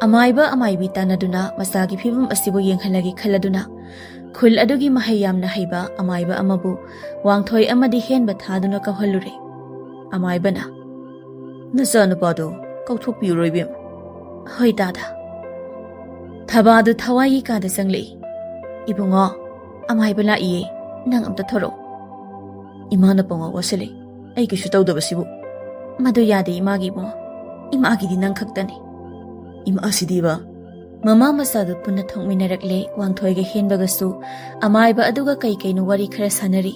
ꯑꯃꯥꯏꯕ ꯑꯃꯥꯏꯕꯤ ꯇꯥꯟꯅꯗꯨꯅ ꯃꯆꯥꯒꯤ ꯐꯤꯕꯝ ꯑꯁꯤꯕꯨ ꯌꯦꯡꯍꯜꯂꯒꯦ ꯈꯜꯂꯗꯨꯅ ꯈꯨꯜ ꯑꯗꯨꯒꯤ ꯃꯍꯩ ꯌꯥꯝꯅ ꯍꯩꯕ ꯑꯃꯥꯏꯕ ꯑꯃꯕꯨ ꯋꯥꯡꯊꯣꯏ ꯑꯃꯗꯤ ꯍꯦꯟꯕ ꯊꯥꯗꯨꯅ ꯀꯧꯍꯜꯂꯨꯔꯦ꯫ ꯑꯃꯥꯏꯕꯅ, "ꯅꯆꯥꯅꯨꯄꯥꯗꯣ ꯀꯧꯊꯣꯛꯄꯤꯌꯨꯔꯣ, ꯏꯕꯦꯝꯃ?" "ꯍꯣꯏ, ꯗꯥꯗꯥ꯫" ꯊꯕꯥꯗꯨ ꯊꯋꯥꯏꯒꯤ ꯀꯥꯗ ꯆꯪꯂꯛꯏ꯫ "ꯏꯕꯨꯡꯉꯣ, ꯑꯃꯥꯏꯕ ꯂꯥꯛꯏꯌꯦ, ꯅꯪ ꯑꯝꯇ ꯊꯣꯔꯛꯑꯣ꯫" "ꯏꯃꯥꯅ ꯄꯪꯋꯥ ꯋꯥꯁꯤꯜꯂꯤ, ꯑꯩ ꯀꯩꯁꯨ ꯇꯧꯗꯕꯁꯤꯕꯨ꯫" "ꯃꯗꯨ ꯌꯥꯗꯦ ꯏꯃꯥꯒꯤ ꯏꯕꯨꯡꯉꯣ, ꯏꯃꯥꯒꯤꯗꯤ ꯅꯪ ꯈꯛꯇꯅꯤ꯫" "ꯏꯃꯥꯁꯤꯗꯤꯕ꯫" ꯃꯃꯥ ꯃꯆꯥꯗꯨ ꯄꯨꯟꯅ ꯊꯣꯛꯃꯤꯟꯅꯔꯛꯂꯦ꯫ ꯋꯥꯡꯊꯣꯏꯒ ꯍꯦꯟꯕꯒꯁꯨ ꯑꯃꯥꯏꯕ ꯑꯗꯨꯒ ꯀꯩ ꯀꯩꯅꯣ ꯋꯥꯔꯤ ꯈꯔ ꯁꯥꯟꯅꯔꯤ꯫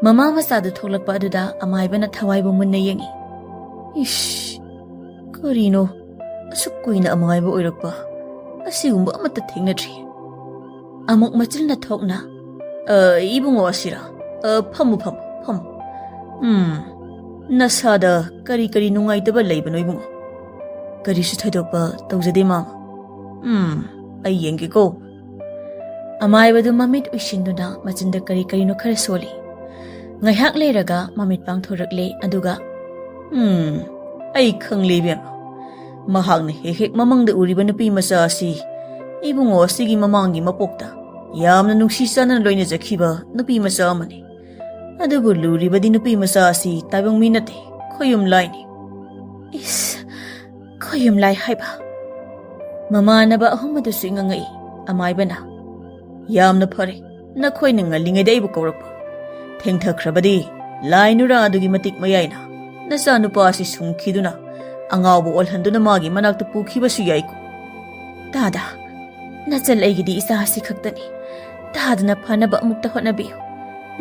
ꯃꯃꯥ ꯃꯆꯥꯗꯨ ꯊꯣꯛꯂꯛꯄ ꯑꯗꯨꯗ ꯑꯃꯥꯏꯕꯅ ꯊꯋꯥꯏꯕꯨ ꯃꯨꯟꯅ ꯌꯦꯡꯉꯤ꯫ "ꯏꯁ, ꯀꯔꯤꯅꯣ? ꯑꯁꯨꯛ ꯀꯨꯏꯅ ꯑꯃꯥꯏꯕ ꯑꯣꯏꯔꯛꯄ? ꯑꯁꯤꯒꯨꯝꯕ ꯑꯃꯠꯇ ꯊꯦꯡꯅꯗ꯭ꯔꯤ꯫" ꯑꯃꯨꯛ ꯃꯆꯤꯟꯅ ꯊꯣꯛꯅ, "ꯑ, ꯏꯕꯨꯡꯉꯣ ꯑꯁꯤꯔꯥ? ꯑ, ꯐꯝꯃꯨ, ꯐꯝꯃꯨ, ꯐꯝꯃꯨ꯫ ꯎꯝ, ꯅꯁꯥꯗ ꯀꯔꯤ ꯀꯔꯤ ꯅꯨꯡꯉꯥꯏꯇꯕ ꯂꯩꯕꯅꯣ, ꯏꯕꯨꯡꯉꯣ?" "ꯀꯔꯤꯁꯨ ꯊꯣꯏꯗꯣꯛꯄ ꯇꯧꯖꯗꯦ, ꯃꯥꯃ꯫" "ꯎꯝ, ꯑꯩ ꯌꯦꯡꯒꯦꯀꯣ꯫" ꯑꯃꯥꯏꯕꯗꯨ ꯃꯃꯤꯠ ꯎꯏꯁꯤꯟꯗꯨꯅ ꯃꯆꯤꯟꯗ ꯀꯔꯤ ꯀꯔꯤꯅꯣ ꯈꯔ ꯁꯣꯜꯂꯤ꯫ ꯉꯥꯏꯍꯥꯛ ꯂꯩꯔꯒ ꯃꯃꯤꯠ ꯄꯥꯡꯊꯣꯔꯛꯂꯦ, ꯑꯗꯨꯒ, "ꯎꯝ, ꯑꯩ ꯈꯪꯂꯦ, ꯏꯕꯦꯝꯃ꯫ ꯃꯍꯥꯛꯅ ꯍꯦꯛ ꯍꯦꯛ ꯃꯃꯪꯗ ꯎꯔꯤꯕ ꯅꯨꯄꯤ ꯃꯆꯥ ꯑꯁꯤ ꯏꯕꯨꯡꯉꯣ ꯑꯁꯤꯒꯤ ꯃꯃꯥꯡꯒꯤ ꯃꯄꯣꯛꯇ ꯌꯥꯝꯅ ꯅꯨꯡꯁꯤ ꯆꯥꯟꯅꯅ ꯂꯣꯏꯅꯖꯈꯤꯕ ꯅꯨꯄꯤ ꯃꯆꯥ ꯑꯃꯅꯤ꯫ ꯑꯗꯨꯕꯨ ꯂꯨꯔꯤꯕꯗꯤ ꯅꯨꯄꯤ ꯃꯆꯥ ꯑꯁꯤ ꯇꯥꯏꯕꯪ ꯃꯤ ꯅꯠꯇꯦ, ꯈꯣꯌꯨꯝ ꯂꯥꯏꯅꯤ꯫ ꯏꯁ, ꯈꯣꯌꯨꯝ ꯂꯥꯏ ꯍꯥꯏꯕ? ꯃꯃꯥꯟꯅꯕ ꯑꯍꯨꯝ ꯑꯗꯨꯁꯨ ꯉꯉꯛꯏ꯫ ꯑꯃꯥꯏꯕꯅ, "ꯌꯥꯝꯅ ꯐꯔꯦ, ꯅꯈꯣꯏꯅ ꯉꯜꯂꯤꯉꯩꯗ ꯑꯩꯕꯨ ꯀꯧꯔꯛꯄ꯫ ꯊꯦꯡꯊꯈ꯭ꯔꯕꯗꯤ ꯂꯥꯏ ꯅꯨꯔꯥ ꯑꯗꯨꯒꯤ ꯃꯇꯤꯛ ꯃꯌꯥꯏꯅ ꯅꯆꯥꯅꯨꯄꯥ ꯑꯁꯤ ꯁꯨꯡꯈꯤꯗꯨꯅ ꯑꯉꯥꯎꯕ ꯑꯣꯜꯍꯟꯗꯨꯅ ꯃꯥꯒꯤ ꯃꯅꯥꯛꯇ ꯄꯨꯈꯤꯕꯁꯨ ꯌꯥꯏꯀꯣ꯫ ꯇꯥꯗ, ꯅꯆꯜ ꯑꯩꯒꯤꯗꯤ ꯏꯆꯥ ꯑꯁꯤ ꯈꯛꯇꯅꯤ꯫ ꯇꯥꯗꯅ ꯐꯅꯕ ꯑꯃꯨꯛꯇ ꯍꯣꯠꯅꯕꯤꯌꯨ꯫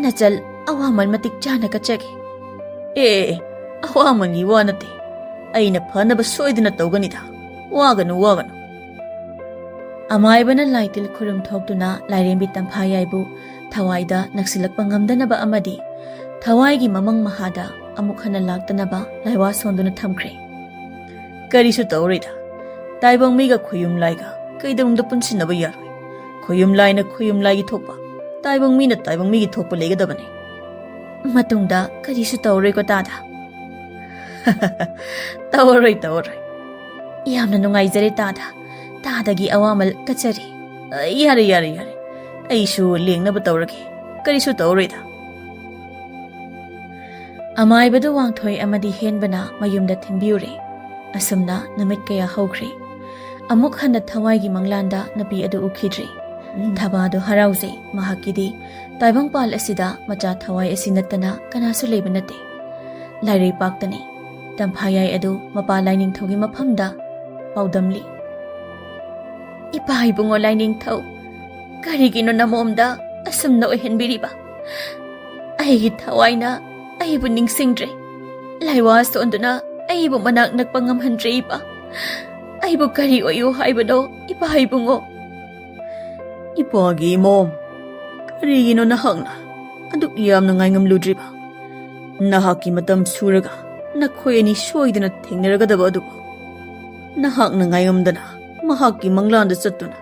ꯅꯆꯜ ꯑꯋꯥꯃꯜ ꯃꯇꯤꯛ ꯆꯥꯅ ꯀꯠꯆꯒꯦ꯫" "ꯑꯦ, ꯑꯦ, ꯑꯦ, ꯑꯋꯥꯃꯜꯒꯤ ꯋꯥ ꯅꯠꯇꯦ꯫ ꯑꯩꯅ ꯐꯅꯕ ꯁꯣꯏꯗꯅ ꯇꯧꯒꯅꯤꯗ꯫ ꯋꯥꯒꯅꯨ, ꯋꯥꯒꯅꯨ꯫" ꯑꯃꯥꯏꯕꯅ ꯂꯥꯏꯇꯤꯜ ꯈꯨꯔꯨꯝ ꯊꯣꯛꯇꯨꯅ ꯂꯥꯏꯔꯦꯝꯕꯤ ꯇꯝꯐꯥꯌꯥꯏꯕꯨ ꯊꯋꯥꯏꯗ ꯅꯛꯁꯤꯜꯂꯛꯄ ꯉꯝꯗꯅꯕ ꯑꯃꯗꯤ ꯊꯋꯥꯏꯒꯤ ꯃꯃꯪ ꯃꯍꯥꯗ ꯑꯃꯨꯛ ꯍꯟꯅ ꯂꯥꯛꯇꯅꯕ ꯂꯥꯏꯋꯥ ꯁꯣꯟꯗꯨꯅ ꯊꯝꯈ꯭ꯔꯦ꯫ "ꯀꯔꯤꯁꯨ ꯇꯧꯔꯣꯏꯗ꯫ ꯇꯥꯏꯕꯪ ꯃꯤꯒ ꯈꯣꯌꯨꯝ ꯂꯥꯏꯒ ꯀꯩꯗꯧꯅꯨꯡꯗ ꯄꯨꯟꯁꯤꯟꯅꯕ ꯌꯥꯔꯣꯏ꯫ ꯈꯣꯌꯨꯝ ꯂꯥꯏꯅ ꯈꯣꯌꯨꯝ ꯂꯥꯏꯒꯤ ꯊꯣꯛꯄ, ꯇꯥꯏꯕꯪ ꯃꯤꯅ ꯇꯥꯏꯕꯪ ꯃꯤꯒꯤ ꯊꯣꯛꯄ ꯂꯩꯒꯗꯕꯅꯤ꯫" "ꯃꯇꯨꯡꯗ ꯀꯔꯤꯁꯨ ꯇꯧꯔꯣꯏꯀꯣ ꯇꯥꯗ?" "ꯇꯧꯔꯣꯏ, ꯇꯧꯔꯣꯏ꯫" "ꯌꯥꯝꯅ ꯅꯨꯡꯉꯥꯏꯖꯔꯦ ꯇꯥꯗ꯫ ꯇꯥꯗꯒꯤ ꯑꯋꯥꯃꯜ ꯀꯠꯆꯔꯤ꯫" "ꯑ, ꯌꯥꯔꯦ, ꯌꯥꯔꯦ, ꯌꯥꯔꯦ꯫ ꯑꯩꯁꯨ ꯂꯦꯡꯅꯕ ꯇꯧꯔꯒꯦ꯫ ꯀꯔꯤꯁꯨ ꯇꯧꯔꯣꯏꯗ꯫" ꯑꯃꯥꯏꯕꯗꯨ ꯋꯥꯡꯊꯣꯏ ꯑꯃꯗꯤ ꯍꯦꯟꯕꯅ ꯃꯌꯨꯝꯗ ꯊꯤꯟꯕꯤꯌꯨꯔꯦ꯫ ꯑꯁꯨꯝꯅ ꯅꯨꯃꯤꯠ ꯀꯌꯥ ꯍꯧꯈ꯭ꯔꯦ꯫ ꯑꯃꯨꯛ ꯍꯟꯅ ꯊꯋꯥꯏꯒꯤ ꯃꯪꯂꯥꯟꯗ ꯅꯨꯄꯤ ꯑꯗꯨ ꯎꯈꯤꯗ꯭ꯔꯦ꯫ ꯊꯕꯥꯗꯨ ꯍꯔꯥꯎꯖꯩ꯫ ꯃꯍꯥꯛꯀꯤꯗꯤ ꯇꯥꯏꯕꯪꯄꯥꯜ ꯑꯁꯤꯗ ꯃꯆꯥ ꯊꯋꯥꯏ ꯑꯁꯤ ꯅꯠꯇꯅ ꯀꯅꯥꯁꯨ ꯂꯩꯕ ꯅꯠꯇꯦ꯫ ꯂꯥꯏꯔꯩꯄꯥꯛꯇꯅꯤ꯫ ꯇꯝꯐꯥꯌꯥꯏ ꯑꯗꯨ ꯃꯄꯥ ꯂꯥꯏꯅꯤꯡꯊꯧꯒꯤ ꯃꯐꯝꯗ ꯄꯥꯎꯗꯝꯂꯤ꯫ "ꯏꯄꯥ ꯏꯕꯨꯡꯉꯣ ꯂꯥꯏꯅꯤꯡꯊꯧ, ꯀꯔꯤꯒꯤꯅꯣ ꯅꯃꯣꯝꯗ ꯑꯁꯨꯝꯅ ꯑꯣꯏꯍꯟꯕꯤꯔꯤꯕ? ꯑꯩꯒꯤ ꯊꯋꯥꯏꯅ ꯑꯩꯕꯨ ꯅꯤꯡꯁꯤꯡꯗ꯭ꯔꯦ꯫ ꯂꯥꯏꯋꯥ ꯁꯣꯟꯗꯨꯅ ꯑꯩꯕꯨ ꯃꯅꯥꯛ ꯅꯛꯄ ꯉꯝꯍꯟꯗ꯭ꯔꯦ ꯏꯄꯥ꯫ ꯑꯩꯕꯨ ꯀꯔꯤ ꯑꯣꯏꯌꯨ ꯍꯥꯏꯕꯅꯣ ꯏꯄꯥ ꯏꯕꯨꯡꯉꯣ?" "ꯏꯄꯥꯒꯤ ꯏꯃꯣꯝ, ꯀꯔꯤꯒꯤꯅꯣ ꯅꯍꯥꯛꯅ ꯑꯗꯨꯛ ꯌꯥꯝꯅ ꯉꯥꯏꯉꯝꯂꯨꯗ꯭ꯔꯤꯕ? ꯅꯍꯥꯛꯀꯤ ꯃꯇꯝ ꯁꯨꯔꯒ ꯅꯈꯣꯏ ꯑꯅꯤ ꯁꯣꯏꯗꯅ ꯊꯦꯡꯅꯔꯒꯗꯕ ꯑꯗꯨꯕꯨ ꯅꯍꯥꯛꯅ ꯉꯥꯏꯉꯝꯗꯅ ꯃꯍꯥꯛꯀꯤ ꯃꯪꯂꯥꯟꯗ ꯆꯠꯇꯨꯅ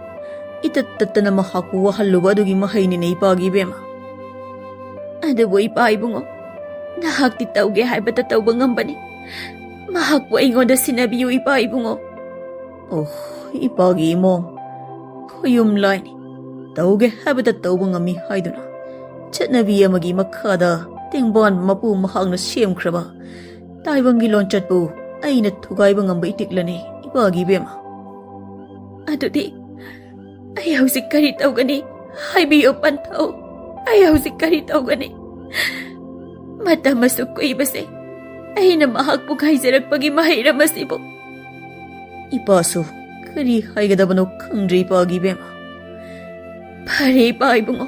ꯏꯇꯠ ꯇꯠꯇꯅ ꯃꯍꯥꯛꯄꯨ ꯋꯥꯍꯜꯂꯨꯕ ꯑꯗꯨꯒꯤ ꯃꯍꯩꯅꯤꯅꯦ ꯏꯄꯥꯒꯤ ꯏꯕꯦꯝꯃ꯫" "ꯑꯗꯨꯕꯨ ꯏꯄꯥ ꯏꯕꯨꯡꯉꯣ, ꯅꯍꯥꯛꯇꯤ ꯇꯧꯒꯦ ꯍꯥꯏꯕꯇ ꯇꯧꯕ ꯉꯝꯕꯅꯤ꯫ ꯃꯍꯥꯛꯄꯨ ꯑꯩꯉꯣꯟꯗ ꯁꯤꯟꯅꯕꯤꯌꯨ ꯏꯄꯥ ꯏꯕꯨꯡꯉꯣ꯫" "ꯑꯣ, ꯏꯄꯥꯒꯤ ꯏꯃꯣꯝ, ꯈꯨꯌꯨꯝ ꯂꯥꯏꯅꯤ, ꯇꯧꯒꯦ ꯍꯥꯏꯕꯗ ꯇꯧꯕ ꯉꯝꯃꯤ ꯍꯥꯏꯗꯨꯅ ꯆꯠꯅꯕꯤ ꯑꯃꯒꯤ ꯃꯈꯥꯗ ꯇꯦꯡꯕꯥꯟꯕ ꯃꯄꯨ ꯃꯍꯥꯛꯅ ꯁꯦꯝꯈ꯭ꯔꯕ ꯇꯥꯏꯕꯪꯒꯤ ꯂꯣꯟꯆꯠꯄꯨ ꯑꯩꯅ ꯊꯨꯒꯥꯏꯕ ꯉꯝꯕ ꯏꯇꯤꯛꯂꯅꯤ, ꯏꯄꯥꯒꯤ ꯏꯕꯦꯝꯃ꯫ ꯑꯗꯨꯗꯤ ꯑꯩ ꯍꯧꯖꯤꯛ ꯀꯔꯤ ꯇꯧꯒꯅꯤ? ꯍꯥꯏꯕꯤꯌꯨ ꯄꯟꯊꯧ, ꯑꯩ ꯍꯧꯖꯤꯛ ꯀꯔꯤ ꯇꯧꯒꯅꯤ? ꯃꯇꯝ ꯑꯁꯨꯛ ꯀꯨꯏꯕꯁꯦ ꯑꯩꯅ ꯃꯍꯥꯛꯄꯨ ꯉꯥꯏꯖꯔꯛꯄꯒꯤ ꯃꯍꯩꯔꯝ ꯑꯁꯤꯕꯨ꯫ ꯏꯄꯥꯁꯨ ꯀꯔꯤ ꯍꯥꯏꯒꯗꯕꯅꯣ ꯈꯪꯗ꯭ꯔꯦ, ꯏꯄꯥꯒꯤ ꯏꯕꯦꯝꯃ꯫ ꯐꯔꯦ ꯏꯄꯥ ꯏꯕꯨꯡꯉꯣ,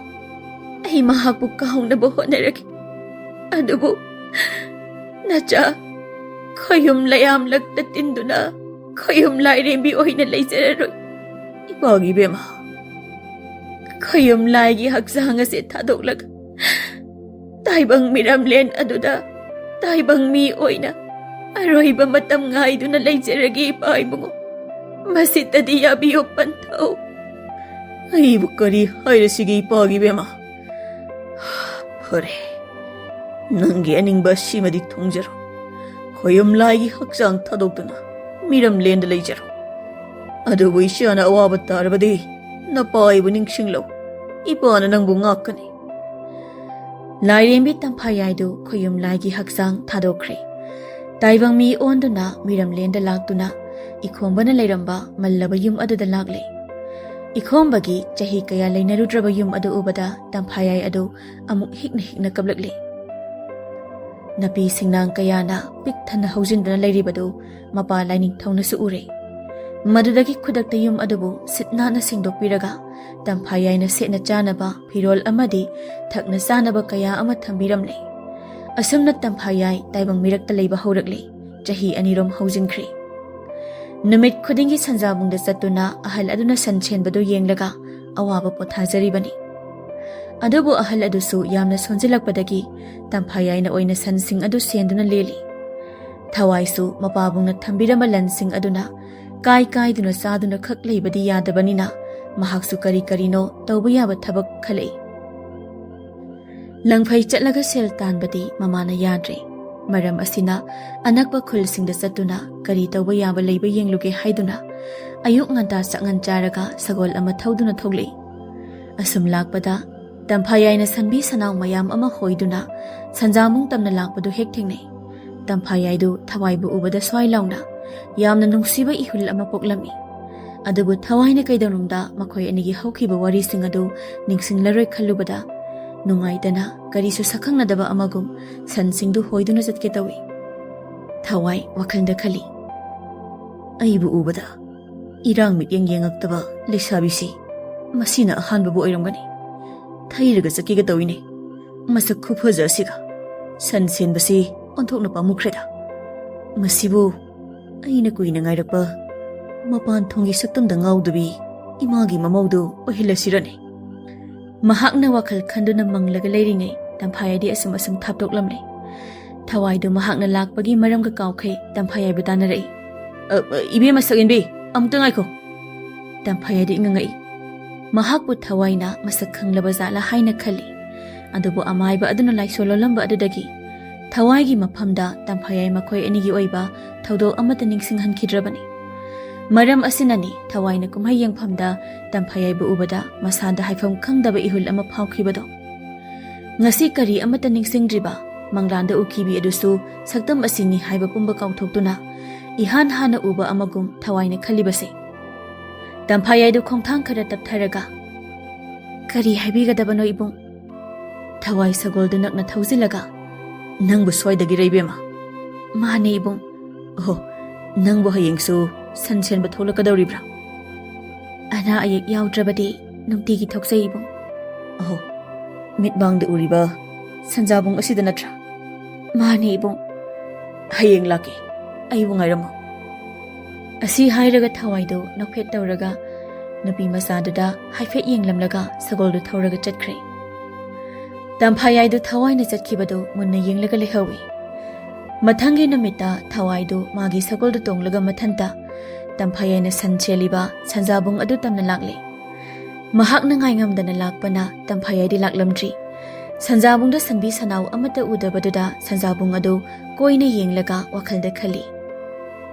ꯑꯩ ꯃꯍꯥꯛꯄꯨ ꯀꯥꯎꯅꯕ ꯍꯣꯠꯅꯔꯒꯦ꯫ ꯑꯗꯨꯕꯨ ꯅꯆꯥ ꯈꯌꯨꯝ ꯂꯩꯌꯥꯝꯂꯛꯇ ꯇꯤꯟꯗꯨꯅ ꯈꯌꯨꯝ ꯂꯥꯏꯔꯦꯝꯕꯤ ꯑꯣꯏꯅ ꯂꯩꯖꯔꯔꯣꯏ꯫ ꯏꯄꯥꯒꯤ ꯏꯕꯦꯝꯃ, ꯈꯌꯨꯝ ꯂꯥꯏꯒꯤ ꯍꯛꯆꯥꯡ ꯑꯁꯦ ꯊꯥꯗꯣꯛꯂꯒ ꯇꯥꯏꯕꯪ ꯃꯤꯔꯝꯂꯦꯟ ꯑꯗꯨꯗ ꯇꯥꯏꯕꯪ ꯃꯤ ꯑꯣꯏꯅ ꯑꯔꯣꯏꯕ ꯃꯇꯝ ꯉꯥꯏꯗꯨꯅ ꯂꯩꯖꯔꯒꯦ, ꯏꯄꯥ ꯏꯕꯨꯡꯉꯣ꯫ ꯃꯁꯤꯇꯗꯤ ꯌꯥꯕꯤꯌꯨ ꯄꯟꯊꯧ꯫ ꯑꯩꯕꯨ ꯀꯔꯤ ꯍꯥꯏꯔꯁꯤꯒꯦ, ꯏꯄꯥꯒꯤ ꯏꯕꯦꯝꯃ? ꯐꯔꯦ, ꯅꯪꯒꯤ ꯑꯅꯤꯡꯕ ꯑꯁꯤꯃꯗꯤ ꯊꯨꯡꯖꯔꯣ꯫ ꯈꯣꯌꯨꯝ ꯂꯥꯏꯒꯤ ꯍꯛꯆꯥꯡ ꯊꯥꯗꯣꯛꯇꯨꯅ ꯃꯤꯔꯝꯂꯦꯟꯗ ꯂꯩꯖꯔꯣ꯫ ꯑꯗꯨꯕꯨ ꯏꯆꯥꯅ ꯑꯋꯥꯕ ꯇꯥꯔꯕꯗꯤ ꯅꯄꯥ ꯑꯩꯕꯨ ꯅꯤꯡꯁꯤꯡꯂꯣ꯫ ꯏꯄꯥꯅ ꯅꯪꯕꯨ ꯉꯥꯛꯀꯅꯤ꯫ ꯂꯥꯏꯔꯦꯝꯕꯤ ꯇꯝꯐꯥꯌꯥꯏꯗꯨ ꯈꯣꯌꯨꯝ ꯂꯥꯏꯒꯤ ꯍꯛꯆꯥꯡ ꯊꯥꯗꯣꯛꯈ꯭ꯔꯦ꯫ ꯇꯥꯏꯕꯪ ꯃꯤ ꯑꯣꯟꯗꯨꯅ ꯃꯤꯔꯝꯂꯦꯟꯗ ꯂꯥꯛꯇꯨꯅ ꯏꯈꯣꯝꯕꯅ ꯂꯩꯔꯝꯕ ꯃꯜꯂꯕ ꯌꯨꯝ ꯑꯗꯨꯗ ꯂꯥꯛꯂꯦ꯫ ꯏꯈꯣꯝꯕꯒꯤ ꯆꯍꯤ ꯀꯌꯥ ꯂꯩꯅꯔꯨꯗ꯭ꯔꯕ ꯌꯨꯝ ꯑꯗꯨ ꯎꯕꯗ ꯇꯝꯐꯥꯌꯥꯏ ꯑꯗꯨ ꯑꯃꯨꯛ ꯍꯤꯛꯅ ꯍꯤꯛꯅ ꯀꯞꯂꯛꯂꯦ꯫ ꯅꯥꯄꯤ ꯁꯤꯡꯅꯥꯡ ꯀꯌꯥꯅ ꯄꯤꯛ ꯊꯟꯅ ꯍꯧꯖꯤꯟꯗꯨꯅ ꯂꯩꯔꯤꯕꯗꯨ ꯃꯄꯥ ꯂꯥꯏꯅꯤꯡꯊꯧꯅꯁꯨ ꯎꯔꯦ꯫ ꯃꯗꯨꯗꯒꯤ ꯈꯨꯗꯛꯇ ꯌꯨꯝ ꯑꯗꯨꯕꯨ ꯁꯤꯠ ꯅꯥꯟꯅ ꯁꯦꯡꯗꯣꯛꯄꯤꯔꯒ ꯇꯝꯐꯥꯌꯥꯏꯅ ꯁꯦꯠꯅ ꯆꯥꯅꯕ ꯐꯤꯔꯣꯜ ꯑꯃꯗꯤ ꯊꯛꯅ ꯆꯥꯅꯕ ꯀꯌꯥ ꯑꯃ ꯊꯝꯕꯤꯔꯝꯂꯦ꯫ ꯑꯁꯨꯝꯅ ꯇꯝꯐꯥꯌꯥꯏ ꯇꯥꯏꯕꯪ ꯃꯤꯔꯛꯇ ꯂꯩꯕ ꯍꯧꯔꯛꯂꯦ꯫ ꯆꯍꯤ ꯑꯅꯤꯔꯣꯝ ꯍꯧꯖꯤꯟꯈ꯭ꯔꯦ꯫ ꯅꯨꯃꯤꯠ ꯈꯨꯗꯤꯡꯒꯤ ꯁꯟꯖꯥꯕꯨꯡꯗ ꯆꯠꯇꯨꯅ ꯑꯍꯜ ꯑꯗꯨꯅ ꯁꯟ ꯁꯦꯟꯕꯗꯨ ꯌꯦꯡꯂꯒ ꯑꯋꯥꯕ ꯄꯣꯊꯥꯖꯔꯤꯕꯅꯤ꯫ ꯑꯗꯨꯕꯨ ꯑꯍꯜ ꯑꯗꯨꯁꯨ ꯌꯥꯝꯅ ꯁꯣꯟꯖꯤꯜꯂꯛꯄꯗꯒꯤ ꯇꯝꯐꯥꯌꯥꯏꯅ ꯑꯣꯏꯅ ꯁꯟꯁꯤꯡ ꯑꯗꯨ ꯁꯦꯟꯗꯨꯅ ꯂꯦꯜꯂꯤ꯫ ꯊꯋꯥꯏꯁꯨ ꯃꯄꯥꯕꯨꯡꯅ ꯊꯝꯕꯤꯔꯝꯕ ꯂꯟꯁꯤꯡ ꯑꯗꯨꯅ ꯀꯥꯏ ꯀꯥꯏꯗꯨꯅ ꯆꯥꯗꯨꯅ ꯈꯛ ꯂꯩꯕꯗꯤ ꯌꯥꯗꯕꯅꯤꯅ ꯃꯍꯥꯛꯁꯨ ꯀꯔꯤ ꯀꯔꯤꯅꯣ ꯇꯧꯕ ꯌꯥꯕ ꯊꯕꯛ ꯈꯜꯂꯛꯏ꯫ ꯂꯪꯐꯩ ꯆꯠꯂꯒ ꯁꯦꯜ ꯇꯥꯟꯕꯗꯤ ꯃꯃꯥꯅ ꯌꯥꯗ꯭ꯔꯦ꯫ ꯃꯔꯝ ꯑꯁꯤꯅ ꯑꯅꯛꯄ ꯈꯨꯜꯁꯤꯡꯗ ꯆꯠꯇꯨꯅ ꯀꯔꯤ ꯇꯧꯕ ꯌꯥꯕ ꯂꯩꯕ ꯌꯦꯡꯂꯨꯒꯦ ꯍꯥꯏꯗꯨꯅ ꯑꯌꯨꯛ ꯉꯟꯇꯥ ꯆꯥꯛꯉꯟ ꯆꯥꯔꯒ ꯁꯒꯣꯜ ꯑꯃ ꯊꯧꯗꯨꯅ ꯊꯣꯛꯂꯛꯏ꯫ ꯑꯁꯨꯝ ꯂꯥꯛꯄꯗ ꯇꯝꯐꯥꯌꯥꯏꯅ ꯁꯟꯕꯤ ꯁꯅꯥꯎ ꯃꯌꯥꯝ ꯑꯃ ꯍꯣꯏꯗꯨꯅ ꯁꯟꯖꯥꯃꯨꯡ ꯇꯝꯅ ꯂꯥꯛꯄꯗꯨ ꯍꯦꯛ ꯊꯦꯡꯅꯩ꯫ ꯇꯝꯐꯥꯌꯥꯏꯗꯨ ꯊꯋꯥꯏꯕꯨ ꯎꯕꯗ ꯁ꯭ꯋꯥꯏ ꯂꯥꯎꯅ ꯌꯥꯝꯅ ꯅꯨꯡꯁꯤꯕ ꯏꯍꯨꯜ ꯑꯃ ꯄꯣꯛꯂꯝꯃꯤ꯫ ꯑꯗꯨꯕꯨ ꯊꯋꯥꯏꯅ ꯀꯩꯗꯧꯅꯨꯡꯗ ꯃꯈꯣꯏ ꯑꯅꯤꯒꯤ ꯍꯧꯈꯤꯕ ꯋꯥꯔꯤꯁꯤꯡ ꯑꯗꯨ ꯅꯤꯡꯁꯤꯡꯂꯔꯣꯏ ꯈꯜꯂꯨꯕꯗ ꯅꯨꯡꯉꯥꯏꯇꯅ ꯀꯔꯤꯁꯨ ꯁꯛꯈꯪꯅꯗꯕ ꯑꯃꯒꯨꯝ ꯁꯟꯁꯤꯡꯗꯨ ꯍꯣꯏꯗꯨꯅ ꯆꯠꯀꯦ ꯇꯧꯏ꯫ ꯊꯋꯥꯏ ꯋꯥꯈꯜꯗ ꯈꯜꯂꯤ, "ꯑꯩꯕꯨ ꯎꯕꯗ ꯏꯔꯥꯡ ꯃꯤꯠꯌꯦꯡ ꯌꯦꯡꯉꯛꯇꯕ ꯂꯩꯁꯥꯕꯤꯁꯤ ꯃꯁꯤꯅ ꯑꯍꯥꯟꯕꯕꯨ ꯑꯣꯏꯔꯝꯒꯅꯤ꯫ ꯊꯩꯔꯒ ꯆꯠꯈꯤꯒ ꯇꯧꯏꯅꯦ꯫ ꯃꯁꯛ ꯈꯨꯐꯖ ꯑꯁꯤꯒ ꯁꯟ ꯁꯦꯟꯕꯁꯤ ꯑꯣꯟꯊꯣꯛꯅ ꯄꯥꯝꯃꯨꯈ꯭ꯔꯦꯗ꯫ ꯃꯁꯤꯕꯨ ꯑꯩꯅ ꯀꯨꯏꯅ ꯉꯥꯏꯔꯛꯄ ꯃꯄꯥꯟ ꯊꯣꯡꯒꯤ ꯁꯛꯇꯝꯗ ꯉꯥꯎꯗꯕꯤ ꯏꯃꯥꯒꯤ ꯃꯃꯧꯗꯨ ꯑꯣꯏꯍꯜꯂꯁꯤꯔꯅꯦ?" ꯃꯍꯥꯛꯅ ꯋꯥꯈꯜ ꯈꯟꯗꯨꯅ ꯃꯪꯂꯒ ꯂꯩꯔꯤꯉꯩ ꯇꯝꯐꯥꯌꯥꯏꯗꯤ ꯑꯁꯨꯝ ꯑꯁꯨꯝ ꯊꯥꯞꯇꯣꯛꯂꯝꯂꯦ꯫ ꯊꯋꯥꯏꯗꯨ ꯃꯍꯥꯛꯅ ꯂꯥꯛꯄꯒꯤ ꯃꯔꯝꯒ ꯀꯥꯎꯈꯩ ꯇꯝꯐꯥꯌꯥꯏꯕꯨ ꯇꯥꯟꯅꯔꯛꯏ꯫ "ꯑ, ꯑ, ꯏꯕꯦꯝꯃ ꯁꯛꯍꯦꯟꯕꯤ, ꯑꯃꯨꯛꯇ ꯉꯥꯏꯈꯣ!" ꯇꯝꯐꯥꯌꯥꯏꯗꯤ ꯉꯉꯛꯏ꯫ ꯃꯍꯥꯛꯄꯨ ꯊꯋꯥꯏꯅ ꯃꯁꯛ ꯈꯪꯂꯕ ꯖꯥꯠꯂ ꯍꯥꯏꯅ ꯈꯜꯂꯤ꯫ ꯑꯗꯨꯕꯨ ꯑꯃꯥꯏꯕ ꯑꯗꯨꯅ ꯂꯥꯏꯁꯣꯟ ꯂꯣꯜꯂꯝꯕ ꯑꯗꯨꯗꯒꯤ ꯊꯋꯥꯏꯒꯤ ꯃꯐꯝꯗ ꯇꯝꯐꯥꯌꯥꯏ ꯃꯈꯣꯏ ꯑꯅꯤꯒꯤ ꯑꯣꯏꯕ ꯊꯧꯗꯣꯛ ꯑꯃꯠꯇ ꯅꯤꯡꯁꯤꯡꯍꯟꯈꯤꯗ꯭ꯔꯕꯅꯤ꯫ ꯃꯔꯝ ꯑꯁꯤꯅꯅꯤ ꯊꯋꯥꯏꯅ ꯀꯨꯝꯍꯩ ꯌꯦꯡꯐꯝꯗ ꯇꯝꯐꯥꯌꯥꯏꯕꯨ ꯎꯕꯗ ꯃꯁꯥꯗ ꯍꯥꯏꯐꯝ ꯈꯪꯗꯕ ꯏꯍꯨꯜ ꯑꯃ ꯐꯥꯎꯈꯤꯕꯗꯣ꯫ ꯉꯁꯤ ꯀꯔꯤ ꯑꯃꯠꯇ ꯅꯤꯡꯁꯤꯡꯗ꯭ꯔꯤꯕ ꯃꯪꯂꯥꯟꯗ ꯎꯈꯤꯕꯤ ꯑꯗꯨꯁꯨ ꯁꯛꯇꯝ ꯑꯁꯤꯅꯤ ꯍꯥꯏꯕ ꯄꯨꯝꯕ ꯀꯥꯎꯊꯣꯛꯇꯨꯅ ꯏꯍꯥꯟ ꯍꯥꯟꯅ ꯎꯕ ꯑꯃꯒꯨꯝ ꯊꯋꯥꯏꯅ ꯈꯜꯂꯤꯕꯁꯦ꯫ ꯇꯝꯐꯥꯌꯥꯏꯗꯨ ꯈꯣꯡꯊꯥꯡ ꯈꯔ ꯇꯞꯊꯔꯒ, "ꯀꯔꯤ ꯍꯥꯏꯕꯤꯒꯗꯕꯅꯣ ꯏꯕꯨꯡ?" ꯊꯋꯥꯏ ꯁꯒꯣꯜꯗꯨ ꯅꯛꯅ ꯊꯧꯖꯤꯜꯂꯒ, "ꯅꯪꯕꯨ ꯁ꯭ꯋꯥꯏꯗꯒꯤꯔ ꯏꯕꯦꯝꯃ?" "ꯃꯥꯅꯦ ꯏꯕꯨꯡ꯫" "ꯑꯣꯍꯣ, ꯅꯪꯕꯨ ꯍꯌꯦꯡꯁꯨ ꯁꯟ ꯁꯦꯟꯕ ꯊꯣꯛꯂꯛꯀꯗꯧꯔꯤꯕ꯭ꯔꯥ?" "ꯑꯅꯥ ꯑꯌꯦꯛ ꯌꯥꯎꯗ꯭ꯔꯕꯗꯤ ꯅꯨꯡꯇꯤꯒꯤ ꯊꯣꯛꯆꯩ ꯏꯕꯨꯡ꯫" "ꯑꯣꯍꯣ, ꯃꯤꯠꯃꯥꯡꯗ ꯎꯔꯤꯕ ꯁꯟꯖꯥꯕꯨꯡ ꯑꯁꯤꯗ ꯅꯠꯇ꯭ꯔꯥ?" "ꯃꯥꯅꯦ ꯏꯕꯨꯡ꯫" "ꯍꯌꯦꯡ ꯂꯥꯛꯀꯦ, ꯑꯩꯕꯨ ꯉꯥꯏꯔꯝꯃꯣ꯫" ꯑꯁꯤ ꯍꯥꯏꯔꯒ ꯊꯋꯥꯏꯗꯨ ꯅꯣꯛꯐꯦꯠ ꯇꯧꯔꯒ ꯅꯨꯄꯤ ꯃꯆꯥꯗꯨꯗ ꯍꯥꯏꯐꯦꯠ ꯌꯦꯡꯂꯝꯂꯒ ꯁꯒꯣꯜꯗꯨ ꯊꯧꯔꯒ ꯆꯠꯈ꯭ꯔꯦ꯫ ꯇꯝꯐꯥꯌꯥꯏꯗꯨ ꯊꯋꯥꯏꯅ ꯆꯠꯈꯤꯕꯗꯨ ꯃꯨꯟꯅ ꯌꯦꯡꯂꯒ ꯂꯩꯍꯧꯏ꯫ ꯃꯊꯪꯒꯤ ꯅꯨꯃꯤꯠꯇ ꯊꯋꯥꯏꯗꯨ ꯃꯥꯒꯤ ꯁꯒꯣꯜꯗꯨ ꯇꯣꯡꯂꯒ ꯃꯊꯟꯇ ꯇꯝꯐꯥꯌꯥꯏꯅ ꯁꯟ ꯁꯦꯜꯂꯤꯕ ꯁꯟꯖꯥꯕꯨꯡ ꯑꯗꯨ ꯇꯝꯅ ꯂꯥꯛꯂꯦ꯫ ꯃꯍꯥꯛꯅ ꯉꯥꯏꯉꯝꯗꯅ ꯂꯥꯛꯄꯅ ꯇꯝꯐꯥꯌꯥꯏꯗꯤ ꯂꯥꯛꯂꯝꯗ꯭ꯔꯤ꯫ ꯁꯟꯖꯥꯕꯨꯡꯗ ꯁꯟꯕꯤ ꯁꯅꯥꯎ ꯑꯃꯠꯇ ꯎꯗꯕꯗꯨꯗ ꯁꯟꯖꯥꯕꯨꯡ ꯑꯗꯨ ꯀꯣꯏꯅ ꯌꯦꯡꯂꯒ ꯋꯥꯈꯜꯗ ꯈꯜꯂꯤ,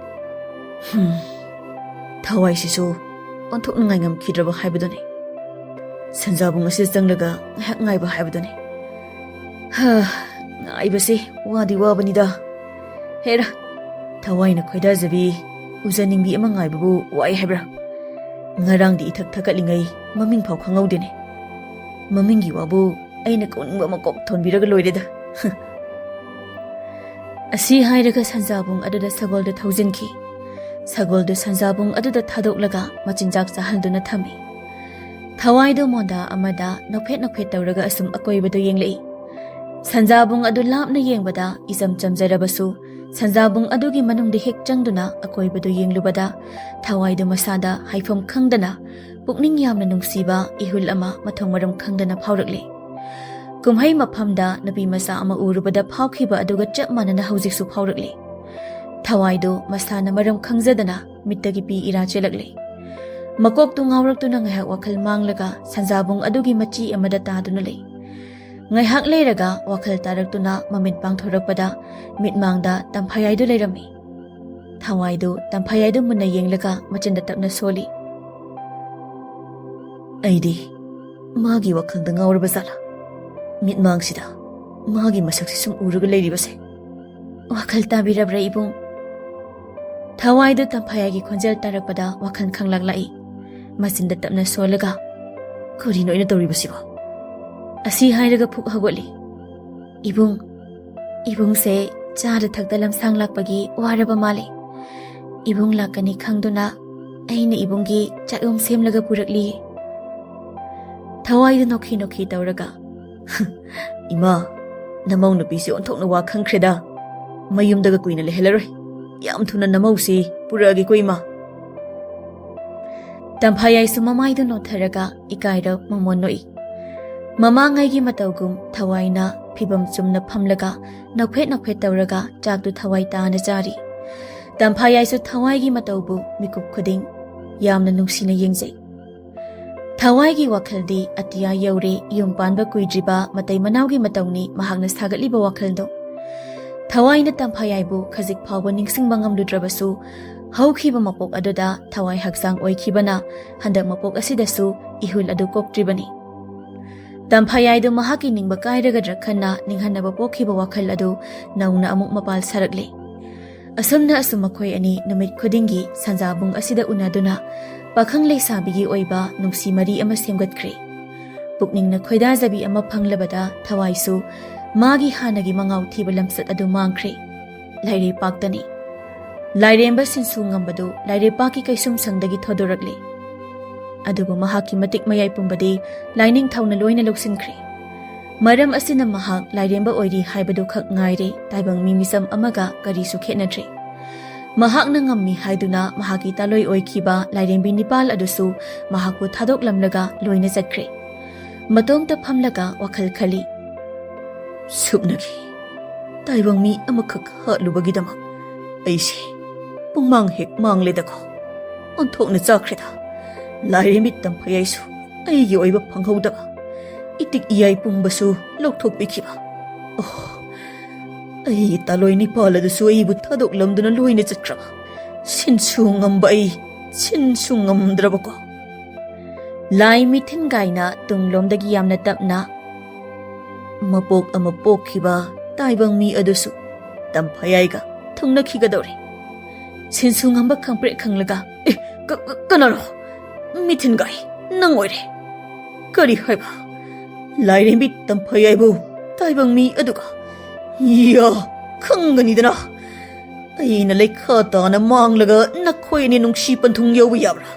"ꯍꯨꯝ, ꯊꯋꯥꯏꯁꯤꯁꯨ ꯑꯣꯟꯊꯣꯛꯅ ꯉꯥꯏꯉꯝꯈꯤꯗ꯭ꯔꯕ ꯍꯥꯏꯕꯗꯨꯅꯤ꯫ ꯁꯟꯖꯥꯕꯨꯡ ꯑꯁꯤꯗ ꯆꯪꯂꯒ ꯉꯥꯏꯍꯥꯛ ꯉꯥꯏꯕ ꯍꯥꯏꯕꯗꯨꯅꯤ꯫ ꯍꯥ, ꯉꯥꯏꯕꯁꯦ ꯋꯥꯗꯤ ꯋꯥꯕꯅꯤꯗ꯫ ꯍꯦꯔꯥ, ꯊꯋꯥꯏꯅ ꯈꯣꯏꯗꯥꯖꯕꯤ, ꯎꯖꯅꯤꯡꯕꯤ ꯑꯃ ꯉꯥꯏꯕꯕꯨ ꯋꯥꯏ ꯍꯥꯏꯕ꯭ꯔꯥ? ꯉꯔꯥꯡꯗꯤ ꯏꯊꯛ ꯊꯛꯀꯠꯂꯤꯉꯩ ꯃꯃꯤꯡ ꯐꯥꯎ ꯈꯪꯍꯧꯗꯦꯅꯦ꯫ ꯃꯃꯤꯡꯒꯤ ꯋꯥꯕꯨ ꯑꯩꯅ ꯀꯧꯅꯤꯡꯕ ꯑꯃ ꯀꯣꯛ ꯊꯣꯟꯕꯤꯔꯒ ꯂꯣꯏꯔꯦꯗ꯫ ꯑꯁꯤ ꯍꯥꯏꯔꯒ ꯁꯟꯖꯥꯕꯨꯡ ꯑꯗꯨꯗ ꯁꯒꯣꯜꯗꯨ ꯊꯧꯖꯤꯟꯈꯤ꯫ ꯁꯒꯣꯜꯗꯨ ꯁꯟꯖꯥꯕꯨꯡ ꯑꯗꯨꯗ ꯊꯥꯗꯣꯛꯂꯒ ꯃꯆꯤꯟꯖꯥꯛ ꯆꯥꯍꯟꯗꯨꯅ ꯊꯝꯃꯤ꯫ ꯊꯋꯥꯏꯗꯨ ꯃꯣꯟꯗꯥ ꯑꯃꯗ ꯅꯣꯛꯐꯦꯠ ꯅꯣꯛꯐꯦꯠ ꯇꯧꯔꯒ ꯑꯁꯨꯝ ꯑꯀꯣꯏꯕꯗꯨ ꯌꯦꯡꯂꯛꯏ꯫ ꯁꯟꯖꯥꯕꯨꯡ ꯑꯗꯨ ꯂꯥꯞꯅ ꯌꯦꯡꯕꯗ ꯏꯆꯝ ꯆꯝꯖꯔꯕꯁꯨ, ꯁꯟꯖꯥꯕꯨꯡ ꯑꯗꯨꯒꯤ ꯃꯅꯨꯡꯗ ꯍꯦꯛ ꯆꯪꯗꯨꯅ ꯑꯀꯣꯏꯕꯗꯨ ꯌꯦꯡꯂꯨꯕꯗ, ꯊꯋꯥꯏꯗꯨ ꯃꯁꯥꯗ ꯍꯥꯏꯐꯝ ꯈꯪꯗꯅ ꯄꯨꯛꯅꯤꯡ ꯌꯥꯝꯅ ꯅꯨꯡꯁꯤꯕ ꯏꯍꯨꯜ ꯑꯃ ꯃꯊꯣꯡ ꯃꯔꯝ ꯈꯪꯗꯅ ꯐꯥꯎꯔꯛꯂꯦ꯫ ꯀꯨꯝꯍꯩ ꯃꯐꯝꯗ ꯅꯨꯄꯤ ꯃꯆꯥ ꯑꯃ ꯎꯔꯨꯕꯗ ꯐꯥꯎꯈꯤꯕ ꯑꯗꯨꯒ ꯆꯞ ꯃꯥꯟꯅꯅ ꯍꯧꯖꯤꯛꯁꯨ ꯐꯥꯎꯔꯛꯂꯦ꯫ ꯊꯋꯥꯏꯗꯨ ꯃꯁꯥꯅ ꯃꯔꯝ ꯈꯪꯖꯗꯅ ꯃꯤꯠꯇꯒꯤ ꯄꯤ ꯏꯔꯥ ꯆꯦꯜꯂꯛꯂꯦ꯫ ꯃꯀꯣꯛꯇꯨ ꯉꯥꯎꯔꯛꯇꯨꯅ ꯉꯥꯏꯍꯥꯛ ꯋꯥꯈꯜ ꯃꯥꯡꯂꯒ ꯁꯟꯖꯥꯕꯨꯡ ꯑꯗꯨꯒꯤ ꯃꯆꯤ ꯑꯃꯗ ꯇꯥꯗꯨꯅ ꯂꯩ꯫ ꯉꯥꯏꯍꯥꯛ ꯂꯩꯔꯒ ꯋꯥꯈꯜ ꯇꯥꯔꯛꯇꯨꯅ ꯃꯃꯤꯠ ꯄꯥꯡꯊꯣꯔꯛꯄꯗ ꯃꯤꯠꯃꯥꯡꯗ ꯇꯝꯐꯥꯌꯥꯏꯗꯨ ꯂꯩꯔꯝꯃꯤ꯫ ꯊꯋꯥꯏꯗꯨ ꯇꯝꯐꯥꯌꯥꯏꯗꯨ ꯃꯨꯟꯅ ꯌꯦꯡꯂꯒ ꯃꯆꯤꯟꯗ ꯇꯞꯅ ꯁꯣꯜꯂꯤ꯫ ꯑꯩꯗꯤ ꯃꯥꯒꯤ ꯋꯥꯈꯜꯗ ꯉꯥꯎꯔꯕ ꯖꯥꯠꯂꯥ? ꯃꯤꯠꯃꯥꯡꯁꯤꯗ ꯃꯥꯒꯤ ꯃꯁꯛꯁꯤ ꯁꯨꯝ ꯎꯔꯒ ꯂꯩꯔꯤꯕꯁꯦ꯫ ꯋꯥꯈꯜ ꯇꯥꯕꯤꯔꯕ꯭ꯔꯥ ꯏꯕꯨꯡ? ꯊꯋꯥꯏꯗꯨ ꯇꯝꯐꯥꯌꯥꯏꯒꯤ ꯈꯣꯟꯖꯦꯜ ꯇꯥꯔꯛꯄꯗ ꯋꯥꯈꯜ ꯈꯪꯂꯥꯛ ꯂꯥꯛꯏ꯫ ꯃꯆꯤꯟꯗ ꯇꯞꯅ ꯁꯣꯜꯂꯒ, "ꯀꯔꯤꯅꯣ ꯑꯩꯅ ꯇꯧꯔꯤꯕꯁꯤꯕꯣ?" ꯑꯁꯤ ꯍꯥꯏꯔꯒ ꯐꯨꯛ ꯍꯧꯒꯠꯂꯤ꯫ "ꯏꯕꯨꯡ, ꯏꯕꯨꯡꯁꯦ ꯆꯥꯗ ꯊꯛꯇ ꯂꯝꯁꯥꯡ ꯂꯥꯛꯄꯒꯤ ꯋꯥꯔꯕ ꯃꯥꯜꯂꯦ꯫ ꯏꯕꯨꯡ ꯂꯥꯛꯀꯅꯤ ꯈꯪꯗꯨꯅ ꯑꯩꯅ ꯏꯕꯨꯡꯒꯤ ꯆꯥꯛꯂꯣꯝ ꯁꯦꯝꯂꯒ ꯄꯨꯔꯛꯂꯤ꯫" ꯊꯋꯥꯏꯗꯨ ꯅꯣꯛꯈꯤ ꯅꯣꯛꯈꯤ ꯇꯧꯔꯒ, "ꯏꯃꯥ, ꯅꯃꯧ ꯅꯨꯄꯤꯁꯤ ꯑꯣꯟꯊꯣꯛꯅ ꯋꯥ ꯈꯪꯈ꯭ꯔꯦꯗ꯫ ꯃꯌꯨꯝꯗꯒ ꯀꯨꯏꯅ ꯂꯩꯍꯜꯂꯔꯣꯏ꯫ ꯌꯥꯝ ꯊꯨꯅ ꯅꯃꯧꯁꯤ ꯄꯨꯔꯛꯑꯒꯦꯀꯣ, ꯏꯃꯥ꯫" ꯇꯝꯐꯥꯌꯥꯏꯁꯨ ꯃꯃꯥꯏꯗꯨ ꯅꯣꯟꯊꯔꯒ ꯏꯀꯥꯏꯔ ꯃꯃꯣꯟ ꯅꯣꯛꯏ꯫ ꯃꯃꯥꯡꯉꯩꯒꯤ ꯃꯇꯧꯒꯨꯝ ꯊꯋꯥꯏꯅ ꯐꯤꯕꯝ ꯆꯨꯝꯅ ꯐꯝꯂꯒ ꯅꯣꯛꯐꯦꯠ ꯅꯣꯛꯐꯦꯠ ꯇꯧꯔꯒ ꯆꯥꯛꯇꯨ ꯊꯋꯥꯏ ꯇꯥꯅ ꯆꯥꯔꯤ꯫ ꯇꯝꯐꯥꯌꯥꯏꯁꯨ ꯊꯋꯥꯏꯒꯤ ꯃꯇꯧꯕꯨ ꯃꯤꯀꯨꯞ ꯈꯨꯗꯤꯡ ꯌꯥꯝꯅ ꯅꯨꯡꯁꯤꯅ ꯌꯦꯡꯖꯩ꯫ ꯊꯋꯥꯏꯒꯤ ꯋꯥꯈꯜꯗꯤ ꯑꯇꯤꯌꯥ ꯌꯧꯔꯦ, ꯌꯨꯝ ꯄꯥꯟꯕ ꯀꯨꯏꯗ꯭ꯔꯤꯕ ꯃꯇꯩ ꯃꯅꯥꯎꯒꯤ ꯃꯇꯧꯅꯤ ꯃꯍꯥꯛꯅ ꯁꯥꯒꯠꯂꯤꯕ ꯋꯥꯈꯜꯗꯣ꯫ ꯊꯋꯥꯏꯅ ꯇꯝꯐꯥꯌꯥꯏꯕꯨ ꯈꯖꯤꯛ ꯐꯥꯎꯕ ꯅꯤꯡꯁꯤꯡꯕ ꯉꯝꯂꯨꯗ꯭ꯔꯕꯁꯨ, ꯍꯧꯈꯤꯕ ꯃꯄꯣꯛ ꯑꯗꯨꯗ ꯊꯋꯥꯏ ꯍꯛꯆꯥꯡ ꯑꯣꯏꯈꯤꯕꯅ ꯍꯟꯗꯛ ꯃꯄꯣꯛ ꯑꯁꯤꯗꯁꯨ ꯏꯍꯨꯜ ꯑꯗꯨ ꯀꯣꯛꯇ꯭ꯔꯤꯕꯅꯤ꯫ ꯇꯝꯐꯥꯌꯥꯏꯗꯨ ꯃꯍꯥꯛꯀꯤ ꯅꯤꯡꯕ ꯀꯥꯏꯔꯒꯗ꯭ꯔꯥ ꯈꯟꯅ ꯅꯤꯡꯍꯟꯅꯕ ꯄꯣꯛꯈꯤꯕ ꯋꯥꯈꯜ ꯑꯗꯨ ꯅꯧꯅ ꯑꯃꯨꯛ ꯃꯄꯥꯜ ꯁꯥꯔꯛꯂꯦ꯫ ꯑꯁꯨꯝꯅ ꯑꯁꯨꯝ ꯃꯈꯣꯏ ꯑꯅꯤ ꯅꯨꯃꯤꯠ ꯈꯨꯗꯤꯡꯒꯤ ꯁꯟꯖꯥꯕꯨꯡ ꯑꯁꯤꯗ ꯎꯅꯗꯨꯅ ꯄꯥꯈꯪ ꯂꯩꯁꯥꯕꯤꯒꯤ ꯑꯣꯏꯕ ꯅꯨꯡꯁꯤ ꯃꯔꯤ ꯑꯃ ꯁꯦꯝꯒꯠꯈ꯭ꯔꯦ꯫ ꯄꯨꯛꯅꯤꯡꯅ ꯈꯣꯏꯗꯥꯖꯕꯤ ꯑꯃ ꯐꯪꯂꯕꯗ ꯊꯋꯥꯏꯁꯨ ꯃꯥꯒꯤ ꯍꯥꯟꯅꯒꯤ ꯃꯉꯥꯎ ꯊꯤꯕ ꯂꯝꯆꯠ ꯑꯗꯨ ꯃꯥꯡꯈ꯭ꯔꯦ꯫ ꯂꯥꯏꯔꯩꯄꯥꯛꯇꯅꯤ꯫ ꯂꯥꯏꯔꯦꯝꯕ ꯁꯤꯟꯁꯨ ꯉꯝꯕꯗꯨ ꯂꯥꯏꯔꯩꯄꯥꯛꯀꯤ ꯀꯩꯁꯨꯝꯁꯪꯗꯒꯤ ꯊꯣꯗꯣꯔꯛꯂꯦ꯫ ꯑꯗꯨꯕꯨ ꯃꯍꯥꯛꯀꯤ ꯃꯇꯤꯛ ꯃꯌꯥꯏ ꯄꯨꯝꯕꯗꯤ ꯂꯥꯏꯅꯤꯡꯊꯧꯅ ꯂꯣꯏꯅ ꯂꯧꯁꯤꯟꯈ꯭ꯔꯦ꯫ ꯃꯔꯝ ꯑꯁꯤꯅ ꯃꯍꯥꯛ ꯂꯥꯏꯔꯦꯝꯕ ꯑꯣꯏꯔꯤ ꯍꯥꯏꯕꯗꯨ ꯈꯛ ꯉꯥꯏꯔꯦ, ꯇꯥꯏꯕꯪ ꯃꯤ ꯃꯤꯆꯝ ꯑꯃꯒ ꯀꯔꯤꯁꯨ ꯈꯦꯠꯅꯗ꯭ꯔꯦ꯫ ꯃꯍꯥꯛꯅ ꯉꯝꯃꯤ ꯍꯥꯏꯗꯨꯅ ꯃꯍꯥꯛꯀꯤ ꯇꯥꯂꯣꯏ ꯑꯣꯏꯈꯤꯕ ꯂꯥꯏꯔꯦꯝꯕꯤ ꯅꯤꯄꯥꯜ ꯑꯗꯨꯁꯨ ꯃꯍꯥꯛꯄꯨ ꯊꯥꯗꯣꯛꯂꯝꯂꯒ ꯂꯣꯏꯅ ꯆꯠꯈ꯭ꯔꯦ꯫ ꯃꯇꯣꯝꯇ ꯐꯝꯂꯒ ꯋꯥꯈꯜ ꯈꯜꯂꯤ꯫ ꯁꯨꯞꯅꯒꯤ ꯇꯥꯏꯕꯪ ꯃꯤ ꯑꯃꯈꯛ ꯍꯥꯠꯂꯨꯕꯒꯤꯗꯃꯛ ꯑꯩꯁꯦ ꯄꯨꯡꯃꯥꯡ ꯍꯦꯛ ꯃꯥꯡꯂꯦꯗꯀꯣ꯫ ꯑꯣꯟꯊꯣꯛꯅ ꯆꯥꯈ꯭ꯔꯦꯗ꯫ ꯂꯥꯏꯔꯦꯝꯕꯤ ꯇꯝꯐꯌꯥꯏꯁꯨ ꯑꯩꯒꯤ ꯑꯣꯏꯕ ꯐꯪꯍꯧꯗꯕ, ꯏꯇꯤꯛ ꯏꯌꯥꯏ ꯄꯨꯝꯕꯁꯨ ꯂꯧꯊꯣꯛꯄꯤꯈꯤꯕ꯫ ꯑꯣ, ꯑꯩꯒꯤ ꯇꯥꯂꯣꯏ ꯅꯤꯄꯥꯜ ꯑꯗꯨꯁꯨ ꯑꯩꯕꯨ ꯊꯥꯗꯣꯛꯂꯝꯗꯨꯅ ꯂꯣꯏꯅ ꯆꯠꯈ꯭ꯔꯕ꯫ ꯁꯤꯟꯁꯨ ꯉꯝꯕ ꯑꯩ ꯁꯤꯟꯁꯨ ꯉꯝꯗ꯭ꯔꯕꯀꯣ꯫ ꯂꯥꯏ ꯃꯤꯊꯤꯟꯒꯥꯏꯅ ꯇꯨꯡꯂꯣꯝꯗꯒꯤ ꯌꯥꯝꯅ ꯇꯞꯅ, ꯃꯄꯣꯛ ꯑꯃ ꯄꯣꯛꯈꯤꯕ ꯇꯥꯏꯕꯪ ꯃꯤ ꯑꯗꯨꯁꯨ ꯇꯝꯐꯌꯥꯏꯒ ꯊꯨꯡꯅꯈꯤꯒꯗꯧꯔꯦ꯫ ꯁꯤꯟꯁꯨ ꯉꯝꯕ ꯈꯪꯄ꯭ꯔꯦꯛ ꯈꯪꯂꯒ, "ꯑꯦ, ꯀ-, ꯀ-, ꯀꯅꯥꯅꯣ? ꯃꯤꯊꯤꯟꯒꯥꯏ, ꯅꯪ ꯑꯣꯏꯔꯦ꯫ ꯀꯔꯤ ꯍꯥꯏꯕ? ꯂꯥꯏꯔꯦꯝꯕꯤ ꯇꯝꯐꯌꯥꯏꯕꯨ ꯇꯥꯏꯕꯪ ꯃꯤ ꯑꯗꯨꯒ? ꯌꯥ, ꯈꯪꯒꯅꯤꯗꯅ꯫ ꯑꯩꯅ ꯂꯩꯈꯥ ꯇꯥꯅ ꯃꯥꯡꯂꯒ ꯅꯈꯣꯏ ꯑꯅꯤ ꯅꯨꯡꯁꯤ ꯄꯟꯊꯨꯡ ꯌꯧꯕ ꯌꯥꯕ꯭ꯔꯥ?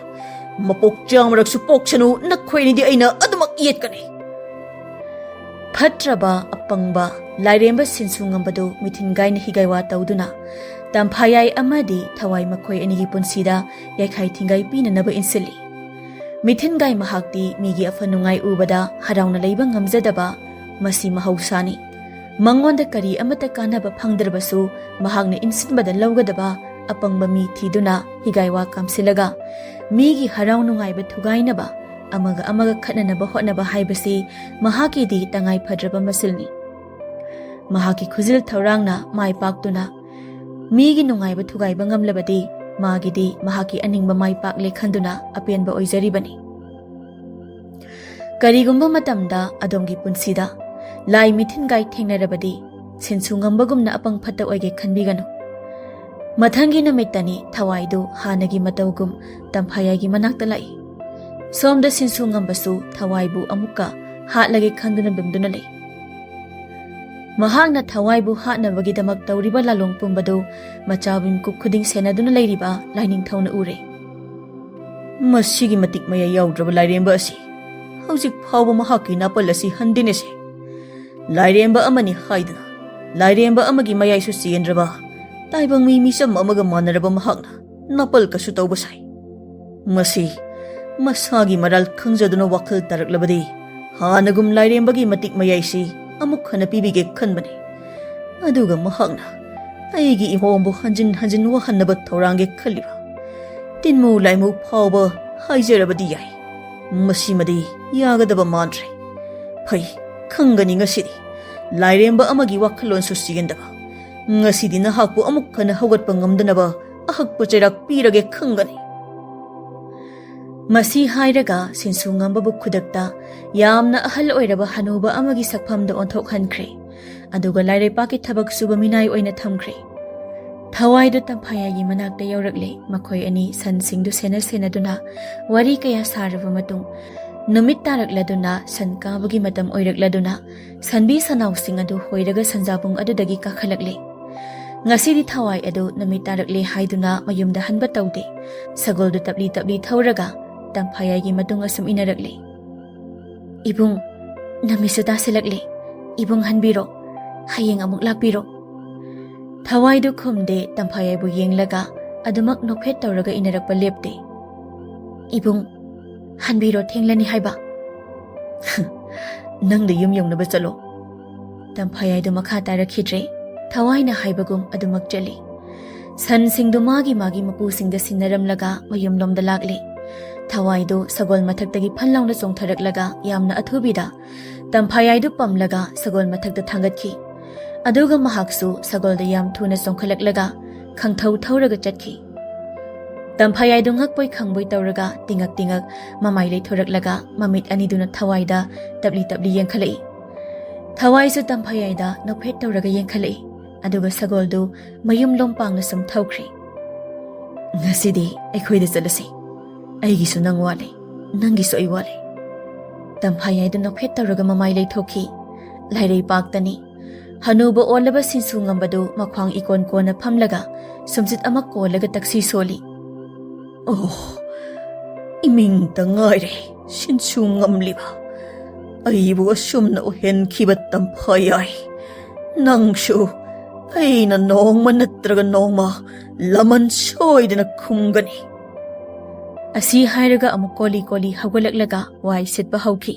ꯃꯄꯣꯛ ꯆꯥꯝꯃꯔꯛꯁꯨ ꯄꯣꯛꯁꯅꯨ, ꯅꯈꯣꯏ ꯑꯅꯤꯗꯤ ꯑꯩꯅ ꯑꯗꯨꯃꯛ ꯌꯦꯠꯀꯅꯤ꯫" ꯐꯠꯇ꯭ꯔꯕ, ꯑꯄꯪꯕ ꯂꯥꯏꯔꯦꯝꯕ ꯁꯤꯟꯁꯨ ꯉꯝꯕꯗꯨ ꯃꯤꯊꯤꯟꯒꯥꯏꯅ ꯍꯤꯒꯥꯏꯋꯥ ꯇꯧꯗꯨꯅ ꯇꯝꯐꯥꯌꯥꯏ ꯑꯃꯗꯤ ꯊꯋꯥꯏ ꯃꯈꯣꯏ ꯑꯅꯤꯒꯤ ꯄꯨꯟꯁꯤꯗ ꯌꯥꯏꯈꯥꯏ ꯊꯤꯡꯒꯥꯏ ꯄꯤꯅꯅꯕ ꯏꯟꯁꯤꯜꯂꯤ꯫ ꯃꯤꯊꯤꯟꯒꯥꯏ ꯃꯍꯥꯛꯇꯤ ꯃꯤꯒꯤ ꯑꯐ ꯅꯨꯡꯉꯥꯏ ꯎꯕꯗ ꯍꯔꯥꯎꯅ ꯂꯩꯕ ꯉꯝꯖꯗꯕ, ꯃꯁꯤ ꯃꯍꯧꯁꯥꯅꯤ꯫ ꯃꯉꯣꯟꯗ ꯀꯔꯤ ꯑꯃꯠꯇ ꯀꯥꯟꯅꯕ ꯐꯪꯗ꯭ꯔꯕꯁꯨ ꯃꯍꯥꯛꯅ ꯏꯟꯁꯤꯟꯕꯗ ꯂꯧꯒꯗꯕ ꯑꯄꯪꯕ ꯃꯤ ꯊꯤꯗꯨꯅ ꯍꯤꯒꯥꯏꯋꯥ ꯀꯥꯝꯁꯤꯜꯂꯒ ꯃꯤꯒꯤ ꯍꯔꯥꯎ ꯅꯨꯡꯉꯥꯏꯕ ꯊꯨꯒꯥꯏꯅꯕ, ꯑꯃꯒ ꯑꯃꯒ ꯈꯠꯅꯅꯕ ꯍꯣꯠꯅꯕ ꯍꯥꯏꯕꯁꯤ ꯃꯍꯥꯛꯀꯤꯗꯤ ꯇꯉꯥꯏ ꯐꯗ꯭ꯔꯕ ꯃꯁꯤꯜꯅꯤ꯫ ꯃꯍꯥꯛꯀꯤ ꯈꯨꯖꯤꯜ ꯊꯧꯔꯥꯡꯅ ꯃꯥꯏ ꯄꯥꯛꯇꯨꯅ ꯃꯤꯒꯤ ꯅꯨꯡꯉꯥꯏꯕ ꯊꯨꯒꯥꯏꯕ ꯉꯝꯂꯕꯗꯤ ꯃꯥꯒꯤꯗꯤ ꯃꯍꯥꯛꯀꯤ ꯑꯅꯤꯡꯕ ꯃꯥꯏ ꯄꯥꯛꯂꯦ ꯈꯟꯗꯨꯅ ꯑꯄꯦꯟꯕ ꯑꯣꯏꯖꯔꯤꯕꯅꯤ꯫ ꯀꯔꯤꯒꯨꯝꯕ ꯃꯇꯝꯗ ꯑꯗꯣꯝꯒꯤ ꯄꯨꯟꯁꯤꯗ ꯂꯥꯏ ꯃꯤꯊꯤꯟꯒꯥꯏ ꯊꯦꯡꯅꯔꯕꯗꯤ, ꯁꯤꯟꯁꯨ ꯉꯝꯕꯒꯨꯝꯅ ꯑꯄꯪ ꯐꯠꯇ ꯑꯣꯏꯒꯦ ꯈꯟꯕꯤꯒꯅꯨ꯫ ꯃꯊꯪꯒꯤ ꯅꯨꯃꯤꯠꯇꯅꯤ ꯊꯋꯥꯏꯗꯨ ꯍꯥꯟꯅꯒꯤ ꯃꯇꯧꯒꯨꯝ ꯇꯝꯐꯥꯌꯥꯏꯒꯤ ꯃꯅꯥꯛꯇ ꯂꯥꯛꯏ꯫ ꯁꯣꯝꯗ ꯁꯤꯟꯁꯨ ꯉꯝꯕꯁꯨ ꯊꯋꯥꯏꯕꯨ ꯑꯃꯨꯛꯀ ꯍꯥꯠꯂꯒꯦ ꯈꯟꯗꯨꯅ ꯂꯨꯝꯗꯨꯅ ꯂꯩ꯫ ꯃꯍꯥꯛꯅ ꯊꯋꯥꯏꯕꯨ ꯍꯥꯠꯅꯕꯒꯤꯗꯃꯛ ꯇꯧꯔꯤꯕ ꯂꯥꯂꯣꯡ ꯄꯨꯝꯕꯗꯨ ꯃꯆꯥꯕꯨ ꯃꯤꯀꯨꯞ ꯈꯨꯗꯤꯡ ꯁꯦꯟꯅꯗꯨꯅ ꯂꯩꯔꯤꯕ ꯂꯥꯏꯅꯤꯡꯊꯧꯅ ꯎꯔꯦ꯫ "ꯃꯁꯤꯒꯤ ꯃꯇꯤꯛ ꯃꯌꯥꯏ ꯌꯥꯎꯗ꯭ꯔꯕ ꯂꯥꯏꯔꯦꯝꯕ ꯑꯁꯤ ꯍꯧꯖꯤꯛ ꯐꯥꯎꯕ ꯃꯍꯥꯛꯀꯤ ꯅꯥꯄꯜ ꯑꯁꯤ ꯍꯟꯗꯦꯅꯦꯁꯦ꯫ ꯂꯥꯏꯔꯦꯝꯕ ꯑꯃꯅꯤ ꯍꯥꯏꯗꯨꯅ ꯂꯥꯏꯔꯦꯝꯕ ꯑꯃꯒꯤ ꯃꯌꯥꯏꯁꯨ ꯆꯦꯟꯗ꯭ꯔꯕ ꯇꯥꯏꯕꯪ ꯃꯤ ꯃꯤꯆꯝ ꯑꯃꯒ ꯃꯥꯟꯅꯔꯕ ꯃꯍꯥꯛꯅ ꯅꯥꯄꯜ ꯀꯁꯨ ꯇꯧꯕ ꯁꯥꯏ꯫ ꯃꯁꯤ ꯃꯁꯥꯒꯤ ꯃꯔꯥꯜ ꯈꯪꯖꯗꯨꯅ ꯋꯥꯈꯜ ꯇꯥꯔꯛꯂꯕꯗꯤ ꯍꯥꯟꯅꯒꯨꯝ ꯂꯥꯏꯔꯦꯝꯕꯒꯤ ꯃꯇꯤꯛ ꯃꯌꯥꯏꯁꯤ ꯑꯃꯨꯛ ꯍꯟꯅ ꯄꯤꯕꯤꯒꯦ ꯈꯟꯕꯅꯤ꯫ ꯑꯗꯨꯒ ꯃꯍꯥꯛꯅ ꯑꯩꯒꯤ ꯏꯍꯣꯝꯕꯨ ꯍꯟꯖꯤꯟ ꯍꯟꯖꯤꯟ ꯋꯥꯍꯟꯅꯕ ꯊꯧꯔꯥꯡꯒꯦ ꯈꯜꯂꯤꯕ ꯇꯤꯟꯃꯨ ꯂꯥꯏꯃꯨ ꯐꯥꯎꯕ ꯍꯥꯏꯖꯔꯕꯗꯤ ꯌꯥꯏ꯫ ꯃꯁꯤꯃꯗꯤ ꯌꯥꯒꯗꯕ ꯃꯥꯟꯗ꯭ꯔꯦ꯫ ꯐꯩ, ꯈꯪꯒꯅꯤ ꯉꯁꯤꯗꯤ꯫ ꯂꯥꯏꯔꯦꯝꯕ ꯑꯃꯒꯤ ꯋꯥꯈꯜꯂꯣꯟꯁꯨ ꯆꯦꯟꯗꯕ꯫ ꯉꯁꯤꯗꯤ ꯅꯍꯥꯛꯄꯨ ꯑꯃꯨꯛ ꯍꯟꯅ ꯍꯧꯒꯠꯄ ꯉꯝꯗꯅꯕ ꯑꯍꯛꯄ ꯆꯩꯔꯥꯛ ꯄꯤꯔꯒꯦ ꯈꯪꯒꯅꯤ꯫" ꯃꯁꯤ ꯍꯥꯏꯔꯒ ꯁꯤꯟꯁꯨ ꯉꯝꯕꯕꯨ ꯈꯨꯗꯛꯇ ꯌꯥꯝꯅ ꯑꯍꯜ ꯑꯣꯏꯔꯕ ꯍꯅꯨꯕ ꯑꯃꯒꯤ ꯁꯛꯐꯝꯗ ꯑꯣꯟꯊꯣꯛꯍꯟꯈ꯭ꯔꯦ꯫ ꯑꯗꯨꯒ ꯂꯥꯏꯔꯩꯄꯥꯛꯀꯤ ꯊꯕꯛ ꯁꯨꯕ ꯃꯤꯅꯥꯏ ꯑꯣꯏꯅ ꯊꯝꯈ꯭ꯔꯦ꯫ ꯊꯋꯥꯏꯗꯨ ꯇꯝꯐꯥꯌꯥꯏꯒꯤ ꯃꯅꯥꯛꯇ ꯌꯧꯔꯛꯂꯦ꯫ ꯃꯈꯣꯏ ꯑꯅꯤ ꯁꯟꯁꯤꯡꯗꯨ ꯁꯦꯟꯅ ꯁꯦꯟꯅꯗꯨꯅ ꯋꯥꯔꯤ ꯀꯌꯥ ꯁꯥꯔꯕ ꯃꯇꯨꯡ, ꯅꯨꯃꯤꯠ ꯇꯥꯔꯛꯂꯗꯨꯅ ꯁꯟ ꯀꯥꯕꯒꯤ ꯃꯇꯝ ꯑꯣꯏꯔꯛꯂꯗꯨꯅ ꯁꯟꯕꯤ ꯁꯟꯅꯥꯎꯁꯤꯡ ꯑꯗꯨ ꯍꯣꯏꯔꯒ ꯁꯟꯖꯥꯕꯨꯡ ꯑꯗꯨꯗꯒꯤ ꯀꯥꯈꯠꯂꯛꯂꯦ꯫ ꯉꯁꯤꯗꯤ ꯊꯋꯥꯏ ꯑꯗꯨ ꯅꯨꯃꯤꯠ ꯇꯥꯔꯛꯂꯦ ꯍꯥꯏꯗꯨꯅ ꯃꯌꯨꯝꯗ ꯍꯟꯕ ꯇꯧꯗꯦ꯫ ꯁꯒꯣꯜꯗꯨ ꯇꯞꯂꯤ ꯇꯞꯂꯤ ꯊꯧꯔꯒ ꯇꯝꯐꯥꯌꯥꯏꯒꯤ ꯃꯇꯨꯡ ꯑꯁꯨꯝ ꯏꯟꯅꯔꯛꯂꯦ꯫ "ꯏꯕꯨꯡ, ꯅꯨꯃꯤꯠꯁꯨ ꯇꯥꯁꯤꯜꯂꯛꯂꯦ꯫ ꯏꯕꯨꯡ ꯍꯟꯕꯤꯔꯣ꯫ ꯍꯌꯦꯡ ꯑꯃꯨꯛ ꯂꯥꯛꯄꯤꯔꯣ꯫" ꯊꯋꯥꯏꯗꯨ ꯈꯨꯝꯗꯦ, ꯇꯝꯐꯥꯌꯥꯏꯕꯨ ꯌꯦꯡꯂꯒ ꯑꯗꯨꯃꯛ ꯅꯣꯛꯐꯦꯠ ꯇꯧꯔꯒ ꯏꯟꯅꯔꯛꯄ ꯂꯦꯞꯇꯦ꯫ "ꯏꯕꯨꯡ, ꯍꯟꯕꯤꯔꯣ, ꯊꯦꯡꯂꯅꯤ ꯍꯥꯏꯕ꯫" "ꯅꯪꯗ ꯌꯨꯝ ꯌꯧꯅꯕ ꯆꯠꯂꯣ꯫" ꯇꯝꯐꯥꯌꯥꯏꯗꯨ ꯃꯈꯥ ꯇꯥꯔꯛꯈꯤꯗ꯭ꯔꯦ꯫ ꯊꯋꯥꯏꯅ ꯍꯥꯏꯕꯒꯨꯝ ꯑꯗꯨꯃꯛ ꯆꯠꯂꯤ꯫ ꯁꯟꯁꯤꯡꯗꯨ ꯃꯥꯒꯤ ꯃꯥꯒꯤ ꯃꯄꯨꯁꯤꯡꯗ ꯁꯤꯟꯅꯔꯝꯂꯒ ꯃꯌꯨꯝꯂꯣꯝꯗ ꯂꯥꯛꯂꯦ꯫ ꯊꯋꯥꯏꯗꯨ ꯁꯒꯣꯜ ꯃꯊꯛꯇꯒꯤ ꯐꯟ ꯂꯥꯎꯅ ꯆꯣꯡꯊꯔꯛꯂꯒ ꯌꯥꯝꯅ ꯑꯊꯨꯕꯤꯗ ꯇꯝꯐꯥꯌꯥꯏꯗꯨ ꯄꯝꯂꯒ ꯁꯒꯣꯜ ꯃꯊꯛꯇ ꯊꯥꯡꯒꯠꯈꯤ꯫ ꯑꯗꯨꯒ ꯃꯍꯥꯛꯁꯨ ꯁꯒꯣꯜꯗ ꯌꯥꯝ ꯊꯨꯅ ꯆꯣꯡꯈꯠꯂꯛꯂꯒ ꯈꯪꯊꯧ ꯊꯧꯔꯒ ꯆꯠꯈꯤ꯫ ꯇꯝꯐꯥꯌꯥꯏꯗꯨ ꯉꯛꯄꯣꯏ ꯈꯪꯕꯣꯏ ꯇꯧꯔꯒ ꯇꯤꯉꯛ ꯇꯤꯉꯛ ꯃꯃꯥꯏ ꯂꯩꯊꯣꯔꯛꯂꯒ ꯃꯃꯤꯠ ꯑꯅꯤꯗꯨꯅ ꯊꯋꯥꯏꯗ ꯇꯞꯂꯤ ꯇꯞꯂꯤ ꯌꯦꯡꯈꯠꯂꯛꯏ꯫ ꯊꯋꯥꯏꯁꯨ ꯇꯝꯐꯥꯌꯥꯏꯗ ꯅꯣꯛꯐꯦꯠ ꯇꯧꯔꯒ ꯌꯦꯡꯈꯠꯂꯛꯏ꯫ ꯑꯗꯨꯒ ꯁꯒꯣꯜꯗꯨ ꯃꯌꯨꯝ ꯂꯣꯝ ꯄꯥꯡꯅ ꯁꯨꯝ ꯊꯧꯈ꯭ꯔꯦ꯫ "ꯉꯁꯤꯗꯤ ꯑꯩꯈꯣꯏꯗ ꯆꯠꯂꯁꯤ꯫ ꯑꯩꯒꯤꯁꯨ ꯅꯪ ꯋꯥꯠꯂꯦ, ꯅꯪꯒꯤꯁꯨ ꯑꯩ ꯋꯥꯠꯂꯦ꯫" ꯇꯝꯐꯥꯌꯥꯏꯗꯨ ꯅꯣꯛꯐꯦꯠ ꯇꯧꯔꯒ ꯃꯃꯥꯏ ꯂꯩꯊꯣꯛꯈꯤ꯫ ꯂꯥꯏꯔꯩ ꯄꯥꯛꯇꯅꯤ꯫ ꯍꯅꯨꯕ ꯑꯣꯜꯂꯕ ꯁꯤꯟꯁꯨ ꯉꯝꯕꯗꯨ ꯃꯈ꯭ꯋꯥꯡ ꯏꯀꯣꯟ ꯀꯣꯟꯅ ꯐꯝꯂꯒ ꯁꯨꯝꯁꯤꯠ ꯑꯃ ꯀꯣꯜꯂꯒ ꯇꯛꯁꯤ ꯁꯣꯜꯂꯤ꯫ "ꯑꯣ, ꯏꯃꯤꯡꯇ ꯉꯥꯏꯔꯦ ꯁꯤꯟꯁꯨ ꯉꯝꯂꯤꯕ꯫ ꯑꯩꯕꯨ ꯑꯁꯨꯝꯅ ꯎꯍꯦꯟꯈꯤꯕ ꯇꯝꯐꯥꯌꯥꯏ꯫ ꯅꯪꯁꯨ ꯑꯩꯅ ꯅꯣꯡꯃ ꯅꯠꯇ꯭ꯔꯒ ꯅꯣꯡꯃ ꯂꯃꯟ ꯁꯣꯏꯗꯅ ꯈꯨꯝꯒꯅꯤ꯫" ꯑꯁꯤ ꯍꯥꯏꯔꯒ ꯑꯃꯨꯛ ꯀꯣꯂꯤ ꯀꯣꯂꯤ ꯍꯧꯒꯠꯂꯛꯂꯒ ꯋꯥꯏ ꯁꯤꯠꯄ ꯍꯧꯈꯤ꯫